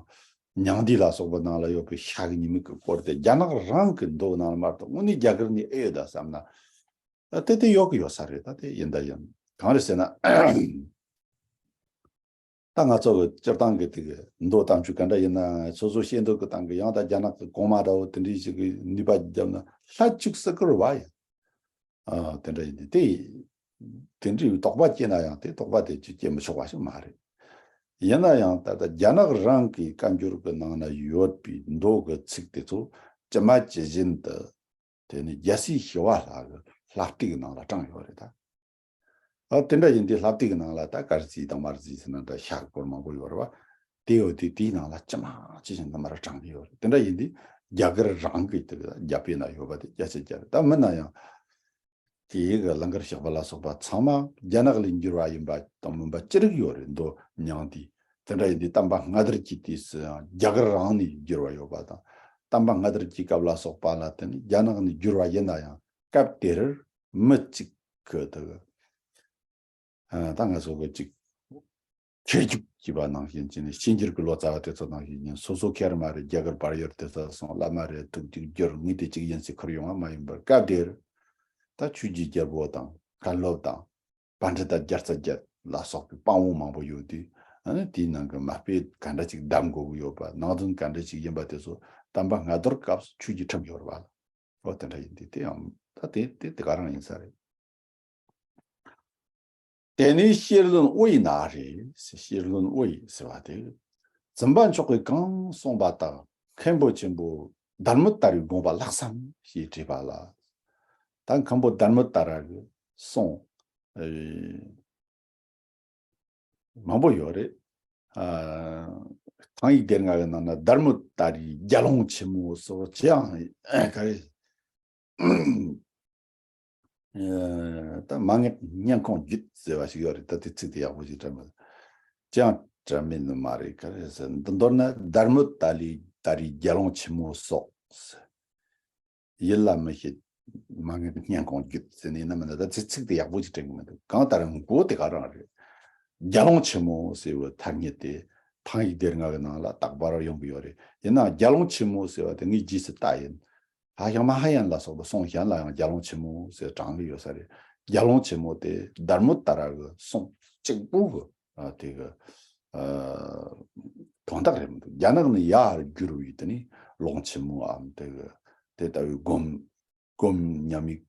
མྱང་འདས་ལ་སོགས་པའི་ནང་ལ་ཡོད་པའི་ཤ་གི་ཉེས་དམིགས་ཀྱི་སྐོར་དེ་རྒྱ་ནག་རང་གི་མདོ་ནང་ལ་མ་གཏོགས་དངོས་གནས་རྒྱ་གར་ནས་ཨེ་ཡོད་ད་བསམ་ན། ཨ་དེ་དེ་ཡོད་ཀྱི་ཡོད་ས་རེད། ད་དེ་ཡིན་ད་ཡིན། གང་རེད་ཟེར་ན། ད་ང་ཚོ་གི་སྤྱིར་བཏང་གི་དེ་གི་མདོ་གཏམ་རྒྱུད་ག་འདྲ་ཡིན་ན། སོ་སོ་ཤེས་འདོད་ཀྱི་སྟེང་གི། ཡང་ད་རྒྱ་ནག་གི་གོང་མ་འདྲ་བོ་དེ་འདྲའི་ཞིག་གི་ནུས་པ་བརྒྱབ་ན་ལྷད་བཅུག་སྲིད་ཀྱི་རེད་བ་ཡ། ཨ་དེ་འདྲ་ཡིན་དུས་དེ་དེ་འདྲའི་དོགས་པ་སྐྱེས་ན་ཡང་དེ་དོགས་པ་དེ་ཅིག་སྐྱེ་མི་ཆོག་པ་ཞིག་མ་རེད། ཡིན་ན་ཡང་ད་ལྟ་རྒྱ་ནག་རང་གི་བཀའ་འགྱུར་གྱི་ནང་ན་ཡོད་པའི་མདོ་གི་ཚིག་དེ་ཚོ་ཇི་མ་ཇི་བཞིན་དུ། དེ་ནི་རྒྱལ་སྲས་ཞི་བ་ལྷ་གི་ལྷ་བཏུས་ཀྱི་ནང་ལ་དྲངས་ཡོད་རེད་ད། ཨ་དེ་འདྲ་ཡིན་དུས་ལྷ་བཏུས་ཀྱི་ནང་ལ་ད་ག་རེ་བརྩིས་དང་མ་རེ་བརྩིས་ཟེར་ན་ད་ཤ་གི་སྐོར་མང་པོ་ཡོད་རེད་བ། དེ་ཡོད་དུས་དེའི་ནང་ལ་ཇི་མ་ཇི་བཞིན་དུ་མར་དྲངས་ཀྱི་ཡོད་རེད། དེ་འདྲ་ཡིན་དུས་རྒྱ་གར་རང་གི་དེ་རྒྱ་དཔེ་ན་ཡོད་པ་དེ་བརྒྱ་ཆ་བརྒྱ་རེད། ད་མིན་ན་ཡང་དེའི་གི་ལང་ཀར་གཤེགས་པ་ལ་སོགས་པ་ཚང་མ་རྒྱ་ནག་ལས་བསྒྱུར་བ་ཡིན་པ་དང་མིན་པ་ཅི་རིགས་ཡོད་རེད། མདོ་མྱང་འདས། དེ་འདྲ་ཡིན་དུས་བསྟན་པ་སྔ་དར་གྱི་དུས་སུ་ཡང་རྒྱ་གར་རང་ནས་བསྒྱུར་བ་ཡོད་པ་དང་། བསྟན་པ་སྔ་དར་གྱི་སྐབས་ལ་སོགས་པ་ལ་བརྟེན་ནས་རྒྱ་ནག་ནས་བསྒྱུར་བ་ཡིན་ན་ཡང་། སྐབས་དེར་མི་གཅིག་གི་དེ་གི་ཨ་ད་ང་ཚོ་གི་གཅིག་ཁེར་རྒྱུག་བྱས་པ་ནང་བཞིན་བྱས་ནས། ཕྱི་འགྱུར་གྱི་ལོ་ཙཱ་བ་དེ་ཚོ་ནང་བཞིན་ཡིན། སོ་སོ་ཁེར་མ་རེད། རྒྱ་གར་བར་ཡུལ་དེ་ཚོ་སོང་། བླ་མ་རེད། ཐུགས་གཅིག་གྱུར་ངས་དེ་གཅིག་ཡིན་ཟེར་ཁུར་ཡོང་བ་མ་ཡིན་པར། སྐབས་དེར་ད་ཆོས་ཀྱི་རྒྱལ་པོ་དང་མཁན་སློབ་དང་། པཎྜི་ཏ་བརྒྱ་རྩ་བརྒྱད་ལ་སོགས་པའི་དཔང་པོ་མང་པོ་ཡོད་དུས། ཨ་ནི་དེའི་ནང་གི་མ་དཔེ་ག་འདྲ་ཅིག་གདམ་དགོས་ཀྱི་ཡོད་པ། ནང་དོན་ག་འདྲ་ཅིག་ཡིན་པ་དེ་ཚོ་བསྟན་པ་སྔ་དར་སྐབས་སུ་ཆོས་ཀྱི་ཁྲིམས་ཡོད་རེད་བ། འོ་དེ་འདྲ་ཡིན་དུས་དེ་ཡང་ད་དེ་དེ་དེ་ག་རང་ཡིན་ས་རེད། དེ་ནས་ཤེར་ལུན་དབུ་ཡི་ན་རེ། ཤེར་ལུན་དབུ་ཡི་ཟེར་བ་དེ། བཙུན་པ་མཆོག་གིས་གང་གསུངས་པ་དག་མཁན་པོ་ཆེན་པོ་དྷརྨུ་ཏཱ་རའི་དགོངས་པ་ལྷག་བསམ་ཞེས་དྲིས་པ་ལ། ད་མཁན་པོ་དྷརྨུ་ཏཱ་ར་གི་གསུང་ཨེ་མང་པོ་ཡོད་རེད། ཨ་ཐང་ཡིག་སྡེ་ལྔ་གི་ནང་ན་དྷརྨུ་ཏཱ་རའི་རྒྱལ་དབང་ཆེན་མོ་སོགས་ཅི་ཡང་ག་རེ། ཨ་ད་མ་ངེས་སྙན་ཁོང་བརྒྱུད་ཟེར་བ་ཞིག་ཡོད་རེད། ད་དེ་ཚིག་དེ་ཡག་པོ་ཞིག་དྲན་མི་འདུག་ཅི་ཡང་དྲན་མེད་ནི་མ་རེད། ག་རེ་ཟེར། འདི་མདོར་ན་དྷརྨུ་ཏཱ་ལི་ཏཱ་རའི་རྒྱལ་དབང་ཆེན་མོ་སོགས། ཡིད་ལ་མི་བྱེད་མ་ངེས་སྙན་ཁོང་བརྒྱུད་ཟེར་ནས་ཡིན་ན་མིན་ན། ད་ཚིག་ཚིག་དེ་ཡག་པོ་ཅིག་དྲན་གི་མི་འདུག་གང་ལྟར་མགོ་དེ་ག་རང་རེད། རྒྱལ་དབང་ཆེན་མོ་ཟེར་བའི་ཐ་སྙད་དེ་ཐང་ཡིག་སྡེ་ལྔ་གི་ནང་ལ་རྟག་པར་ཡོང་གི་ཡོད་རེད། ཡིན་ནའང་རྒྱལ་དབང་ཆེན་མོ་ཟེར་བ་དེ་ངས་རྗེས་སུ་བལྟས་ཡིན། ཧ་ཤང་མ་ཧ་ཡན་ལ་སོགས་པའི་གསུང་གཞན་ལ་ཡང་རྒྱལ་དབང་ཆེན་མོ་ཟེར་དྲངས་གི་ཡོད་ས་རེད། རྒྱལ་དབང་ཆེན་མོ་དེ་དྷརྨུ་ཏཱ་ར་གི་གསུང་གཅིག་པུ་གི་ཨ་དེ་གི་ཨ་དོན་དག་རེད་མི་འདུག་རྒྱ་ནག་ནས་ཡར་བསྒྱུར་བའི་དེ་ནི་ཀློང་ཆེན་མོའམ་དེ་གི་དེ་ལྟ་བུའི་སྒོམ་སྒོམ་ཉམས་ལེན།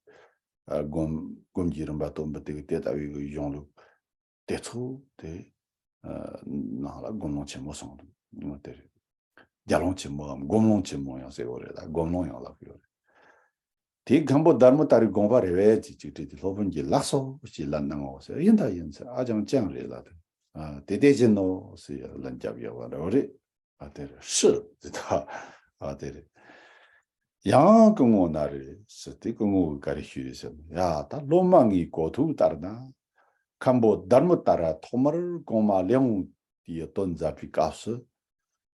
ཨ་སྒོམ་སྒོམ་གྱི་རིམ་པ་སྟོན་པ་དེ་གི་དེ་ལྟ་བུའི་གི་གཞུང་ལུགས་དེ་ཚོ་དེ་ཨ་ནང་ལ་སྒོམ་ལུང་ཆེན་མོ་གསུངས་འདུག་དེ་རེད། རྒྱལ་ལུང་ཆེན་མོའམ་སྒོམ་ལུང་ཆེན་མོ་ཡང་ཟེར་གོ་རེད། ད་སྒོམ་ལུང་ཡང་ལབ་ཀྱི་ཡོད་རེད། དེའི་མཁན་པོ་དྷརྨུ་ཏཱ་རའི་དགོངས་པ་རེད་པས་ཅེས་ཅིག་དྲིས་ཏེ། སློབ་དཔོན་གྱིས་ལགས་སོ་ཞེས་ལན་གནང་ངོ་ཟེར། ཡིན་ད་ཡིན་ཟེར། ཨ་ཅང་ཅང་རེད་ལ་དེ། ཨ་དེ་དེ་བཞིན་ནོ་ཟེར་ཡ་ལན་རྒྱབ་ཡོད་པ་རེད། ཨ་དེ་རེད། ཧྲི་དེ་ད་ཨ་དེ་རེད། ཡང་སྐུ་ངོ་ན་རེ་ཟེར་དེ། སྐུ་ངོ་གིས་ག་རེ་ཞུས་རེད་ཟེར་ན། ཡ་ད་སློབ་མ་ངའི་གོ་ཐོས་ལྟར་ན། མཁན་པོ་དྷརྨ་ཏཱ་ར་ཐོག་མར་གོང་མ་ལེགས་འོང་དེའི་དོན་མཛད་པའི་སྐབས་སུ།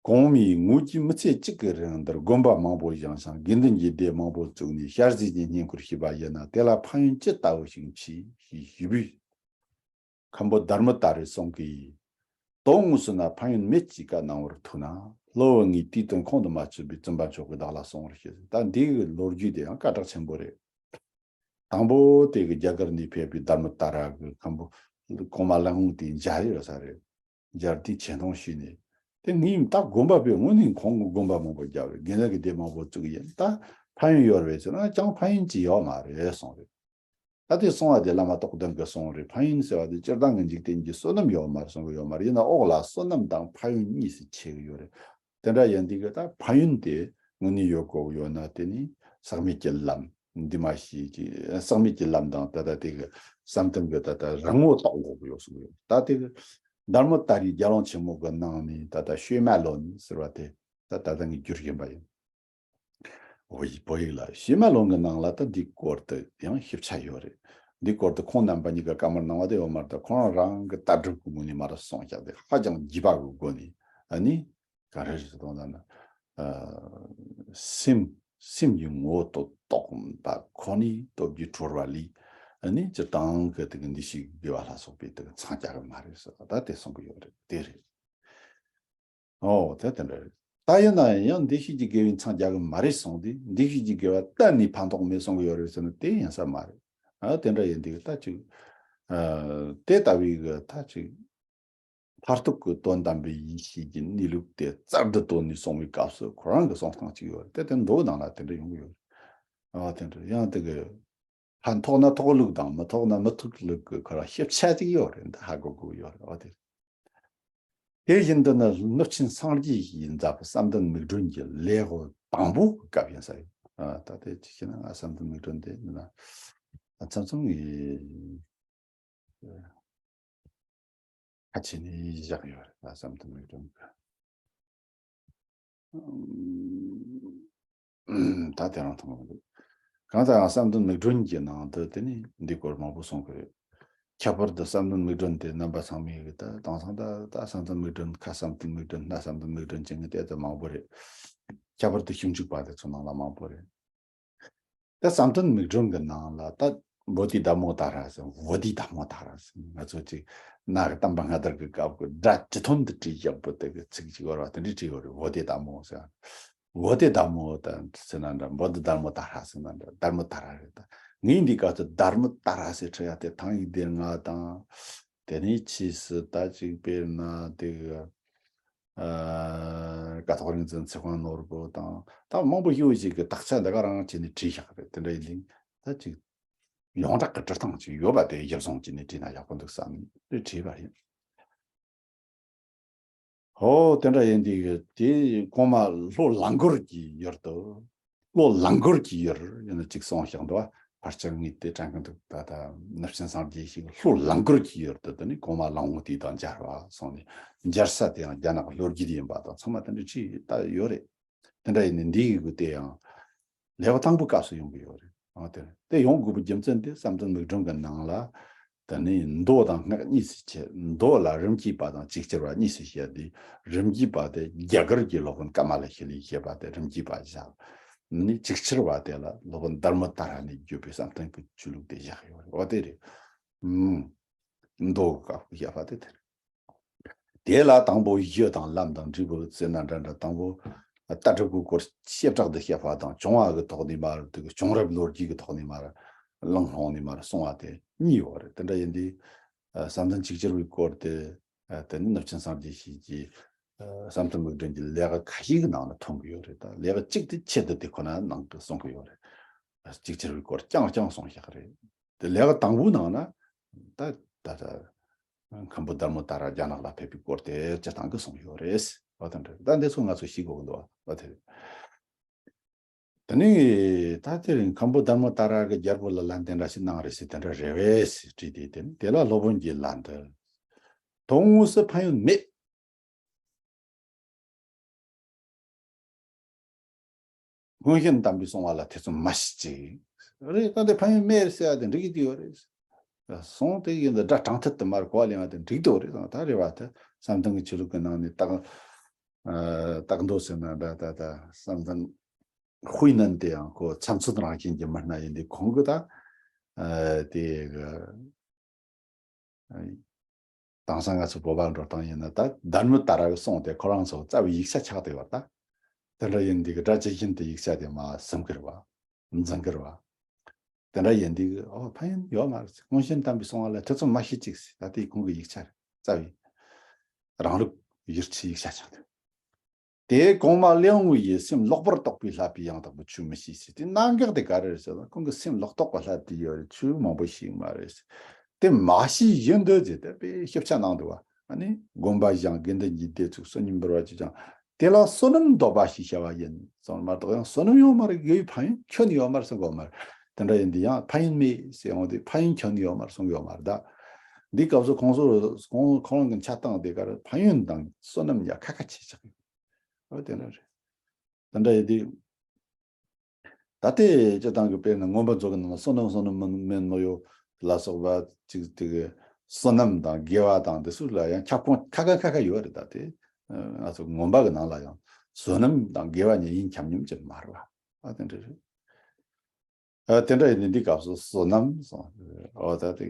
གོང་མའི་ངོས་ཀྱི་མི་ཚེ་གཅིག་གི་རིང་འདིར་དགོན་པ་མང་པོ་བཞེངས་ཤིང་དགེ་འདུན་གྱི་སྡེ་མང་པོ་བཙུགས་ནས་ཞལ་གཟིགས་ཀྱི་བསྙེན་བཀུར་བྱས་པ་ཡིན་ན། དེ་ལ་ཕན་ཡོན་ཅི་ལྟ་བུ་ཞིག་མཆིས་ཞེས་ཞུས་པས། མཁན་པོ་དྷརྨ་ཏཱ་རས་གསུངས་ཀྱིས། དོན་དངོས་སུ་ན་ཕན་ཡོན་མེད་ཅེས་བཀའ་གནང་བར་ཐུག་ན། སློབ་བུ་ངས་དེའི་དོན་ཁུངས་དུ་མ་ཆུད་པའི་བཙུན་པ་མཆོག་གིས་བདག་ལ་གསུངས་པར་ཞུ། ད་འདི་གི་ལོ་རྒྱུས་དེ་ཡང་སྐད་གྲགས་ཆེན་པོ་རེད། དང་པོ་དེ་གི་རྒྱ་གར་ནས་ཕེབས་པའི་དྷརྨ་ཏཱ་ར་གི་མཁན་པོ་གོང་མ་ལེགས་འོང་དེ་མཇལ་ཡོད་ས་རེད། མཇལ་དུས་ཆེ་མཐོང་ཞུས་ནས། དེ་ངས་ད་དགོན་པ་པས་དངོས་གནས་ཁོང་གི་དགོན་པ་མང་པོ་བརྒྱབ་རེད། དགེ་འདུན་གྱི་སྡེ་མང་པོ་བཙུགས་ཡིན། ད་ཕན་ཡོན་ཡོད་རེད་ཟེར་ན་ཅང་ཕན་ཡོན་ཅི་ཡོད་མ་རེད་གསུངས་རེད། ད་དེ་གསུང་བ་དེ་བླ་མ་རྟོགས་ལྡན་གྱིས་གསུངས་རེད། ཕན་ཡོན་ཟེར་བ་དེ་སྤྱིར་བཏང་གི་འཇིག་རྟེན་གྱི་བསོད་ནམས་ཡོད་མ་རེད་གསུང་གི་ཡོད་མ་རེད། ཡིན་ན་འོག་ལ་བསོད་ནམས་དང་ཕན་ཡོན་གཉིས་སུ་ཕྱེ་གི་ཡོད་རེད། དེ་འདྲ་ཡིན་དུས་ཀྱི་ད་ཕན་ཡོན་དེ་དངོས་གནས་ཡོད་དགོས་ཀྱི་ཡོད་ན། དེ་ནི་ཟག་མེད་ཀྱི་ལམ་འདུས་མ་བྱས་ཀྱི། ཟག་མེད་ཀྱི་ལམ་དང་ད་ལྟ་དེ་གི་བསམ་གཏན་གྱི་ད་ལྟ་རང་ངོ་རྟོགས་དགོས་ཀྱི་ཡོད་གསུང་གི་ཡོད། ད་དེ་གི་དྷརྨ་ཏཱ་རའི་རྒྱལ་དབང་ཆེན་མོ་གི་ནང་ནས་ད་ལྟ་ཤོད་མ་ལོན་ཟེར་བ་དེ་ད་ད་ལྟ་ངས་བསྒྱུར་བཞིན་པ་ཡིན། བོད་ཡིག་བོད་ཡིག་ལ། ཤོད་མ་ལོན་གྱི་ནང་ལ་ད་འདིའི་སྐོར་དུ་ཡང་ཞིབ་ཆ་ཡོད་རེད། འདིའི་སྐོར་དུ་ཁོང་རྣམ་པ་གཉིས་ཀ་བཀའ་མོལ་གནང་བ་དེ་ཡོད་མ་རེད། ད་ཁོ་རང་རང་གི་ལྟ་གྲུབ་ཀྱི་ངོས་ནས་མར་གསུངས་བཞག་དེ་ཧ་ཅང་རྒྱས་པ་གི་སྒོ་ནས། ཨ་ནི་ག་རེ་ཞིག་གཏོང་ད་ན། ཨ་སེམས་སེམས་ཀྱི་ངོ་བོ་རྟོགས་པ་ཁོ་ནས་སྟོབས་ཀྱིས་གྲོལ་བ་ལས། ཨ་ནི་སྤྱིར་བཏང་གི་དེ་གི་འདུ་ཤེས་དགེ་བ་ལ་སོགས་པའི་དེ་གི་འཚང་རྒྱ་གི་མ་རེད་ཟེར་བ་ད་དེ་གསུང་གི་ཡོད་རེད། དེ་རེད། ཨོ་ད་དེ་འདྲ་རེད། ད་ཡིན་ན་ཡང་འདུ་ཤེས་ཀྱི་དགེ་བས་འཚང་རྒྱ་གི་མ་རེད་གསུངས་ཏེ། འདུ་ཤེས་ཀྱི་དགེ་བ་གཏན་ནས་ཕན་ཐོགས་མེད་གསུང་གི་ཡོད་རེད་ཟེར་ན་དེ་ཡིན་ས་མ་རེད། ཨ་དེ་འདྲ་ཡིན་དུས་ད་ཅིག་ཨ་དེ་ལྟ་བུའི་གི་ད་ཅིག་མཐར་ཐུག་གི་དོན་དམ་པའི་ཡེ་ཤེས་ཀྱི་གནས་ལུགས་དེ་རྩལ་དུ་བཏོན་ནས་གསུང་བའི་སྐབས་སུ་ཁོ་རང་གི་གསུང་སྟངས་ཅིག་ཡོད་རེད། དེ་དེ་མདོ་ནང་ལ་དེ་འདྲ་ཡོང་གི་ཡོད་རེད། ཨ་དེ་འདྲ་ཡང་དེ་གི་ཕན་ཐོགས་ན་ཐོགས་ལུགས་དང་མི་ཐོགས་ན་མི་ཐོགས་ལུགས་ཀྱི་ཁོ་རང་ཞིབ་ཆ་ཅིག་ཡོད་རེད། འདི་ཧ་གོ་དགོས་ཡོད་རེད། འོ་དེ། དེ་བཞིན་དུ་ནི་གནུབས་ཆེན་སངས་རྒྱས་ཞེས་མཛད་པའི་བསམ་གཏན་མིག་སྒྲོན་གྱི་ལེའུ་དང་པོ་གི་སྐབས་ཡིན་ས་ཡོད། ཨ་ད་དེ་ཅི་ཞེ་ན་ང་བསམ་གཏན་མིག་སྒྲོན་དེ་ནི་ན་མཚམས་མཚམས་ངས་ཁ་ཕྱེ་ནས་བཞག་ཡོད་རེད། ད་བསམ་གཏན་མིག་སྒྲོན་གྱི། ད་དེ་རང་མཐོང་གི་མི་འདུག་གང་ལྟར་ཡང་བསམ་གཏན་མིག་སྒྲོན་གྱི་ནང་དུ་དེ་ནི་འདི་སྐོར་མང་པོ་གསུང་གི་རེད། ཁྱད་པར་དུ་བསམ་གཏན་མིག་སྒྲོན་དེ་རྣམ་པ་ཚང་མས་གི་ད་དེང་སང་ད་ད་བསམ་གཏན་མིག་སྒྲོན། ཁ་བསམ་གཏན་མིག་སྒྲོན། སྣ་བསམ་གཏན་མིག་སྒྲོན་བྱེད་མཁན་དེ་ད་མང་པོ་རེད། ཁྱད་པར་དུ་ཞིབ་འཇུག་པ་དེ་ཚོ་ནང་ལ་མང་པོ་རེད། ད་བསམ་གཏན་མིག་སྒྲོན་གྱི་ནང་ལ་ད་བོ་དྷི་དྷརྨོ་ཏཱ་ར་ཟེར། བོ་དྷི་དྷརྨོ་ཏཱ་ར་ཟེར། ང་ཚོ་ཅིག་ནང་གི་གཏམ་པ་སྔ་དར་གྱི་སྐབས་ཀྱི་སྒྲ་ཇི་ཐོན་དུ་བྲིས་བཞག་པོ་དེ་གི་ཚིག་ཅིག་ཡོད་རེད་བ། དེ་འདྲ་བྲིས་ཡོད་རེད། བོ་དྷི་དྷརྨོ་ཟེར། བོ་དྷི་དྷརྨོ་ད་ཟེར་ན་འདྲ། བོ་དྷི་དྷརྨོ་ཏཱ་ར་ཟེར་ན་འདྲ། དྷརྨོ་ཏཱ་ར་རེད། ད་ངས་འདི་སྐབས་སུ་དྷརྨོ་ཏཱ་ར་ཟེར་ཁྲིད་ཡ་དེ་ཐང་ཡིག་སྡེ་ལྔ་དང་། དེ་ནས་ཕྱིས་སུ་ད་ཅིག་དཔེར་ན་དེ་གི་ཨ་ཀཿཐོག་རིག་འཛིན་ཚེ་དབང་ནོར་བུ་དང་ད་མང་པོ་ཞེ་པོ་ཞིག་གིས་དག་ཆ་འདི་ག་རང་བྱས་ནས་བྲིས་བཞག་རེད། དེ་འདྲ་ཡིན་དུས་ད་ཅིག་ཡོངས་གྲགས་ཀྱི་འབྲི་སྟངས་ཅིག་ཡོད་པ་དེ་གཞིར་བཟུང་བྱས་ནས་བྲིས་ན་ཡག་པོ་འདུག་བསམ་ནས་བྲིས་པ་ཡིན། ཧོ་དེ་འདྲ་ཡིན་དུས་དེ་གོང་མ་ལྷོ་ལ་མགར་གྱི་ཡུལ་དུ། ལྷོ་ལ་མགར་གྱི་ཡུལ་ཡིན་ན་ཅིག་གསུངས་བཞག་འདུག་བ། ཕལ་ཆེར་ངས་དེ་དྲན་གི་འདུག་ད་ལྟ་གནུབས་ཆེན་སངས་རྒྱས་ཞིག་ལྷོ་ལ་མགར་གྱི་ཡུལ་དུ་དེ་ནི་གོང་མ་ལེགས་འོང་དེ་དང་མཇལ་བར་སོང་ནས། མཇལ་ས་དེ་ཡང་རྒྱ་ནག་ལྷོ་རྒྱུད་ཡིན་པ་དང་ཚང་མ་དེ་འདྲ་བྲིས་ད་ཡོད་རེད། དེ་འདྲ་ཡིན་ནི་འདི་ཡི་གུ་དེ་ཡང་ལེའུ་དང་པོའི་སྐབས་སུ་ཡོང་གི་ཡོད་རེད། ཨ་དེ་དེ་ཡོང་དགོས་པའི་རྒྱུ་མཚན་དེ་བསམ་གཏན་མིག་སྒྲོན་གྱི་ནང་ལ། དེ་ནི་མདོ་དང་སྔགས་གཉིས་སུ་ཕྱེ། མདོ་ལ་རིམ་གྱིས་པ་དང་ཅིག་ཅར་བ་གཉིས་སུ་བཤད་དེ། རིམ་གྱིས་པ་དེ་རྒྱ་གར་གྱི་སློབ་དཔོན་ཀ་མ་ལ་ཤཱི་ལས་བཤད་པ་དེ་རིམ་གྱིས་པ་བཞག་ནི་ཅིག་ཅར་བ་དེ་ལ་སློབ་དཔོན་དྷརྨ་ཏཱ་ར་ནས་བརྒྱུད་པའི་བསམ་གཏན་གྱི་ཆོས་ལུགས་དེ་བཞག་ཡོད་རེད། འོ་དེ་རེད། ཨུམ། མདོ་གི་སྐབས་ཀྱི་བཤད་པ་དེ་དེ་རེད། དེ་ལ་དང་པོ་གཞི་དང་ལམ་དང་འབྲས་བུ་ཟེར་ན་འདྲ་འདྲ། དང་པོ་ལྟ་གྲུབ་ཀྱི་སྐོར་བྱེ་བྲག་ཏུ་བཤད་པ་དང་། བྱུང་བ་གི་ཐོག་ནས་མར་དེ་གི་བྱུང་རབས་ལོ་རྒྱུས་ཀྱི་ཐོག་ནས་མར་གླེང་སློང་ནས་མར་གསུང་བ་དེ་གཉིས་ཡོད་རེད། དེ་འདྲ་ཡིན་དུས་ཨ་བསམ་གཏན་ཅིག་ཅར་བའི་སྐོར་དེ་ཨ་དེ་ནི་གནུབས་ཆེན་སངས་རྒྱས་ཞིག་གིས་ཨ་བསམ་གཏན་མིག་སྒྲོན་གྱི་ལེའུ་ཁ་ཤས་ཀྱི་ནང་ལ་ཐོན་གྱི་ཡོད་རེད། ད་ལེའུ་གཅིག་དེ་ཆེད་དུ་དེ་ཁོ་ན་ནང་དུ་གསུང་གི་ཡོད་རེད། ཅིག་ཅར་བའི་སྐོར་རྐྱང་རྐྱང་གསུངས་བཞག་རེད། དེ་ལེའུ་དང་པོའི་ནང་ན་ད་ད་ད་མཁན་པོ་དྷརྨ་ཏཱ་ར་རྒྱ་ནག་ལ་ཕེབས་པའི་སྐོར་དེ་སྤྱིར་བཏང་གི་གསུངས་ཡོད་རེད། འོ་དེ་འདྲ་ད་འདི་ཚོ་ང་ཚོ་ཤེས་དགོས་ཀྱི་འདུག་འོ་དེ་རེད། དེ་ནས་ད་དེ་རིང་མཁན་པོ་དྷརྨ་ཏཱ་ར་གི་རྒྱལ་པོ་ལ་ལན་དེ་འདྲ་ཞིག་གནང་རེད་ཟེར། དེ་འདྲ་རེད་པས་ཟེར་དྲིས་ཏེ། དེ་ནས་དེ་ལ་སློབ་དཔོན་གྱིས་ལན་དུ། དོན་དངོས་སུ་ཕན་ཡོན་མེད། མངོན་ཤེས་དམ་པས་གསུངས་པ་ལ་ཐེ་ཚོམ་མ་བྱེད་ཅིག་རེད། ད་འདི་ཕན་ཡོན་མེད་ཟེར་བ་དེ་འགྲིག་གི་ཡོད་རེད། སོང་དེ་ཡིན་ད་སྒྲ་དྲང་ཐད་དུ་མར་གོ་བ་ལེན་པ་དེ་འགྲིག་འདུག་རེད། ད་རེད་བ། ད་བསམ་གཏན་གྱི་ཆོས་ལུགས་ཀྱི་ནང་ནས་རྟག་རྟག་འདོད་ཟེར་ན་འདྲ། ད་ད་བསམ་གཏན་ཧུའེ་ནན་དེ་ཡང་ཁོ་ཚབ་མཚོན་རང་བཞིན་གྱི་མི་སྣ་ཡིན་དུས། ཁོང་གི་ད་དེ་གི་དེང་སང་ང་ཚོ་བོད་པ་འགྲོ་སྟངས་ཡིན་ན། ད་དྷརྨ་ཏཱ་ར་གི་གསུང་དེ་ཁོ་རང་ཚོ་རྩ་བའི་ཡིག་ཆ་ཆགས་བསྡད་ཡོད་ད། དེ་འདྲ་ཡིན་དུས་སྒྲ་ཇི་བཞིན་དུ་ཡིག་ཆ་དེ་མར་ཟིན་གི་རེད་བ། འཛིན་གི་རེད་བ། དེ་འདྲ་ཡིན་དུས་ཨོ་ཕན་ཡོན་ཡོད་མ་རེད། མངོན་ཤེས་དམ་པས་གསུངས་པ་ལ་ཐེ་ཚོམ་མ་བྱེད་ཅིག་ཟེར། ད་དེ་ཁོང་གི་ཡིག་ཆ་རེད། རྩ་བའི་རང་ལུགས་ཡིག་ཆའི་ཡིག་ཆ་ཆགས་འདུག་དེ་གོང་མ་ལེའུ་ཡི་སེམས་ལོག་པར་རྟོག་པས་བསླད་པའི་ཡང་དག་པའི་ཆོས་མི་ཤེས་ཟེར། དེ་གནད་འགག་དེ་ག་རེ་རེད་ཟེར་ན། ཁོང་གི་སེམས་ལོག་རྟོག་པ་བསླད་དེ་ཡོད་རེད། ཆོས་མང་པོ་ཤེས་མ་རེད་ཟེར། དེ་མ་ཤེས་བཞིན་དུ་ཟེར་ཏེ་དཔེ་ཞིབ་ཆ་གནང་འདུག་བ། ཨ་ནི་སྒོམ་པ་སྦྱང་། དགེ་འདུན་གྱི་སྡེ་བཙུགས། བསོད་སྙོམས་འབུལ་བ་ཅི་བགྱང་། དེ་ལ་བསོད་ནམས་འདོད་པ་ཞེས་བྱ་བ་ཡིན་གསུངས་མ་གཏོགས། ཡང་བསོད་ནམས་ཡོད་མ་རེད། དགེ་བའི་ཕན་ཡོན་ཁྱོན་ནས་ཡོད་མ་རེད་གསུང་གི་ཡོད་མ་རེད། དེ་འདྲ་ཡིན་དུས་ཡང་ཕན་ཡོན་མེད་ཟེར་ཡོང་དུས། ཕན་ཡོན་ཁྱོན་ནས་ཡོད་མ་རེད་གསུང་གི་ཡོད་མ་རེད་ད། འདི་སྐབས་སུ་ཁོང་ཚོ་ཁོང་ཁོང་རང་གི་འཆར་སྟངས་དེ་ག་རེ། ཕན་ཡོན་དང་བསོད་ནམས་ཡ་ཁ་ཁ་ཆེ་ཆགས་ཡོད། འོ་དེ་འདྲ་རེད། དེ་འདྲ་ཡིན་དུས། ད་ལྟའི་སྤྱིར་བཏང་གི་དཔེར་ན་མངོན་པ་མཛོད་ཀྱི་ནང་ལ་བསོད་ནམས་བསོད་ནམས་མིན་མིན་མི་གཡོ་ལ་སོགས་པ་ཅིག་དེ་གི་བསོད་ནམས་དང་དགེ་བ་དང་འདི་ཚོ་ལ་ཡང་ཁྱབ་ཁོངས་ཁ་ཁ་ཁ་ཁ་ཡོད་རེད། ད་དེ་ང་ཚོ་མངོན་པ་གི་ནང་ལ་ཡང་བསོད་ནམས་དང་དགེ་བ་གཉིས་ཡིན་ཁྱབ་མཉམ་ཅིག་མ་རེད་བ། ཨ་དེ་འདྲ་རེད། ཨ་དེ་འདྲ་ཡིན་དུས་འདི་སྐབས་སུ་བསོད་ནམས་སོང་། ཨོ་ད་དེ།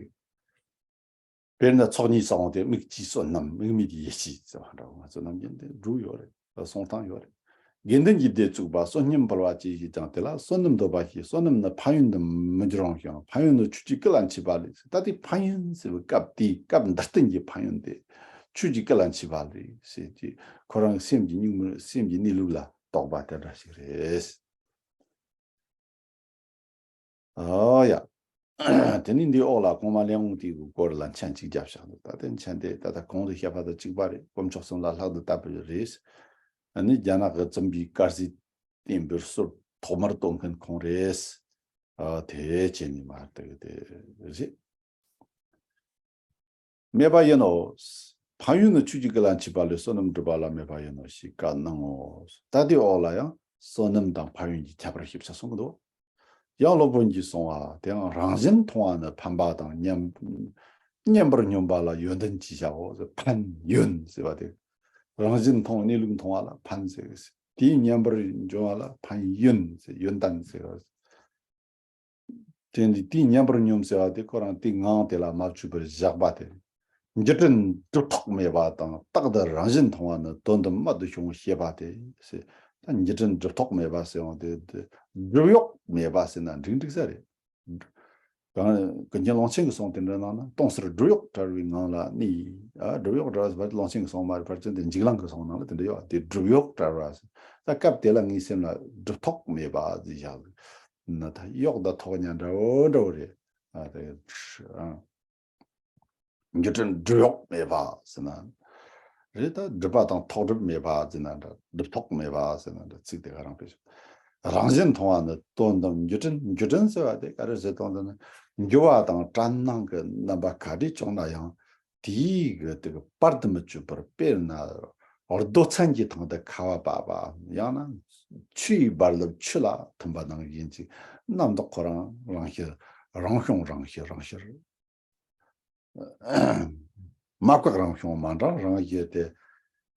དཔེར་ན་ཚོགས་གཉིས་སུ་འོང་སྟེ། དམིགས་ཀྱིས་བསོད་ནམས། དམིགས་མེད་ཀྱིས་ཡིད་ཆེས་ཟེར་བ་འདྲ་བོ། ང་ཚོ་ནམ་རྒྱུན་དེ་སྒྲུབ་ཡོད་རེད། གསུང་སྟངས་ཡོད་རེད། དགེ་འདུན་གྱི་སྡེ་བཙུགས་པ། བསོད་སྙོམས་འབུལ་བ་བཅས་ཀྱིས་ཀྱང་དེ་ལ་བསོད་ནམས་འདོད་པ་ཞེས། བསོད་ནམས་ནི་ཕན་ཡོན་དུ་མི་འགྱུར་རུང་ཞིང་། ཕན་ཡོན་ནི་ཆོས་ཀྱི་སྐུ་ལ་མཆིས་པ་ལས། ད་དེ་ཕན་ཡོན་ཟེར་བའི་སྐབས་དེའི་སྐབས་འདིར་བསྟན་གྱི་ཕན་ཡོན་དེ་ཆོས་ཀྱི་སྐུ་ལ་མཆིས་པ་ལས་ཟེར་གྱི། ཁོ་རང་སེམས་ཀྱི་གཉུག་མ། སེམས་ཀྱི་གནས་ལུགས་ལ་རྟོགས་པ་དེ་འདྲ་ཞིག་རེད། ཨོ་ཡ། དེ་ནས་འདིའི་འོག་ལ་གོང་མ་ལེའུ་དེའི་སྐོར་ལ་མཆན་གཅིག་བརྒྱབ་བཞག་འདུག་ད་ལྟའི་མཆན་དེ་ད་ལྟ་གོང་དུ་བཤད་པ་དང་གཅིག་པ་རེད། དཀོན་མཆོག་གསུམ་ལ་ལྷག་ཏུ་དད་པའི་རེད། ཨ་ནི་རྒྱ་ནག་གི་བཙུན་པའི་དཀར་ཟས་བསྟན་པའི་སྲོལ་ཐོག་མར་གཏོད་མཁན་ཁོང་རེད། ཨ་དེ་བྱས་ནས་མར་དེ་དེ་རེད། སྨྲས་པ་ཡིན་ནོ། ཕན་ཡོན་ནི་ཆོས་ཀྱི་སྐུ་ལ་མཆིས་པ་ལས། བསོད་ནམས་བསྒྲུབ་པ་ལ་སྨྲས་པ་ཡིན་ནོ་ཞེས་བཀའ་གནང་ངོ་། ད་དེའི་འོག་ལ་ཡང་བསོད་ནམས་དང་ཕན་ཡོན་གྱི་ཁྱད་པར་ཞིབ་ཆ་གསུང་གི་འདུག་ཡང་སློབ་དཔོན་གྱིས་གསུངས་པ། དེའང་རང་བཞིན་མཐོང་བ་ནི་ཕན་པ་དང་། མཉམ་མཉམ་པར་སྙོམས་པ་ལ་ཡོན་ཏན་གྱིས་བྱའོ། ཕན་ཡོན་ཟེར་བ་དེ། རང་བཞིན་མཐོང་། གནས་ལུགས་མཐོང་བ་ལ་ཕན་ཟེར། དེའི་མཉམ་པར་འབྱུང་བ་ལ་ཕན་ཡོན་ཟེར། ཡོན་ཏན་ཟེར་བ། དེ་འདི་དེའི་མཉམ་པར་སྙོམས་ཟེར་བ་དེ་ཁོ་རང་དེའི་ངང་དེ་ལ་མ་བཅུག་པར་བཞག་པ་དེ། འགྱུ་བྲལ་གྲུབ་ཐོགས་མེད་པ་དང་། རྟག་ཏུ་རང་བཞིན་མཐོང་བ་ནི་དོན་དམ་རྨད་དུ་བྱུང་ཞེས་པ་སྟེ། ད་འགྱུ་བྲལ་གྲུབ་ཐོགས་མེད་པ་ཟེར་བ་དེ། དེ་སྒྲུབ་གཡོག་མེད་པ་ཟེར་ན་འགྲིག་འགྲིག་ས་རེད། གང་ཀུན་མཁྱེན་ཀློང་ཆེན་གྱི་གསུང་དེ་འདྲ་ནང་ན། སྟོང་གསལ་སྒྲུབ་གཡོག་བྲལ་བའི་ངང་ལ་གནས། ཨ་སྒྲུབ་གཡོག་བྲལ་བ་ཟེར་བ་ཀློང་ཆེན་གྱི་གསུང་མ་རེད། ཕལ་ཆེར་དེ་འཇིགས་གླིང་གི་གསུང་ནང་ལ་དེ་འདྲ་ཡོད། དེ་སྒྲུབ་གཡོག་བྲལ་བ་ཟེར། ད་སྐབས་དེ་ལ་ངའི་སེམས་ལ་སྒྲུབ་ཐོགས་མེད་པ་ཟེར་བཞག་ན། ད་གཡོག་དང་ཐོགས་ཉག་འདྲ་བོ་འདྲ་བོ་རེད། ཨ་དེ་ཨ། འགྱུ་བྲལ་སྒྲུབ་གཡོག་མེད་པ་ཟེར་ན་རེད། ད་སྒྲུབ་པ་དང་ཐོགས་སྒྲུབ་མེད་པ་ཟེར་ན་འདྲ། སྒྲུབ་ཐོགས་མེད་པ་ཟེར་ན་འདྲ། ཚིག་དེ་ག་རང་དཔེ་བཞག་རང་བཞིན་མཐོང་བ་ནི་དོན་དམ་འགྱུ་བྲལ། འགྱུ་བྲལ་ཟེར་བ་དེ་ག་རེ་ཟེར་དོན་དུ་ནི། འགྱུ་བ་དང་བྲལ་སྣང་གི་རྣམ་པ་ག་འདྲས་བྱུང་ན་ཡང་། དེའི་གི་དེ་གི་བར་དུ་མི་གཅོད་པར། དཔེར་ན་རྡོ་ཚན་གྱི་སྟེང་དུ་ཁ་བ་བབས་པ། ཡང་ན་ཆུའི་རྦ་རླབས་ཆུ་ལ་ཐིམ་པ་ནང་བཞིན་གྱི། རྣམ་རྟོག་ཁོ་རང་རང་ཤར། རང་བྱུང་རང་ཤར། རང་ཤར། མ་བཀག་རང་བྱུང་མ་འགྲངས་རང་ཤར་ཏེ།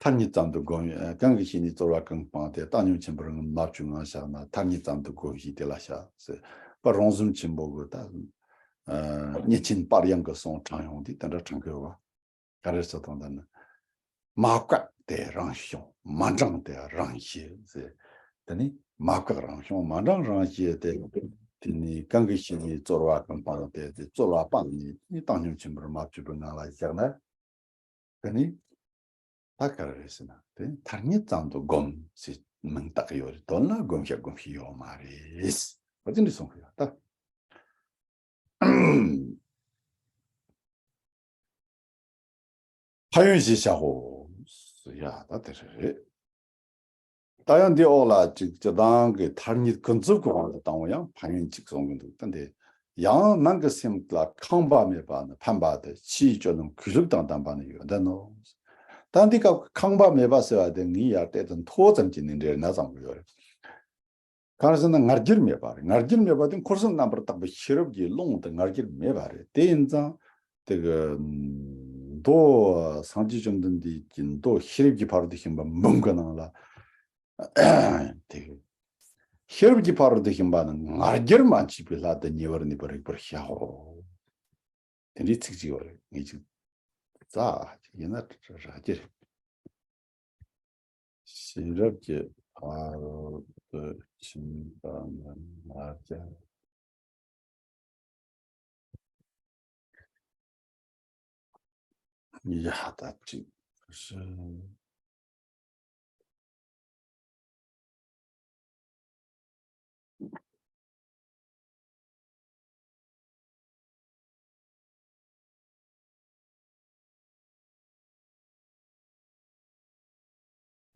ཐ་སྙད་ཙམ་དུ་བསྒོམ། གང་གི་ཞལ་ནས་སྩོལ་བ་གང་སྤངས་ཏེ། བཏང་སྙོམས་ཆེན་པོར་མ་བཅུག་ངང་བཞག་ན། ཐ་སྙད་ཙམ་དུ་བསྒོམས་ཤིང་དེ་ལ་བྱ་ཟེར། པ་རོང་ཟོམ་ཆེན་པོ་གི་ད་ཨ་མཉེས་ཆེན་སྤར་དབྱངས་ཀྱི་གསུང་དྲངས་ཡོང་དུས་དེ་འདྲ་དྲངས་གི་ཡོད་པ། ག་རེ་ཟེར་དང་ད་ནི། མ་བཀག་སྟེ་རང་བྱུང་། མ་འགྲངས་ཏེ་རང་ཤར་ཟེར། དེ་ནི་མ་བཀག་རང་བྱུང་། མ་འགྲངས་རང་ཤར་ཏེ། དེ་ནི་གང་གི་ཞལ་ནས་སྩོལ་བ་གང་སྤངས་ཏེ། དེ་སྩོལ་བ་སྤངས་ནས་ནི་བཏང་སྙོམས་ཆེན་པོར་མ་བཅུག་པའི་ངང་ལ་བཞག་ན། དེ་ནི་ད་ག་རེ་རེད་ཟེར་ན། དེ་ཐ་སྙད་ཙམ་དུ་བསྒོམ་ཟེར་མིང་བཏགས་ཡོད་རེད། དོན་ལ་བསྒོམ་བྱ་བསྒོམ་བྱེད་ཡོད་མ་རེད། འོ་དེ་འདྲ་གསུང་གི་ཡོད་ད། ཕན་ཡོན་ཞེས་བྱའོ། ཡ་ད་དེ་རེད། ད་ཡང་འདི་འོག་ལ་ཅིག་སྤྱིར་བཏང་གི་ཐ་སྙད་ཀུན་རྫོབ་ཀྱི་དབང་དུ་བཏང་བ་ཡང་ཕན་ཡོན་ཅིག་གསུང་གི་འདུག་ད་འདི་ ཡང་ནང་གི་སེམས་ལ་ཁེངས་པ་མེད་པ་ནི་ཕན་པ་སྟེ། ཕྱིའི་སྤྱོད་ལམ་གུས་ལུགས་དང་ལྡན་པ་ནི་ཡོན་ཏན་ནོ། ད་འདི་སྐབས་ཁེངས་པ་མེད་པ་ཟེར་བ་དེ་ངས་ཡར་བལྟས་དུས་མཐོ་ཙམ་གྱིས་ནི་འགྲེལ་ན་བསམ་གྱི་ཡོད་རེད། གང་ཟེར་ན་ང་རྒྱལ་མེད་པ་རེད། ང་རྒྱལ་མེད་པ་དེ་འཁོར་གསུམ་རྣམ་པར་དག་པའི་ཤེས་རབ་ཀྱི་ཀློང་དུ་ང་རྒྱལ་མེད་པ་རེད། དེ་ཡིན་ཙང་དེ་གི་མདོ་སངས་རྒྱས་བཅོམ་ལྡན་འདས་ཀྱི་མདོ་ཤེས་རབ་ཀྱི་ཕ་རོལ་ཏུ་ཕྱིན་པ་འབུམ་གྱི་ནང་ལ། དེ་གི་ཤེས་རབ་ཀྱི་ཕ་རོལ་ཏུ་ཕྱིན་པ་ནི་ང་རྒྱལ་མ་མཆིས་པའི་སླད་དུ་ཉེ་བར་གནས་པར་རིགས་པར་བྱའོ། དེ་འདྲའི་ཚིག་ཅིག་ཡོད་རེད། ངས་ཅིག་རྩ་ཡིན་ན་རག་གི་རེད། ཤེས་རབ་ཀྱི་ཕ་རོལ་ཏུ་ཕྱིན་པ་ནི་ང་རྒྱལ། ཡ་ད་ཅིག་ཧྲི།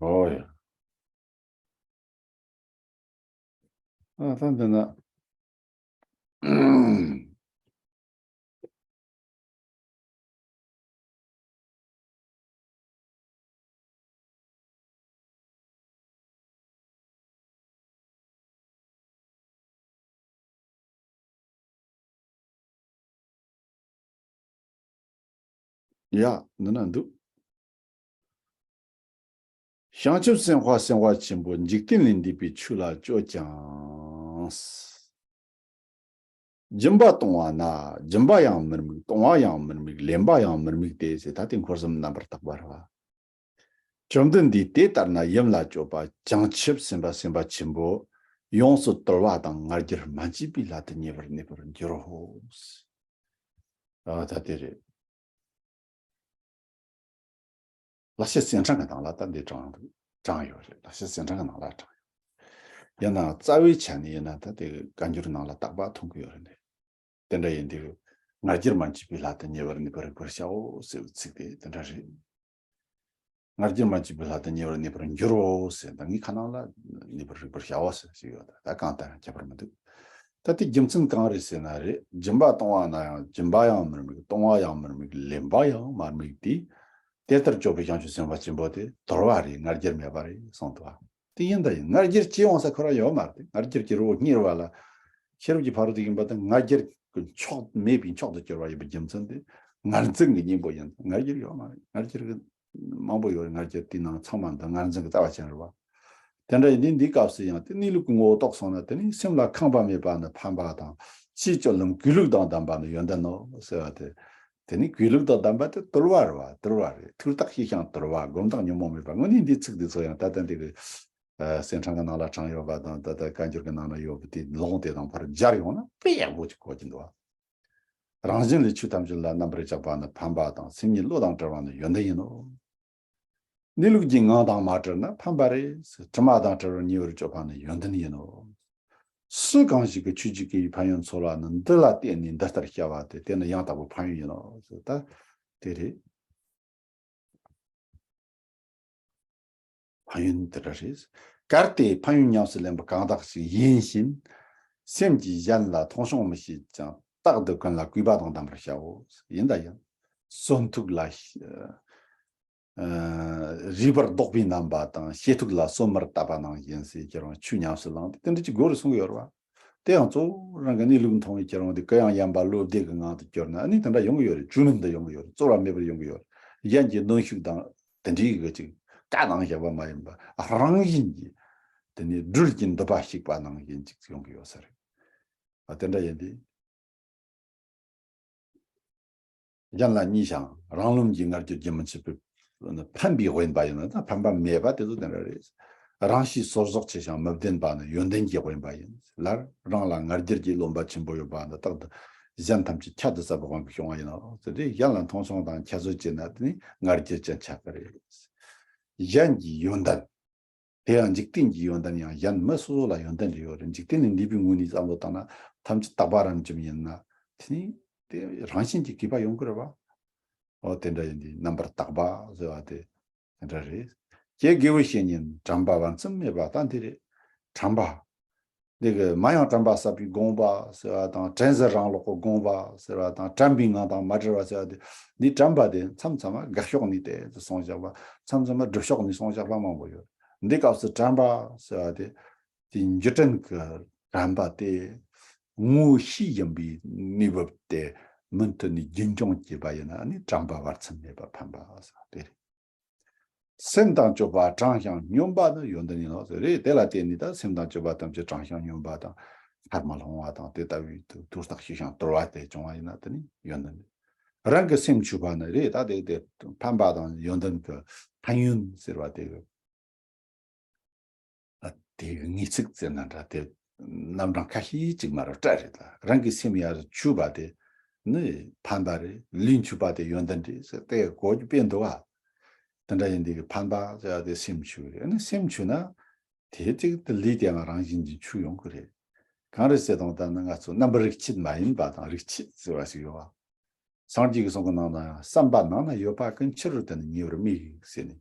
ཨོ་ཡ། ཨ་ད་འདི་ན། ཡ། འདི་ན་འདུག་བྱང་ཆུབ་སེམས་དཔའ་སེམས་དཔའ་ཆེན་པོ། འཇིག་རྟེན་ལས་འདས་པའི་ཆོས་ལ་སྤྱོད་ཅིང་། སྦྱིན་པ་གཏོང་བ་ན། སྦྱིན་པ་ཡང་མི་དམིགས། གཏོང་བ་ཡང་མི་དམིགས། ལེན་པ་ཡང་མི་དམིགས་ཏེ་ཟེར། ད་དེ་འཁོར་གསུམ་རྣམ་པར་དག་པ་རེད་བ། བཅོམ་ལྡན་འདས་དེ་ལྟར་ན་ཡུམ་ལ་སྤྱོད་པ། བྱང་ཆུབ་སེམས་དཔའ་སེམས་དཔའ་ཆེན་པོ། ཡོངས་སུ་དུལ་བ་དང་ང་རྒྱལ་མ་མཆིས་པའི་སླད་དུ་ཉེ་བར་གནས་པར་འགྱུར་རོ། ཨ་ད་དེ་རེད། ལེགས་བཤད་གསེར་ཕྲེང་གི་ནང་ལ་ད་འདི་དྲངས་དྲངས་ཡོད་རེད། ལེགས་བཤད་གསེར་ཕྲེང་གི་ནང་ལ་དྲངས་ཡོད། ཡིན་ནའང་རྩ་བའི་ཆ་ནས་ཡིན་ན་ད་དེ་བཀའ་འགྱུར་ནང་ལ་རྟག་པར་མཐོང་གི་ཡོད་རེད་འདི། དེ་འདྲ་ཡིན་དུས་ང་རྒྱལ་མ་མཆིས་པའི་སླད་དུ་ཉེ་བར་གནས་པར་རིགས་པར་བྱའོ་ཟེར་བའི་ཚིག་དེ་དེ་འདྲ་རེད། ང་རྒྱལ་མ་མཆིས་པའི་སླད་དུ་ཉེ་བར་གནས་པར་འགྱུར་རོ་ཟེར། ད་ངའི་ཁ་ནང་ལ་གནས་པར་རིགས་པར་བྱའོ་ཟེར་ཞིག་ཡོད། ད་གང་ལྟར་ཡང་ཁྱད་པར་མི་འདུག་ད་དེ་རྒྱུ་མཚན་གང་རེད་ཟེར་ན་རེད། སྦྱིན་པ་གཏོང་བ་ན་ཡང་སྦྱིན་པ་ཡང་མི་དམིགས། གཏོང་བ་ཡང་མི་དམིགས། ལེན་པ་ཡང་མ་དམིགས་ཏེ། དེ་ལྟར་སྤྱོད་པའི་བྱང་ཆུབ་སེམས་དཔའ་ཆེན་པོ་དེ་དུལ་བ་རེད། ང་རྒྱལ་མེད་པ་རེད་གསུངས་འདུག་བ། དེ་ཡིན་ད་ཡིན། ང་རྒྱལ་སྐྱེ་འོང་ས་ཁོ་རང་ཡོད་མ་རེད། ང་རྒྱལ་གྱི་རི་བོ་བསྙེགས་པ་ལ་ཤེས་རབ་ཀྱི་ཕ་རོལ་ཏུ་ཕྱིན་པ་དེ་ང་རྒྱལ་གྱི་མཆོག་མེད་པའི་མཆོག་ཏུ་གྱུར་པ་ཡིན་པའི་རྒྱུ་མཚན་དེ་ངར་འཛིན་གྱི་གཉེན་པོ་ཡིན། ང་རྒྱལ་ཡོད་མ་རེད། ང་རྒྱལ་གྱི་མང་པོ་ཡོད་རེད། ང་རྒྱལ་དེའི་ནང་ཚང་མ་འདི་ངར་འཛིན་གྱི་རྩ་བ་ཅན་རེད་བ། དེ་འདྲ་ཡིན་དུས་འདིའི་སྐབས་སུ་ཡང་དེ་གནས་ལུགས་ཀྱི་ངོ་བོ་རྟོགས་སོང་ན། དེ་ནི་སེམས་ལ་ཁེངས་པ་མེད་པ་ནི་ཕན་པ་དང་། ཕྱིའི་སྤྱོད་ལམ་གུས་ལུགས་དང་ལྡན་པ་ནི་ཡོན་ཏན་ནོ་ཟེར་བ་དེ། དེ་ནི་གུས་ལུགས་དང་ལྡན་པ་དེ་དུལ་བ་རེད་བ། དུལ་བ་རེད། ཐུགས་བརྟག་ཞི་ཞིང་དུལ་བ། སྒོམ་བརྟག་ཉོན་མོངས་མེད་པ། དངོས་གནས་འདིའི་ཚིག་འདི་ཚོ་ཡང་ད་ལྟ་འདི་གི་ཨ་གསེར་ཕྲེང་གི་ནང་ལ་དྲངས་ཡོད་པ་དང་། ད་ལྟ་བཀའ་འགྱུར་གྱི་ནང་ན་ཡོད་པ་དེ་ལུང་དེ་དང་ཕར་སྦྱར་ཡོང་ན་དཔེ་ཡག་པོ་ཅིག་གོ་གི་འདུག་བ། རང་གཞན་ལས་ཆོས་ཐམས་ཅད་ལ་རྣམ་པར་གཞག་པ་ནི་ཕན་པ་དང་། སེམས་ཉིད་བློ་དང་བྲལ་བ་ནི་ཡོན་ཏན་ཡིན་ནོ། གནས་ལུགས་ཀྱི་ངང་དང་མ་བྲལ་ན་ཕན་པ་རེད། དྲི་མ་དང་བྲལ་བར་ཉེ་བར་སྤྱོད་པ་ནི་ཡོན་ཏན་ཡིན་ནོ། སུ་གང་ཞིག་གིས་ཆོས་ཀྱི་དགེ་བའི་ཕན་ཡོན་འཚོལ་བ་ནི། འདི་ལ་བརྟེན་ནས་འདི་ལྟར་བྱ་བ་སྟེ། དེ་ནི་ཡང་དག་པའི་ཕན་ཡོན་ཡིན་ནོ། ད་དེ་རེད། ཕན་ཡོན་དེ་འདྲ་རེད། གལ་ཏེ་ཕན་ཡོན་ཉམས་སུ་ལེན་པ་གང་དག་ཅིག་ཡིན་ཕྱིན། སེམས་ཀྱིས་གཞན་ལ་མཐོང་ཆུང་མི་བྱེད་ཅིང་། རྟག་ཏུ་ཀུན་ལ་གུས་པ་དང་ལྡན་པར་བྱའོ། ཡིན་ད་ཡིན། གསོན་ཐུག་ལ་ཨ་རུས་པར་བཟློག་པའི་རྣམ་པ་དང་། ཞེ་ཐུག་ལ་སོ་མར་བཏབ་པ་ནང་བཞིན་ཟེར། ཁྱེད་རང་ཆུ་ཉམས་སུ་བླངས་ཏེ་དེ་འདྲ་ཅིག་དགོས་རེད་གསུང་གི་ཡོད་རེད་བ། དེ་ཡང་གཙོ་བོ་རང་གི་གནས་ལུགས་མཐོང་བའི་ཁྱེད་རང་དེ་གུ་ཡངས་ཡངས་པ་བློ་བདེ་གི་ངང་དུ་གྱུར་ན། ཨ་ནི་དེ་འདྲ་ཡོང་གི་ཡོད་རེད། བཅོས་མིན་དུ་ཡོང་གི་ཡོད་རེད། རྩོལ་བ་མེད་པར་ཡོང་གི་ཡོད་རེད། གཞན་གྱི་གནོན་ཤུགས་དང་དེ་འདྲའི་གི་ཅིག་བཀའ་གནང་བཞག་པ་མ་ཡིན་པ། རང་བཞིན་གྱིས་དེ་ནས་སྦྲུལ་གྱི་མདུད་པ་བཤིག་པ་ནང་བཞིན་ཅིག་ཡོང་གི་ཡོད་ས་རེད། ཨ་དེ་འདྲ་ཡིན་དུས། གཞན་ལ་གཉེར་ཞིང་རང་རློམ་གྱི་ང་རྒྱལ་རྒྱུན་མི་འཆད་པའི་ཕན་པའི་དབེན་པ་ཡིན་ན། ད་ཕན་པ་མེད་པ་དེ་ཚོ་དེ་འདྲ་རེད། རང་གཤིས་ཚོར་ཟོག་ཆེ་ཞིང་མི་བདེན་པ་ནི་ཡོན་ཏན་གྱི་དབེན་པ་ཡིན། ལར་རང་ལ་ང་རྒྱལ་གྱི་རློམ་པ་ཆེན་པོ་ཡོད་པ་འདི་རྟག་ཏུ་གཞན་ཐམས་ཅད་ཁྱད་དུ་བསད་པའི་དབང་གིས་བྱུང་བ་ཡིན་ནོ། དེ་འདྲའི་གཞན་ལ་མཐོང་ཆུང་དང་ཁྱད་གསོད་བྱས་ན་དེ་ནི་ང་རྒྱལ་ཅན་ཆགས་ཀྱི་རེད། གཞན་གྱི་ཡོན་ཏན། དེ་ཡང་འཇིག་རྟེན་གྱི་ཡོན་ཏན་ཡང་གཞན་མི་སོ་སོ་ལ་ཡོན་ཏན་རེ་ཡོད་རེད། འཇིག་རྟེན་ལས་འདས་པའི་ངོས་ནས་བསམ་བློ་བཏང་ན་ཐམས་ཅད་རྟག་པ་རང་བྱུང་ཡིན་ན། དེ་ནི་དེ་རང་བཞིན་གྱིས་གུས་པ་ཡོང་གི་རེད་བ། འོ་དེ་འདྲ་ཡིན་དུས་རྣམ་པར་དག་པ་ཟེར་བ་དེ་དེ་འདྲ་རེད། ཀྱེ་དགེ་བའི་བཤེས་གཉེན་དྲན་པ་བར་མཚམས་མེད་པ་ད་འདི་རེད། དྲན་པ། འདི་གི་མ་ཡང་དྲན་པ་ཟབ་པའི་དགོངས་པ་ཟེར་བ་དང་དྲན་ཟེར་རང་ལོག་གི་དགོངས་པ་ཟེར་བ་དང་དྲན་པའི་ངང་དང་མ་བྲལ་བ་ཟེར་བ་དེ་འདི་དྲན་པ་དེ་མཚམས་མཚམས་མ་དགག་ཕྱོགས་ནས་དེ་ཚོ་སོང་བཞག་པ་མཚམས་མཚམས་མ་སྒྲུབ་ཕྱོགས་ནས་སོང་བཞག་པ་མང་པོ་ཡོད། འདི་སྐབས་སུ་དྲན་པ་ཟེར་བ་དེ་དེ་འགྱུ་དྲན་གྱི་དྲན་པ་དེ་ངོ་བོ་ཤེས་ཡིན་པའི་གནས་བབ་དེ་མུ་མཐུད་ནས་རྒྱུན་སྐྱོང་བྱེད་པ་ཡིན་ན་ནི་དྲན་པ་བར་མཚམས་མེད་པར་འཕེན་པ་ཟེར་བ་དེ་རེད། སེམས་དང་སྤྱོད་པ་དྲང་ཞིང་སྙོམས་པ་ནི་ཡོན་ཏན་ཡིན་ནོ་ཟེར་རེད། དེ་ལ་བརྟེན་ནས་ད་སེམས་དང་སྤྱོད་པ་ཐམས་ཅད་དྲང་ཞིང་སྙོམས་པ་དང་མཐར་མ་ལྷུང་བ་དང་དེ་ལྟ་བུའི་དུ་དུས་རྟག་ཤེས་ཤིང་དུལ་བ་དེ་བྱུང་བ་ཡིན་ན་དེ་ནི་ཡོན་ཏན་རེད། རང་གི་སེམས་འཆུས་པ་ནི་རེད། ད་དེ་དེ་ཕན་པ་དང་ཡོན་ཏན་གྱི་ཕན་ཡོན་ཟེར་བ་དེ་གི་ཨ་དེ་གི་ངེས་ཚིག་ཟེར་ན་འདྲ་དེ་རྣམ་གྲངས་ཁ་ཤས་ཅིག་མ་རུ་སྤྲད་རེད། ད་རང་གི་སེམས་ཡར་འཆུས་པ་དེ་ནི་ཕན་པ་རེད། ལུས་འཆུས་པ་དེ་ཡོན་ཏན་རེད་ཟེར་དེ་གོ་རྒྱུ་དཔེ་འདུག་བ། དེ་འདྲ་ཡིན་དུས་ཕན་པ་ཟེར་བ་དེ་སེམས་འཆུས་རེད། ཨ་ནི་སེམས་འཆུས་ན་དེ་གཅིག་ཏུ་ལུས་དེའང་རང་བཞིན་གྱིས་འཆུས་ཡོང་གི་རེད། གང་རེད་ཟེར་དང་ད་ནི་ང་ཚོ་རྣམ་པར་རིག་བྱེད་མ་ཡིན་པ་དང་རིག་བྱེད་ཟེར་བ་ཞིག་ཡོད་བ། སངས་རྒྱས་ཀྱི་གསུང་གི་ནང་ན་བསམ་པ་ནང་ན་ཡོད་པ་ཀུན་ཕྱི་རོལ་དུ་ནི་ཉེ་བར་དམིགས་ཟེར་ནས།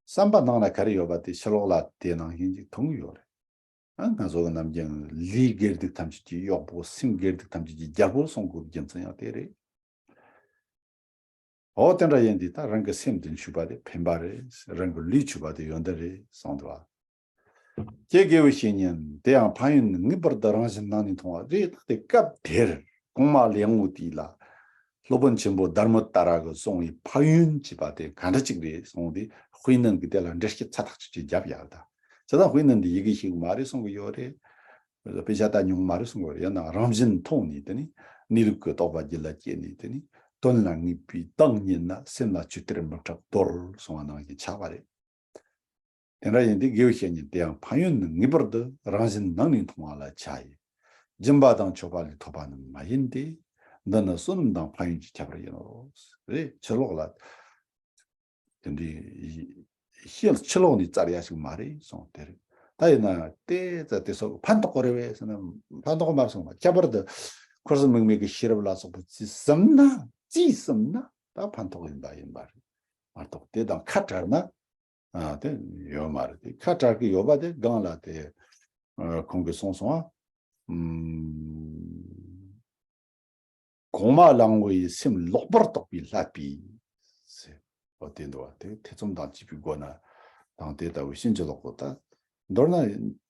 བསམ་པ་ནང་ན་ག་རེ་ཡོད་པ་དེ་ཕྱི་ལོགས་ལ་དེ་ནང་བཞིན་ཅིག་མཐོང་གི་ཡོད་རེད། ཨ་ང་ཚོ་གི་ནམ་རྒྱུན་ལུས་དགེ་སྡིག་ཐམས་ཅད་ཀྱི་གཡོག་པོ་སེམས་དགེ་སྡིག་ཐམས་ཅད་ཀྱི་རྒྱལ་པོ་གསུང་དགོས་པའི་རྒྱུ་མཚན་ཡང་དེ་རེད། འོ་དེ་འདྲ་ཡིན་དུས་ད་རང་གི་སེམས་དེ་འཆུས་པ་དེ་ཕན་པ་རེད། རང་གི་ལུས་འཆུས་པ་དེ་ཡོན་ཏན་རེད་གསུངས་འདུག་བ། ཀྱེ་དགེ་བའི་བཤེས་གཉེན། དེ་ཡང་ཕན་ཡོན་ངེས་པར་དུ་རང་བཞིན་སྣང་ནས་མཐོང་བ་རེད། ད་དེ་སྐབས་དེར་གོང་མ་ལེའུ་དེ་ལ་སློབ་དཔོན་ཆེན་པོ་དྷརྨ་ཏཱ་ར་གིས་གསུངས་པའི་ཕན་ཡོན་ཅེས་པ་དེ་ག་འདྲ་ཅིག་རེད་གསུངས་ཏེ་དཔེ་ནན་གྱིས་དེ་ལ་འགྲེལ་བཤད་ཚ་ཐག་ཆོད་ཅིག་བརྒྱབ་ཡོད་ད། བྱས་ཙང་དཔེ་ནན་དེ་ཡི་གེ་ཤེས་གི་མ་རེད་གསུང་གི་ཡོད་རེད། དཔེ་ཆ་ལྟ་མྱོང་མ་རེད་གསུང་གི་ཡོད་རེད། ཡིན་ནའང་རང་བཞིན་མཐོང་ནས་དེ་ནི་གནས་ལུགས་ཀྱི་རྟོགས་པ་རྒྱུད་ལ་སྐྱེས་ནས་དེ་ནི་དོན་ལ་ངེས་པའི་བདག་ཉིད་ན་སེམས་ལ་ཆུ་གཏེར་མི་འཕྲད་རྡོར་གསུང་བ་ནང་བཞིན་ཆགས་པ་རེད། དེ་འདྲ་ཡིན་དུས་དགེ་བའི་བཤེས་གཉེན། དེ་ཡང་ཕན་ཡོན་ནི་ངེས་པར་དུ་རང་བཞིན་ནང་ནས་མཐོང་བ་ལ་བྱ་ཡི། སྦྱིན་པ་དང་མཆོད་པ་ལས་ཐོབ་པ་ནི་མ་ཡིན་ཏེ། འདི་ནི་བསོད་ནམས་དང་ཕན་ཡོན་གྱི་ཁྱད་པར་ཡིན་ནོ། རེད། ཕྱི་ལོགས་ལ་དེ་འདྲའི་ཕྱི་ཕྱི་ལོགས་ནས་བཙལ་ཡ་ཞིག་མ་རེད་གསུངས་དེ་རེད། ད་ཡིན་ན་དེ་ཙ་དེ་སོགས་ཕན་ཐོགས་གི་རེད་པས་ཟེར་ན་ཕན་ཐོགས་མ་གསུངས་པ། ཁྱད་པར་དུ་འཁོར་གསུམ་དམིགས་མེད་ཀྱི་ཤེས་རབ་ལ་སོགས་པ་ཅི་བསམ་ན་ཅི་བསམ་ན་ད་ཕན་ཐོགས་ཡིན་པ་ཡིན་པ་རེད་མ་གཏོགས་དེ་དང་ཁ་བྲལ་ན། ཨ་དེ་ཡོད་མ་རེད། དེ་ཁ་བྲལ་གི་ཡོད་པ་དེ་སྒང་ལ་དེ་ཨ་ཁོང་གིས་གསུངས་སོང་ཨ། ཨུམ། གོང་མ་གླང་པོ་ཡི་སེམས་ལོག་པར་རྟོག་པའི་བསླབ་པའི་ཟེར། འོ་དེ་འདུག་བ། དེ་ཐེ་ཚོམ་དང་བཅས་པའི་སྒོ་ན་དང་དེ་ལྟ་བུའི་ཕྱིན་ཅི་ལོག་གོ་ད། མདོར་ན་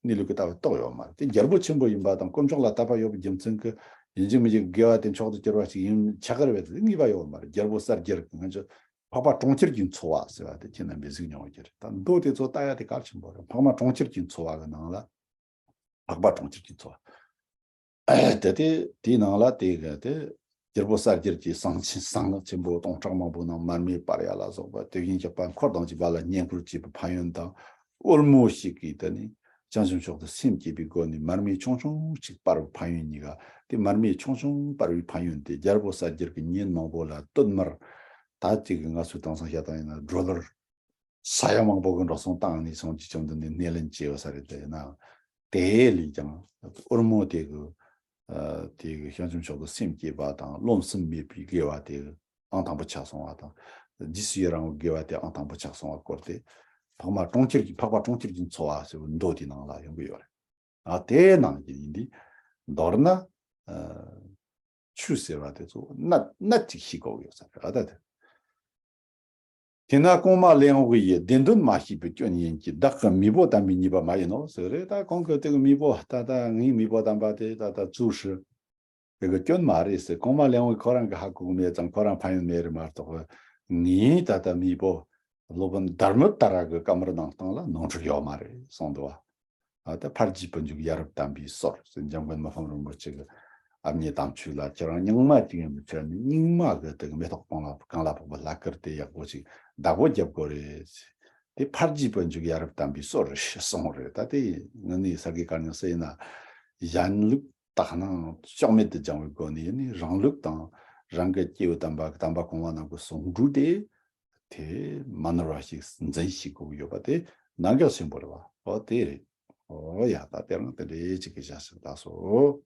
གནས་ལུགས་ཀྱི་ལྟ་བ་རྟོགས་ཡོད་མ་རེད། དེ་རྒྱལ་པོ་ཆེན་པོ་ཡིན་པ་དང་དཀོན་མཆོག་ལ་དད་པ་ཡོད་པའི་རྒྱུ་མཚན་གྱིས་ཡིན་གཅིག་མིན་གཅིག་དགེ་བ་དེ་མཆོག་ཏུ་གྱུར་པ་ཞིག་ཡིན་ཆགས་ཀྱི་རེད་པས། དེ་ངེས་པ་ཡོད་མ་རེད། རྒྱལ་པོ་གསལ་རྒྱལ་གྱི་ང་ཚོ་འཕགས་པ་གྲོང་ཁྱེར་གྱི་འཚོ་བ་ཟེར་བ་དེ་ཁྱེད་རྣམ་པས་གཟིགས་མྱོང་བ་ཅིག་རེད། ད་མདོ་དེ་ཚོ་ལྟ་ཡ་དེ་གལ་ཆེན་པོ་རེད། འཕགས་མ་གྲོང་ཁྱེར་གྱི་འཚོ་བ་གི་ནང་ལ་འཕགས་པ་གྲོང་ཁྱེར་གྱི་འཚོ་བ། དེ་དེ་དེའི་ནང་ལ་དེ་ག་དེ་རྒྱལ་པོ་གསལ་རྒྱལ་གྱི་གསང་ཆེན་གསང་སྔགས་ཆེན་པོ་སྟོང་ཕྲག་མང་པོའི་ནང་མར་མེ་སྤར་ཡ་ལ་སོགས་པ་དེ་བཞིན་གཤེགས་པ་འཁོར་དང་བཅས་པ་ལ་བསྙེན་བཀུར་བྱེད་པའི་ཕན་ཡོན་དང་། དབུལ་མོ་ཞིག་གིས་དེ་ནི་བྱང་ཆུབ་མཆོག་ཏུ་སེམས་བསྐྱེད་པའི་སྒོ་ནས་མར་མེ་ཆུང་ཆུང་ཞིག་སྤར་བའི་ཕན་ཡོན་གཉིས་ཀ། དེ་མར་མེ་ཆུང་ཆུང་སྤར་བའི་ཕན་ཡོན་དེ་རྒྱལ་པོ་གསལ་རྒྱལ་གྱི་ཉིན་མང་པོ་ལ་སྟོད་མར་ད་ཅིག་གི་ང་ཚོའི་དེང་སང་བཤད་སྟངས་ཡིན་ན་ཌོ་ལར་ས་ཡ་མང་པོ་གི་འགྲོ་སོང་བཏང་ནས་སོང་ཅིག་བྱུང་དུ་ནས་སྣེ་ལེན་བྱས་ཡོད་ས་རེད། དེ་ཡིན་ན་དེ་ལས་ཀྱང་དབུལ་མོ་དེ་གི་ཨ་དེ་གི་བྱང་ཆུབ་མཆོག་ཏུ་སེམས་བསྐྱེད་པ་དང་རློམ་སེམས་མེད་པའི་དགེ་བ་དེ་གི་ཨང་དང་པོ་ཆགས་སོང་བ་དང་། རྗེས་སུ་ཡི་རང་བའི་དགེ་བ་དེ་ཨང་དང་པོ་ཆགས་སོང་བ་སྐོར་དེ་འཕགས་མ་གྲོང་ཁྱེར་གྱི་འཕགས་པ་གྲོང་ཁྱེར་གྱི་འཚོ་བ་ཟེར་བའི་མདོ་དེའི་ནང་ལ་ཡོང་གི་ཡོད་རེད། ཨ་དེའི་ནང་གི་ཡིན་དུས་མདོར་ན་ཨ་ཆོས་ཟེར་བ་དེ་ཚོ་གནད་གནད་ཅིག་ཤེས་དགོས་ཡོད་ས་རེད། ཨ་ད་དེ། དེས་ན་གོང་མ་ལེའུ་ཡི་བདེན་དོན་མ་ཤེས་པའི་སྐྱོན་ཡིན་གྱི། བདག་གི་མེས་པོ་དམ་པའི་ཉེས་པ་མ་ཡིན་ནོ་ཟེར་རེད། ད་གོང་གི་དེ་གི་མེས་པོ་ད་ད་ངའི་མེས་པོ་དམ་པ་དེ་ད་ད་ཙུའུ་ཧྲི་དེ་གི་སྐྱོན་མ་རེད་ཟེར། གོང་མ་ལེའུ་ཁོ་རང་གི་ཧ་གོ་གི་མེད་ཙང་ཁོ་རང་ཕན་ཡོན་མེད་རེད་མ་གཏོགས་ངའི་ད་ད་མེས་པོ་སློབ་དཔོན་དྷརྨ་ཏཱ་ར་གི་བཀའ་མོལ་གནང་སྟངས་ལ་ནོར་འཁྲུལ་ཡོད་མ་རེད་གསུངས་འདུག་བ། ཨ་ད་ཕར་གྱིས་པུ་འཇུག་ཡ་རབས་དམ་པའི་སྲོལ་ཟེར། འཇམ་མགོན་མི་ཕམ་རིན་པོ་ཆེ་གི་ཨ་མྱེས་དམ་ཆོས་ལ་ཁྱེད་རང་རྙིང་མ་ཅིག་ཡིན་པའི་ཕྱིར་ནི་རྙིང་མ་གི་དེ་གི་མེ་ཏོག་གང་ལ་གང་ལ་ཕོག་པའི་ལྷ་སྐལ་དེ་ཡག་པོ་ཅིག་བདག་པོ་རྒྱབ་དགོས་རེད། དེ་ཕར་གྱིས་པུ་འཇུག་ཡ་རབས་དམ་པའི་སྲོལ་རེད་གསུངས་རེད། ད་དེ་ངི་ནི་ས་དགེ་བཀའ་རྙིང་སུ་ཡིན་ན་གཞན་ལུགས་དག་སྣང་ཕྱོགས་མེད་དུ་སྦྱང་བའི་སྒོ་ནས་ནི་རང་ལུགས་དང་རང་གི་སྐྱེས་བུ་དམ་པ་གི་དམ་པ་གོང་མ་རྣམས་ཀྱི་གསུང་སྒྲོས་དེ་དེ་མ་ནོར་བ་ཞིག་འཛིན་ཤེས་དགོས་ཀྱི་ཡོད་པ་དེ་གནད་འགག་ཆེན་པོ་རེད་བ། ཨོ་དེ་རེད། ཨོ་ཡ་ད་དེ་རང་དེ་འདྲའི་ཅིག་གི་བྱ་ཟེར་ད་སོ།